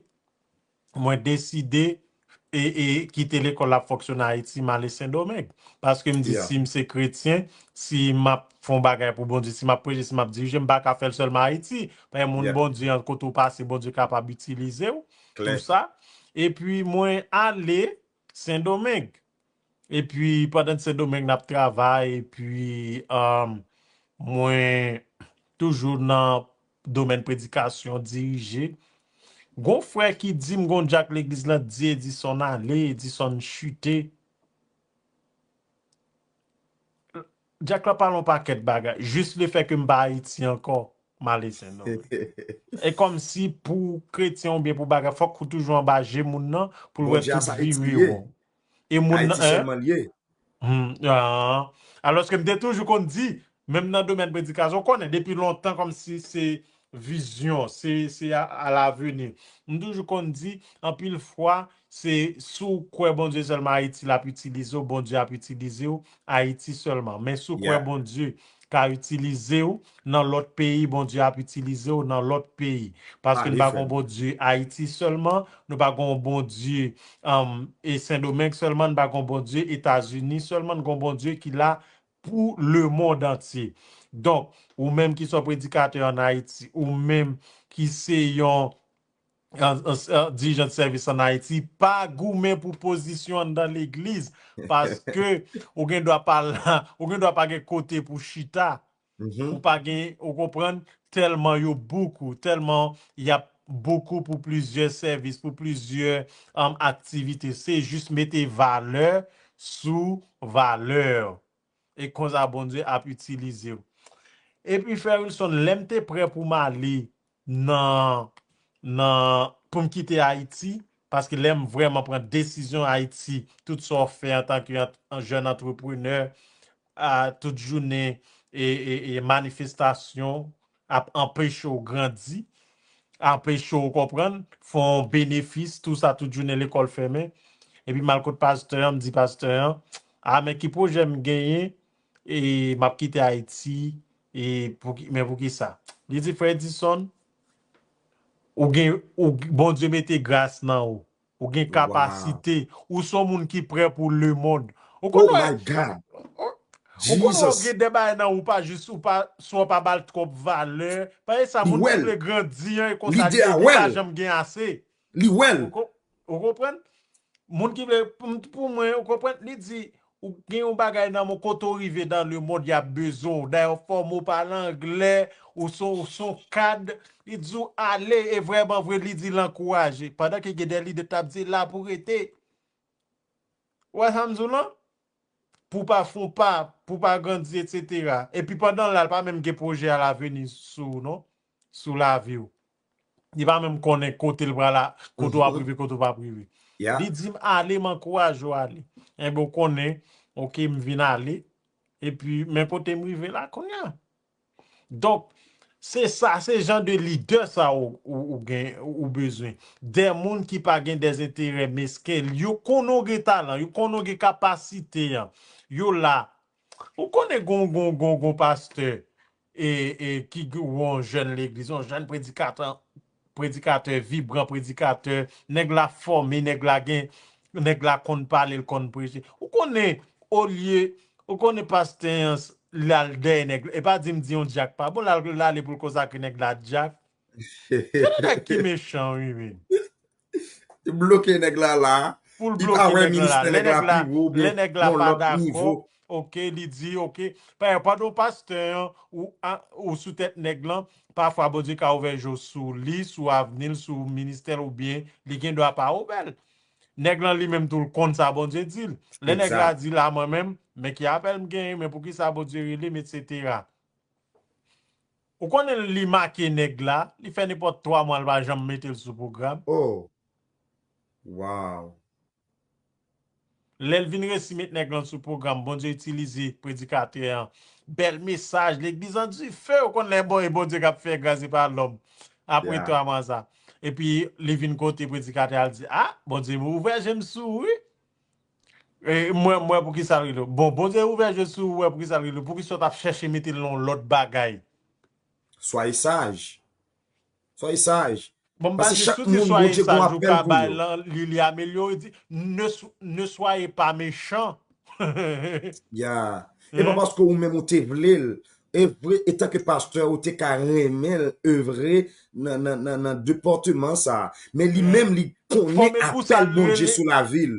Mwen deside e, e kite lekòl la fonksyone Ayiti, m ale Sendomeng. Paske m di, si m se kretyen, si m ap fè yon bagay pou Bondye, si m ap preche, si m ap dirije, m pa ka fè l sèlman Ayiti. Paske moun Bondye an, kote w pase, Bondye kapab itilize w, tou sa. Epi mwen ale Sendomeng. Epi pandan Sendomeng n ap travay, epi, um, mwen toujou nan domèn predikasyon, dirije. Gon frè ki di m gon djak legliz lan di Edison ale, Edison chite. Dyak la pale yon pakèt bagay. Jis le fè ke m pa Ayiti ankò, m ale sen non. E kòmsi pou kretyen oubyen pou bagay, fòk ou toujou anba je moun nan pou l wè tout vi w. E moun nan, sèlman l ye. Hmm, ah. Alòske m te toujou konn di, menm nan domèn predikasyon, ou konnen depi lontan kòmsi se vizyon, se, se a, a laveni. M toujou konn di, anpil fwa, se si w kwè Bondye sèlman Ayiti l ap itilize w, Bondye ap itilize w Ayiti sèlman. Men si w kwè Bondye ka itilize w nan lòt peyi, Bondye ap itilize w nan lòt peyi. Paske nou pa gon Bondye Ayiti sèlman, nou pa gon Bondye um, e Sendomeng sèlman, nou pa gon Bondye Etazini sèlman, nou gon Bondye ki la pou lemonn antye. Donk, ou menm ki se yon predikatè ann Ayiti, ou menm ki se yon an- an- an dirijan de sèvis ann Ayiti, pa goumen pou pozisyon anndan legliz, paske ou gen dwa pa la, ou gen dwa pa gen kote pou chita. Ou pa gen, ou konprann, tèlman yo boukou, tèlman y ap boukou pou plizyè sèvis, pou plizyè um, aktivite. Se jis mete valè sou valè. E konsa Bondye ap itilize w. Epi, frè Wilson, lè m te prè pou m ale nan, nan, pou m kite Ayiti, paske lè m vrèman pran desizyon Ayiti, tout sa w fè antanke ant- jèn antreprenè, a, tout jounen e, e, e manifestasyon ap anpeche w grandi, anpeche w konprann, fè w benefis, tou sa, tout jounen lekòl fèmen. Epi m al kot pastè an, m di pastè an, a, men ki pwojè m genyen, e m ap kite Ayiti, e pou ki, men pou ki sa? Li di, frè Edison, ou gen, ou, Bondye mete gras nan ou. Ou gen kapasite. Ou se yon moun ki prè pou lemonn. Ou konn wè, ou konn wè ou gen de bagay nan ou pa jis, ou pa, si w pa ba l twòp valè. Paske sa moun ki vle grandi an, e konsa li ye, li pa janm gen ase. Ou konprann? Moun ki vle, pou, pou mwen, ou konprann? Li di, ou gen yon bagay nan men w, kote w rive dans le monde, y ap bezwen w. Dayè, w fòme, w pale anglè, ou se, ou se yon kad. Li di w ale, e vrèman vre, li di l ankouraje. Pandan ke gen de lidè t ap di la pou rete. Ou wè sa m di w lan? Pou pa fè w pa, pou pa grandi, etsetera. Epi pandan l la, l pa menm gen pwojè alaveni sou ou, non? Sou lavi w. Li pa menm konnen kote l pral la, kote w ap rive, kote w p ap rive. Li di m ale, m ankouraje w ale. Enben, w konnen, oke, m vin ale. Epi, men kote m rive la, kounye a. Donk, se sa, se jan de lidè sa ou, ou, ou gen, ou bezwen. De moun ki pa gen de enterè mesken, yo konnen w gen talan, yo konnen w gen kapasite an. Yo la. Ou konnen gon, gon, gon, gon pastè e, e, ki gen yon jèn legliz, yon jèn predikatè, predikatè vibran, predikatè, nèg la fòme, nèg la gen, nèg la konn pale, l konn preche. Ou konnen, olye, ou konnen pastè an, l al dèyè nèg la. E pa di m di yon dyak pa bon, l al, l ale pou l konsakre nèg la dyak. Gen de nèg ki mechan, wi, men. Li bloke nèg la la. Pou l bloke nèg la la. Lè nèg la, lè nèg la pa dakò, oke, li di, oke. Pa egzanp, pandan w pastè an, ou, a, ou sou tèt nèg lan, pafwa Bondye ka ouvè je w sou li, sou avni l, sou ministè l, oubyen li gen dwa pa ouvè l. Nèg lan li menm tou l konn sa Bondye di l. Lè nèg la di la, mwen menm, men ki apèl m genyen, men poukisa Bondye rele m, etsetera. Ou konnen li make nèg la, li fè nenpòt twa mwa, l pa janm mete l sou pwogram. Oh. Wow. Lè l vin resi met nèg lan sou pwogram, Bondye itilize predikatè an. Bèl mesaj, legliz an dife, ou konn lè bon, e Bondye k ap fè gras, e pa lòm. Apre twa mwa sa. Epi, li vin kote predikatè a, l di, a, Bondye ouvè je m sou ou, wi. E, mwen, mwen, poukisa l rele w? Bon, Bondye ouvè je sou ou, wè poukisa l rele w. Poukisa w t ap chèche mete l nan yon lòt bagay? Soyez sage. Soyez sage. Bon, m pa di tout se soyez sage ou ka bay lan, li, li amelyore, di, ne, ne soyez pas méchant. Ya. E pa paske ou menm ou te vle l. E vre, etanke pastè, ou te ka renmen l, evre nan, nan, nan, nan depatman sa. Men li menm, li konnen apèl Bondye sou lavi l.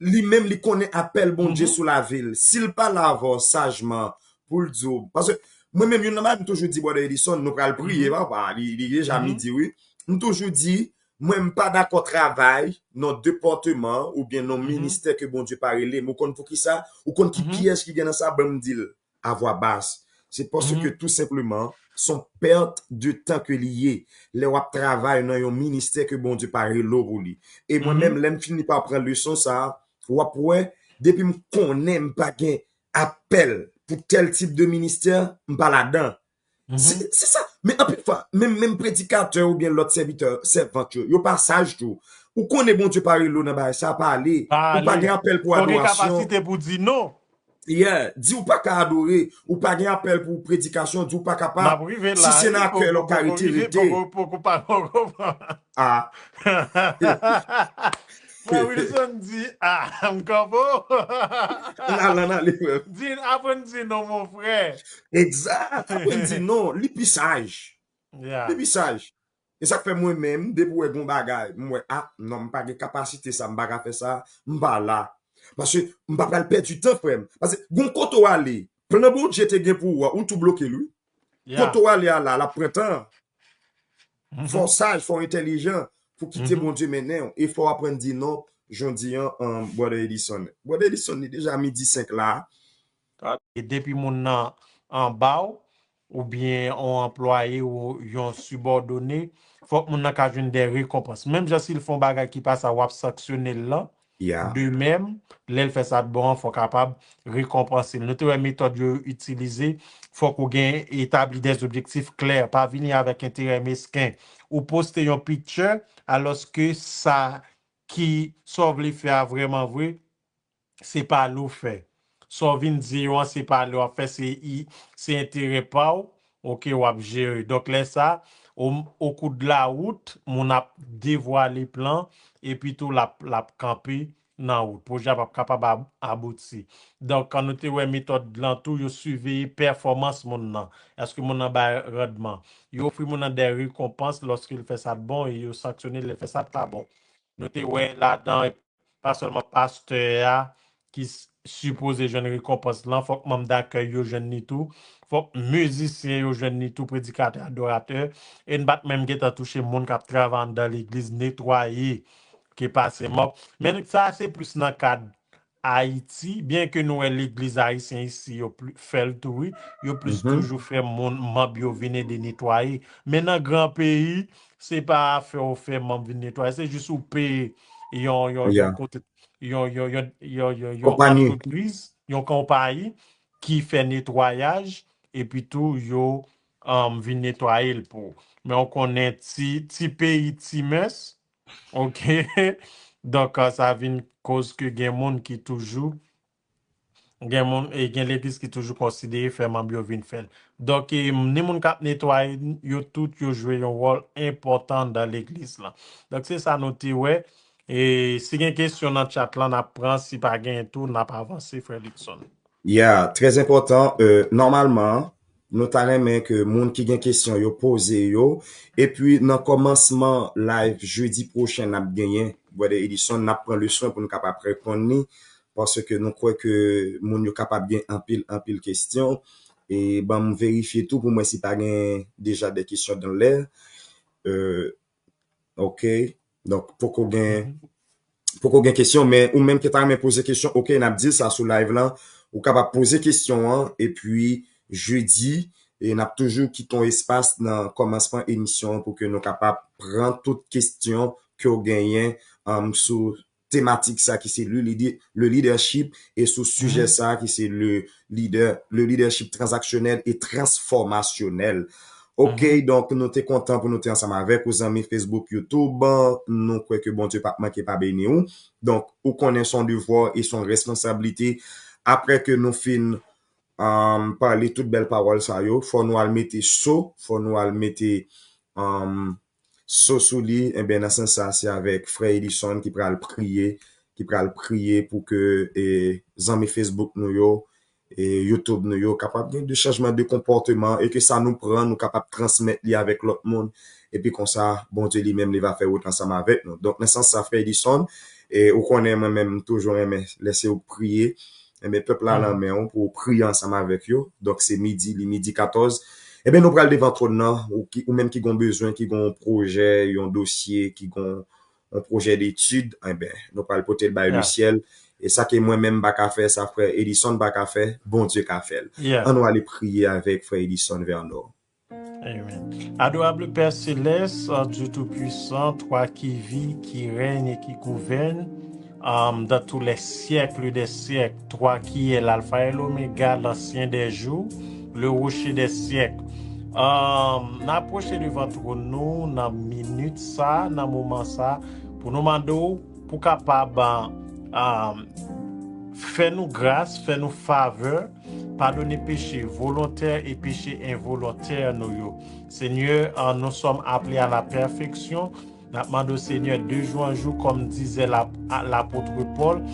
Li menm, li konnen apèl Bondye sou lavi l. Si l pale avè w sajman, pou l di w, paske mwen menm, youn nan bagay m toujou di Brother Edison, nou pral priye, papa, li, li deja midi, wi. M toujou di, mwen m pa dakò travay nan depatman oubyen nan ministè ke Bondye pa rele m. Ou konn poukisa? Ou konn ki pyèj ki gen nan sa? Ban m di l a vwa bas. Se paske tou senpleman, se yon pèt de tan ke li ye. Lè w ap travay nan yon ministè ke Bondye pa rele w pou li. E mwen menm, lè m fini pa pran leson sa, w ap wè, depi m konnen m pa gen apèl pou tèl tip de ministè, m pa ladan. Se se sa. Men anpil fwa, menm, menm predikatè oubyen lòt sèvitè, sèvant yo, yo pa saj tou. Ou konnen Bondye pa rele w nan bagay sa, pa ale. Ou pa gen apèl pou adorasyon. Fò gen kapasite pou di non. Yeah, di ou pa ka adore, ou pa gen apèl pou predikasyon, di ou pa kapab. Si se nan kè w ka rete, rete. Ah. Frè Wilson di, ah, m kanpe w. N al, n ale, frè. Di, aprann di non, mon frè. Egzat, aprann di non, li pi saj. Li pi saj. E sa k fè mwen menm, depi w wè gon bagay, m wè, ah, non, m pa gen kapasite sa, m pa ka fè sa, m pa la. Paske m pa pral pèdi tan, frè m. Paske gon kote w ale, plan Bondye te gen pou ou a, ou tou bloke l, wi. Kote w ale a la, l ap pran tan. Fò w saj, fò w entèlijan pou kite Bondye mennen w. E fò w aprann di non, jodi an, um, Brother Edison. Brother Edison, li deja midi senk la. E depi moun nan anba w, oubyen yon anplwaye ou yon sibòdone, fòk moun nan ka jwenn de rekonpans. Menm jan si l fè yon bagay ki pa sa, w ap sanksyone l lan, de menm, lè l fè sa de bon an, fò w kapab rekonpanse l. Nou te wè metòd yo itilize, fòk ou gen etabli de zobjektif klè, pa vini avèk enterè mesken. Ou poste yon picture, alòske sa ki, sa w vle fè a vrèman vre, se pale w fè. Sa w vin di yo an, se pale w ap fè, se i, se enterè pa w, oke, w ap jere. Donk, lè sa, o, o kou de la wout, moun ap devwale plan, epi tou l ap, l ap kanpe nan wout. Pwojè a p ap kapab ab-, abouti. Donk, kan nou te wè metòd lan tou, yo siveye pèfòmans moun nan. Èske moun nan bay randman? Yo ofri moun nan de rekonpans lòske l fè sa de bon e yo sanksyone l lè l fè sa de pa bon. Nou te wè ladan, pa sèlman pastè a ki s-, sipoze jwenn rekonpans lan, fòk manm dakèy yo jwenn li tou, fòk mizisyen yo jwenn li tou, predikatè, adoratè, e n pa t menm gentan touche moun k ap travay anndan legliz, netwaye, ki pase mòb. Men sa se plis nan kad Ayiti, byen ke nou wè legliz ayisyen isi, yo pli, fè l tou, wi, yo plis toujou fè moun, manm yo vin ede netwaye. Men nan gran peyi, se pa afè w fè manm vin netwaye, se jis ou peye yon, yon, yon kote, yon, yon, yon, yon, yon, yon antrepriz, yon konpayi ki fè netwayaj, epi tou yo, um, vin netwaye l pou ou. Men w konnen ti, ti peyi, ti mès, oke? Donk, sa vin koz ke gen moun ki toujou, gen moun, e gen legliz ki toujou konsidere fè manm yo vin fè l. Donk, e, ni moun k ap netwaye, yo tout, yo jwe yon wòl enpòtan anndan legliz lan. Donk, se sa nou te wè. E si gen kesyon nan chat lan, n ap pran. Si pa genyen tou, n ap avanse, frè Luckson. Yeah, trè enpòtan. Euh, nòmalman, nou ta renmen ke moun ki gen kesyon yo poze yo. Epi nan kòmansman live jedi pwochen n ap genyen, Brother Edison, n ap pran leson pou nou kapab reponn li. Paske nou kwè ke moun yo kapab gen anpil, anpil kesyon. E ban m verifye tou pou mwen si pa gen deja de kesyon dans l'air. Euh, Ok. Donk, poko gen, poko gen kesyon, men ou menm ki ta renmen poze kesyon, ok, n ap di l sa sou live lan. Ou kapab poze kesyon an, epi jedi, e n ap toujou kite yon espas nan kòmansman emisyon an pou ke nou kapab pran tout kesyon ke w genyen, um, sou tematik sa ki se le leader, le leadership, e sou sijè sa ki se le leader, le leadership transaksyonèl e transfòmasyonèl. Ok, donk nou te kontan pou nou te ansanm avèk ou, zanmi Facebook, YouTube. Nou kwè ke Bondye p ap manke pa beni w. Donk, ou konnen se yon devwa e se yon responsablite. Apre ke nou fin, um, pale tout bèl pawòl sa yo, fò nou al mete so, fò nou al mete, um, so sou li. Enben, nan sans sa, se avèk frè Edison ki pral priye, ki pral priye pou ke, e, zanmi Facebook nou yo, e, YouTube nou yo kapab gen de chanjman de konpòteman e ke sa nou pran, nou kapab transmèt li avèk lòt moun. Epi konsa, Bondye li menm, li va fè wout ansanm avèk nou. Donk, nan sans sa, frè Edison, e, ou konnen mwen menm, m toujou renmen lè se ou k priye. Enben, pèp la nan men w pou w priye ansanm avèk yo. Donk, se midi, li midi katòz. Ebyen, nou pral devan twòn nan, ou, ki, ou menm ki gon bezwen, ki gon pwojè, yon dosye, ki gon yon pwojè detid, ebyen, nou pral pote l bay le syèl. E sa ke mwen menm m pa ka fè, sa frè Edison pa ka fè, Bondye ka fè l. Ann nou ale priye avèk frè Edison Vernor. Amen. Adorable Père céleste, Dieu tout-puissant, toi qui vis, qui règnes et qui gouvernes, um, dans tous les siècles des siècles, toi qui es l'alpha et l'oméga, l'ancien des jours, le rocher des siècles. Um, n apwoche devan twòn nou nan minit sa, nan moman sa, pou nou mande w pou kapab um, fè nou gras, fè nou favè, padone peche volontè e peche envolontè nou yo. Senyè, uh, nous sommes appelés à la perfection. N ap mande w, Senyè, de jou an jou, kòm dizè lapot Pòl,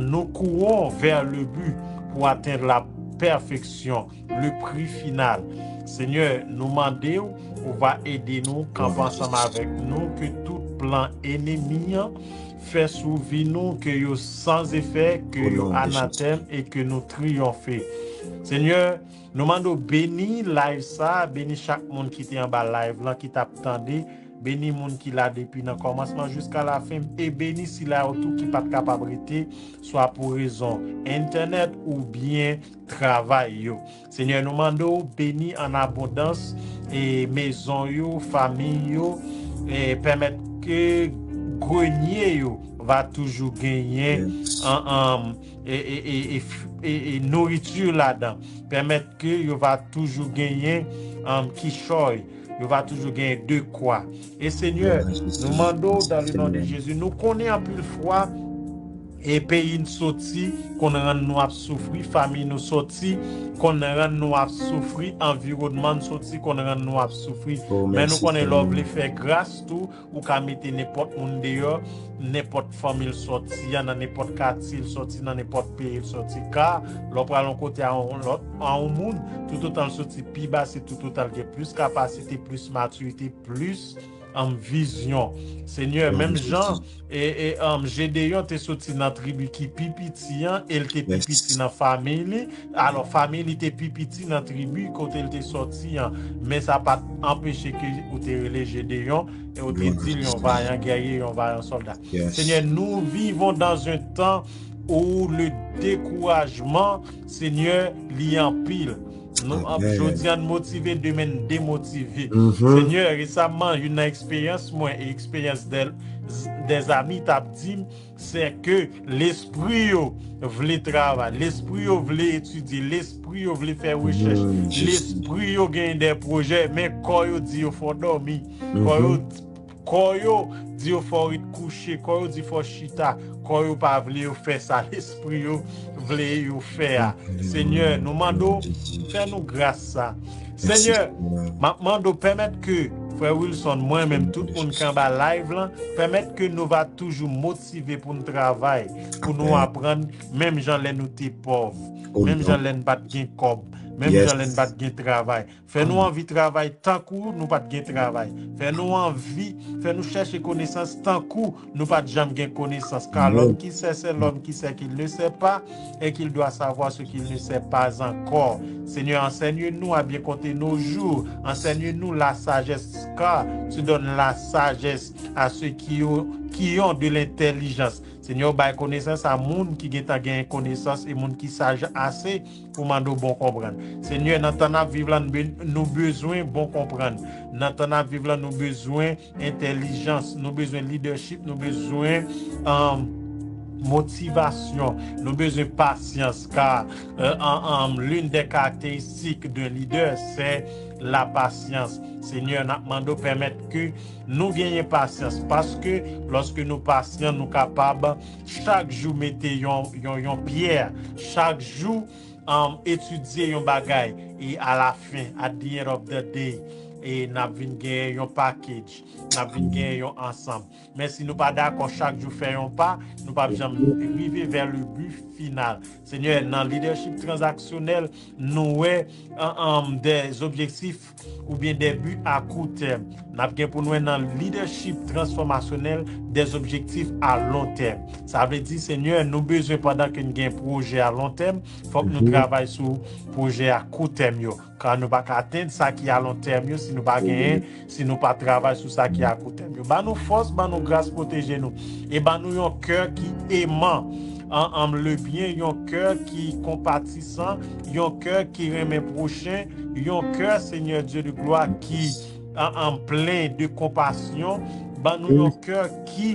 nous courons vers le but pour atteindre la perfection, le prix final. Senyè, nou mande w, ou va ede nou, kanpe ansanm avèk nou, ke tout plan enemi an fè sou vi nou, ke yo san efè, ke yo anatèm e ke nou triyonfe. Senyè, nou mande w beni live sa, beni chak moun ki te anba live lan, ki t ap tande, beni moun ki la depi nan kòmansman jiska lafen, e beni sila yo tou ki pa t kapab rete, swa pou rezon entènèt oubyen travay yo. Senyè, nou mande w beni an abondans e mezon yo, fanmi yo, e pèmèt ke grenye yo va toujou genyen an, an, e, e, e, e, f- e, e nouriti ladan. Pèmèt ke yo va toujou genyen um, kichòy, yo va toujou genyen dekwa. E Senyè, nou mande w dan le non de Jezi, nou konnen anpil fwa e peyi n soti konn rann nou ap soufri, fanmi nou soti konn rann nou ap soufri, anviwònman n soti konn rann nou ap soufri. Men nou konnen lè w vle fè gras tou, ou ka mete nenpòt moun deyò, nenpòt fanmi l soti an, nan nenpòt katye l soti, nan nenpòt peyi l soti. Ka, lè w pral yon kote a yon lòt, a yon moun, toutotan l soti pi ba, se toutotan l gen plis kapasite, plis matirite, plis um, vizyon. Senyè, menm jan e, e, um, Jedeyon te soti nan tribi ki pi piti an, e l te pi piti nan fanmi li. Alò, fanmi li te pi piti nan tribi kote l te soti an. Men sa pa t anpeche ke ou te rele Jedeyon e ou te di l yon vayan gèrye, yon vayan sòlda. Senyè, nous vivons dans un temps où le découragement, Senyè, li anpil. Nou, jodi a n motive, demen n demotive. Senyè, resaman, youn nan eksperyans mwen e eksperyans dè, dè zami t ap di m, se ke lespri yo vle travay, lespri yo vle etidye, lespri yo vle fè rechèch, lespri yo gen de pwojè, men kò yo di yo fò dòmi, kò yo, kò yo di yo fò ret kouche, kò yo di fò chita, kò yo pa vle yo fè sa lespri yo vle yo fè a. Senyè, nou mande w, fè nou gras sa. Senyè, m ap mande w pèmèt ke frè Wilson, mwen menm, tout moun ki anba live lan, pèmèt ke nou va toujou motive pou n travay, pou nou aprann, menm jan lè nou te pòv, menm jan lè n pa t gen kòb, menm jan lè n pa t gen travay. Fè nou anvi travay tankou nou pa t gen travay. Fè nou anvi, fè nou chèche konesans tankou nou pa t janm gen konesans. Car l'homme qui sait, c'est l'homme qui sait qu'il ne sait pas et qu'il doit savoir ce qu'il ne sait pas encore. Seigneur, enseigne-nous à bien compter nos jours. Enseigne-nous la sagesse, car tu donnes la sagesse à ceux qui ont, qui ont de l'intelligence. Senyè, bay konesans a moun ki gentan gen konesans e moun ki saj ase pou mande w bon konprann. Senyè, nan tan n ap viv la, nou be- nou bezwen bon konprann. Nan tan n ap viv la, nou bezwen entèlijans, nou bezwen lidèchip, nou bezwen um, motivasyon, nou bezwen pasyans, car euh, um, l'une des caractéristiques d'un leader, c'est la patience. Senyè, n ap mande w pèmèt ke nou genyen pasyans, paske lòske nou pasyan, nou kapab chak jou mete yon, yon, yon pyè, chak jou um, etidye yon bagay, e alafen, at the end of the day, e n ap vin genyen yon package, n ap vin genyen yon ansanm. Men si nou pa dakò chak jou fè yon pa, nou p ap janm rive vè le but final. Senyè, nan lidèchip tranzaksyonèl, nou wè, um, des objectifs oubyen des buts à court terme. N ap gen pou nou wè nan lidèchip transfòmasyonèl des objectifs à long terme. Sa vle di, Senyè, nou bezwen pandan ke n gen pwojè a lon tèm, fòk nou travay sou pwojè a kou tèm yo. Kan nou pa ka atenn sa ki a lon tèm yo, si nou pa genyen, si nou pa travay sou sa ki a kou tèm yo. Ban nou fòs, ban nou gras, pwoteje nou. E ban nou yon kè ki eman, an, an le byen, yon kè ki konpatisan, yon kè ki renmen pwochen, yon kè, Senyè Dye de glwa, ki an, an plen de konpasyon. Ban nou yon kè ki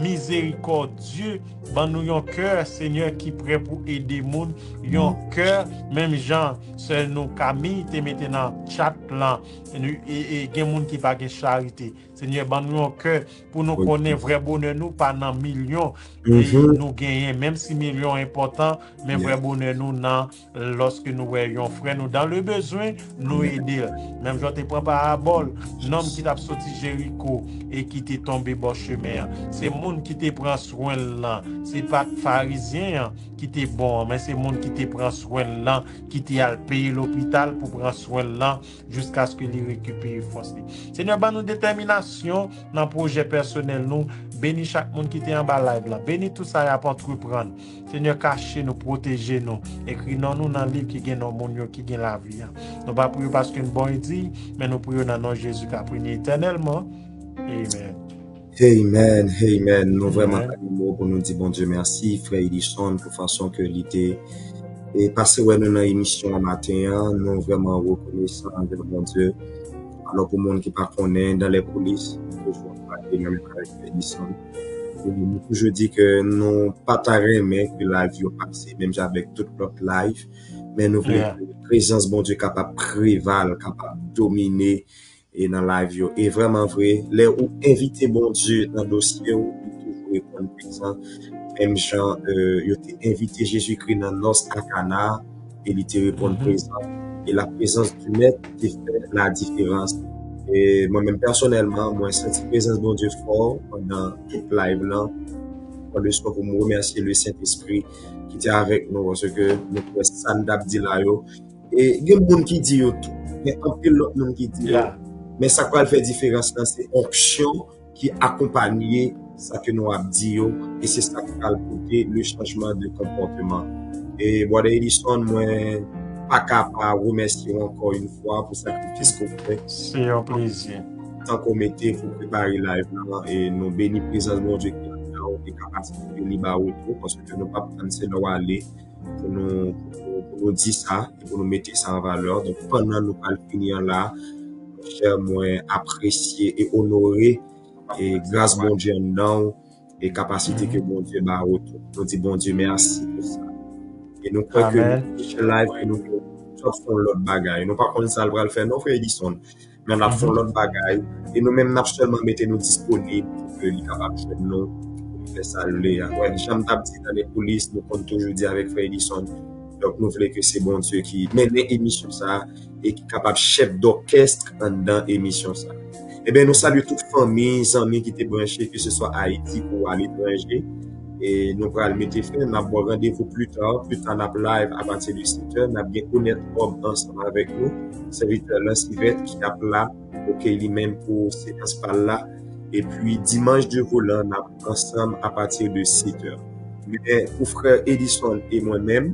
mizerikòdye. Ban nou yon kè, Senyè, ki prè pou ede moun. Yon kè, menm jan sè nou Kami te mete nan chat lan, e, e, e gen moun ki pa gen charite. Senyè, ban nou yon kè pou nou konnen vrè bonè nou pa nan milyon e nou genyen, menm si milyon enpòtan, men vrè bonè nou nan lòske nou wè yon frè nou dans le besoin, nou ede l. Menm jan w te pran parabòl nonm ki t ap soti Jeriko e ki te tonbe bò chemen an. Se moun ki te pran swen l lan, se pa t Farizyen an ki te bon an, men se moun ki te pran swen l lan, ki te al peye lopital pou pran swen l lan, jiskaske li rekipere fòs li. Senyè, ban nou detèminasyon nan pwojè pèsonèl nou. Beni chak moun ki te anba live la. Beni tout sa y ap antreprann. Senyè, kache nou, pwoteje nou. Ekri non nou nan liv ki gen non moun yo ki gen lavi an. Nou pa priye paske n bon e diy, men nou priye nan non Jezi k ap règne etènèlman. Amen. Amen, amen. Nou vrèman pa gen mo pou nou di Bondye mèsi, frè Edison, pou fason ke li te e pase wè nou nan emisyon an maten an. Nou vrèman rekonesan anvè Bondye. Alò, pou moun ki pa konnen, dans les coulisses, nou toujou ap pale nan menm avèk Edison. E nou toujou di ke nou pa ta renmen ke live yo pase, menm jan avèk tout lòt live, men nou vle ke prezans Bondye kapab preval, kapab domine e nan live yo. E vrèman vre, lè ou envite Bondye nan dosye w, li toujou reponn prezan. Menm jan, euh, yo te envite Jezikri nan nòs a Kana, e li te reponn prezan. E la prezans di Mèt te fè la diferans. E mwen menm pèsonèlman, mwen santi prezans Bondye fò pandan tout live lan. Pran le swa pou m remèsye le Sentespri ki te avèk nou, paske nou kwè sa n t ap di la yo. E gen moun ki di yo tou, men anpil lòt moun ki di yo. Men sa k pral fè diferans lan, se onksyon ki akonpanye sa ke nou ap di yo, e se sa k pral pote le chanjman de konpòteman. E Brother Edison, mwen pa ka pa remèsye w ankò yon fwa pou sakrifis ke w fè. Se yon plezi. Tan ke w mete pou prepare live lan, e nou beni prezans Bondye ki anndan w, e kapasite ke li ba w tou, paske nou p ap tann se lè w ale pou nou, pou nou, pou nou di sa, e pou nou mete sa an valè. Donk, pandan nou pral fini an la, monchè, mwen apresye e onore e gras Bondye anndan w, e kapasite ke Bondye ba w tou. Nou di Bondye mèsi pou sa. E nou kwè ke pwochen live ke nou gen, nou ap fè yon lòt bagay. Nou pa konn sa l pral fè non, frè Edison. Men n ap fè yon lòt bagay. E nou menm, n ap sèlman mete nou disponib pou ke li kapab jwenn nou, pou li fè sa l vle a. Wè, jan m t ap di nan lekoulis, nou konn toujou di avèk frè Edison. Donk, nou vle ke se Bondye ki mennen emisyon sa a e ki kapab chèf dòkès anndan emisyon sa a. Ebyen, nou salye tout fanmi, zanmi ki te branche, ke se swa Ayiti ou aletranje. E nou pral mete fen, n ap ba w randevou pli ta. Pli ta, n ap live apati de sèt è. N ap gen Onèt Òb ansanm avèk nou, sèvitè Lansivèt ki ap la, oke, li menm pou seyans pa l la. Epi, Dimanche de Volant, n ap ansanm apati de sèt è. Men pou frè Edison e mwen menm,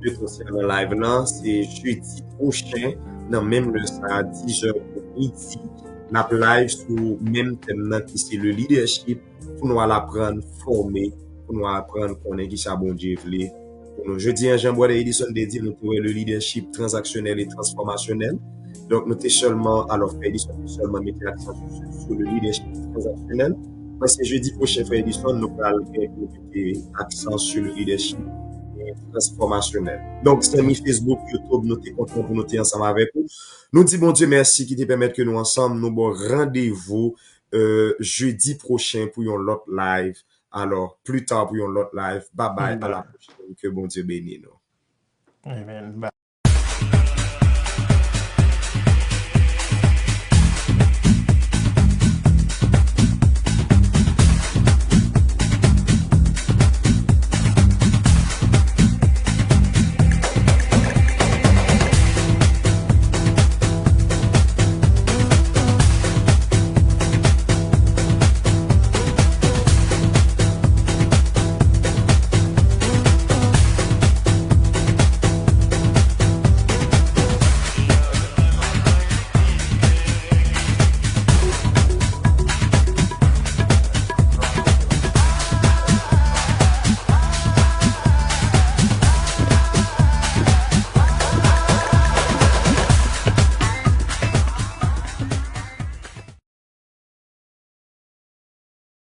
de konsènan live lan, se jedi pwochen, nan menm lè sa a, diz è pou midi, n ap live sou menm tèm nan ki se le leadership, pou nou al aprann fòme, pou nou al aprann konnen kisa Bondye vle pou nou. Jodi a, jan Brother Edison te di, nou te wè le leadership transaksyonèl e transfòmasyonèl. Donk, nou te sèlman, alò, frè Edison te sèlman mete aksan sou, sou le leadership transaksyonèl. Mwen, se jedi pwochen, frè Edison, nou pral gen pou mete aksan sou le leadership e transfòmasyonèl. Donk, zanmi Facebook, YouTube, nou te kontan pou nou te ansanm avèk ou. Nou di Bondye mèsi ki te pèmèt ke nou ansanm, nou ba w randevou, euh, jedi pwochen pou yon lòt live. Alò, pli ta pou yon lòt live. Bye bye, à la prochaine. Ke Bondye beni nou. Amen.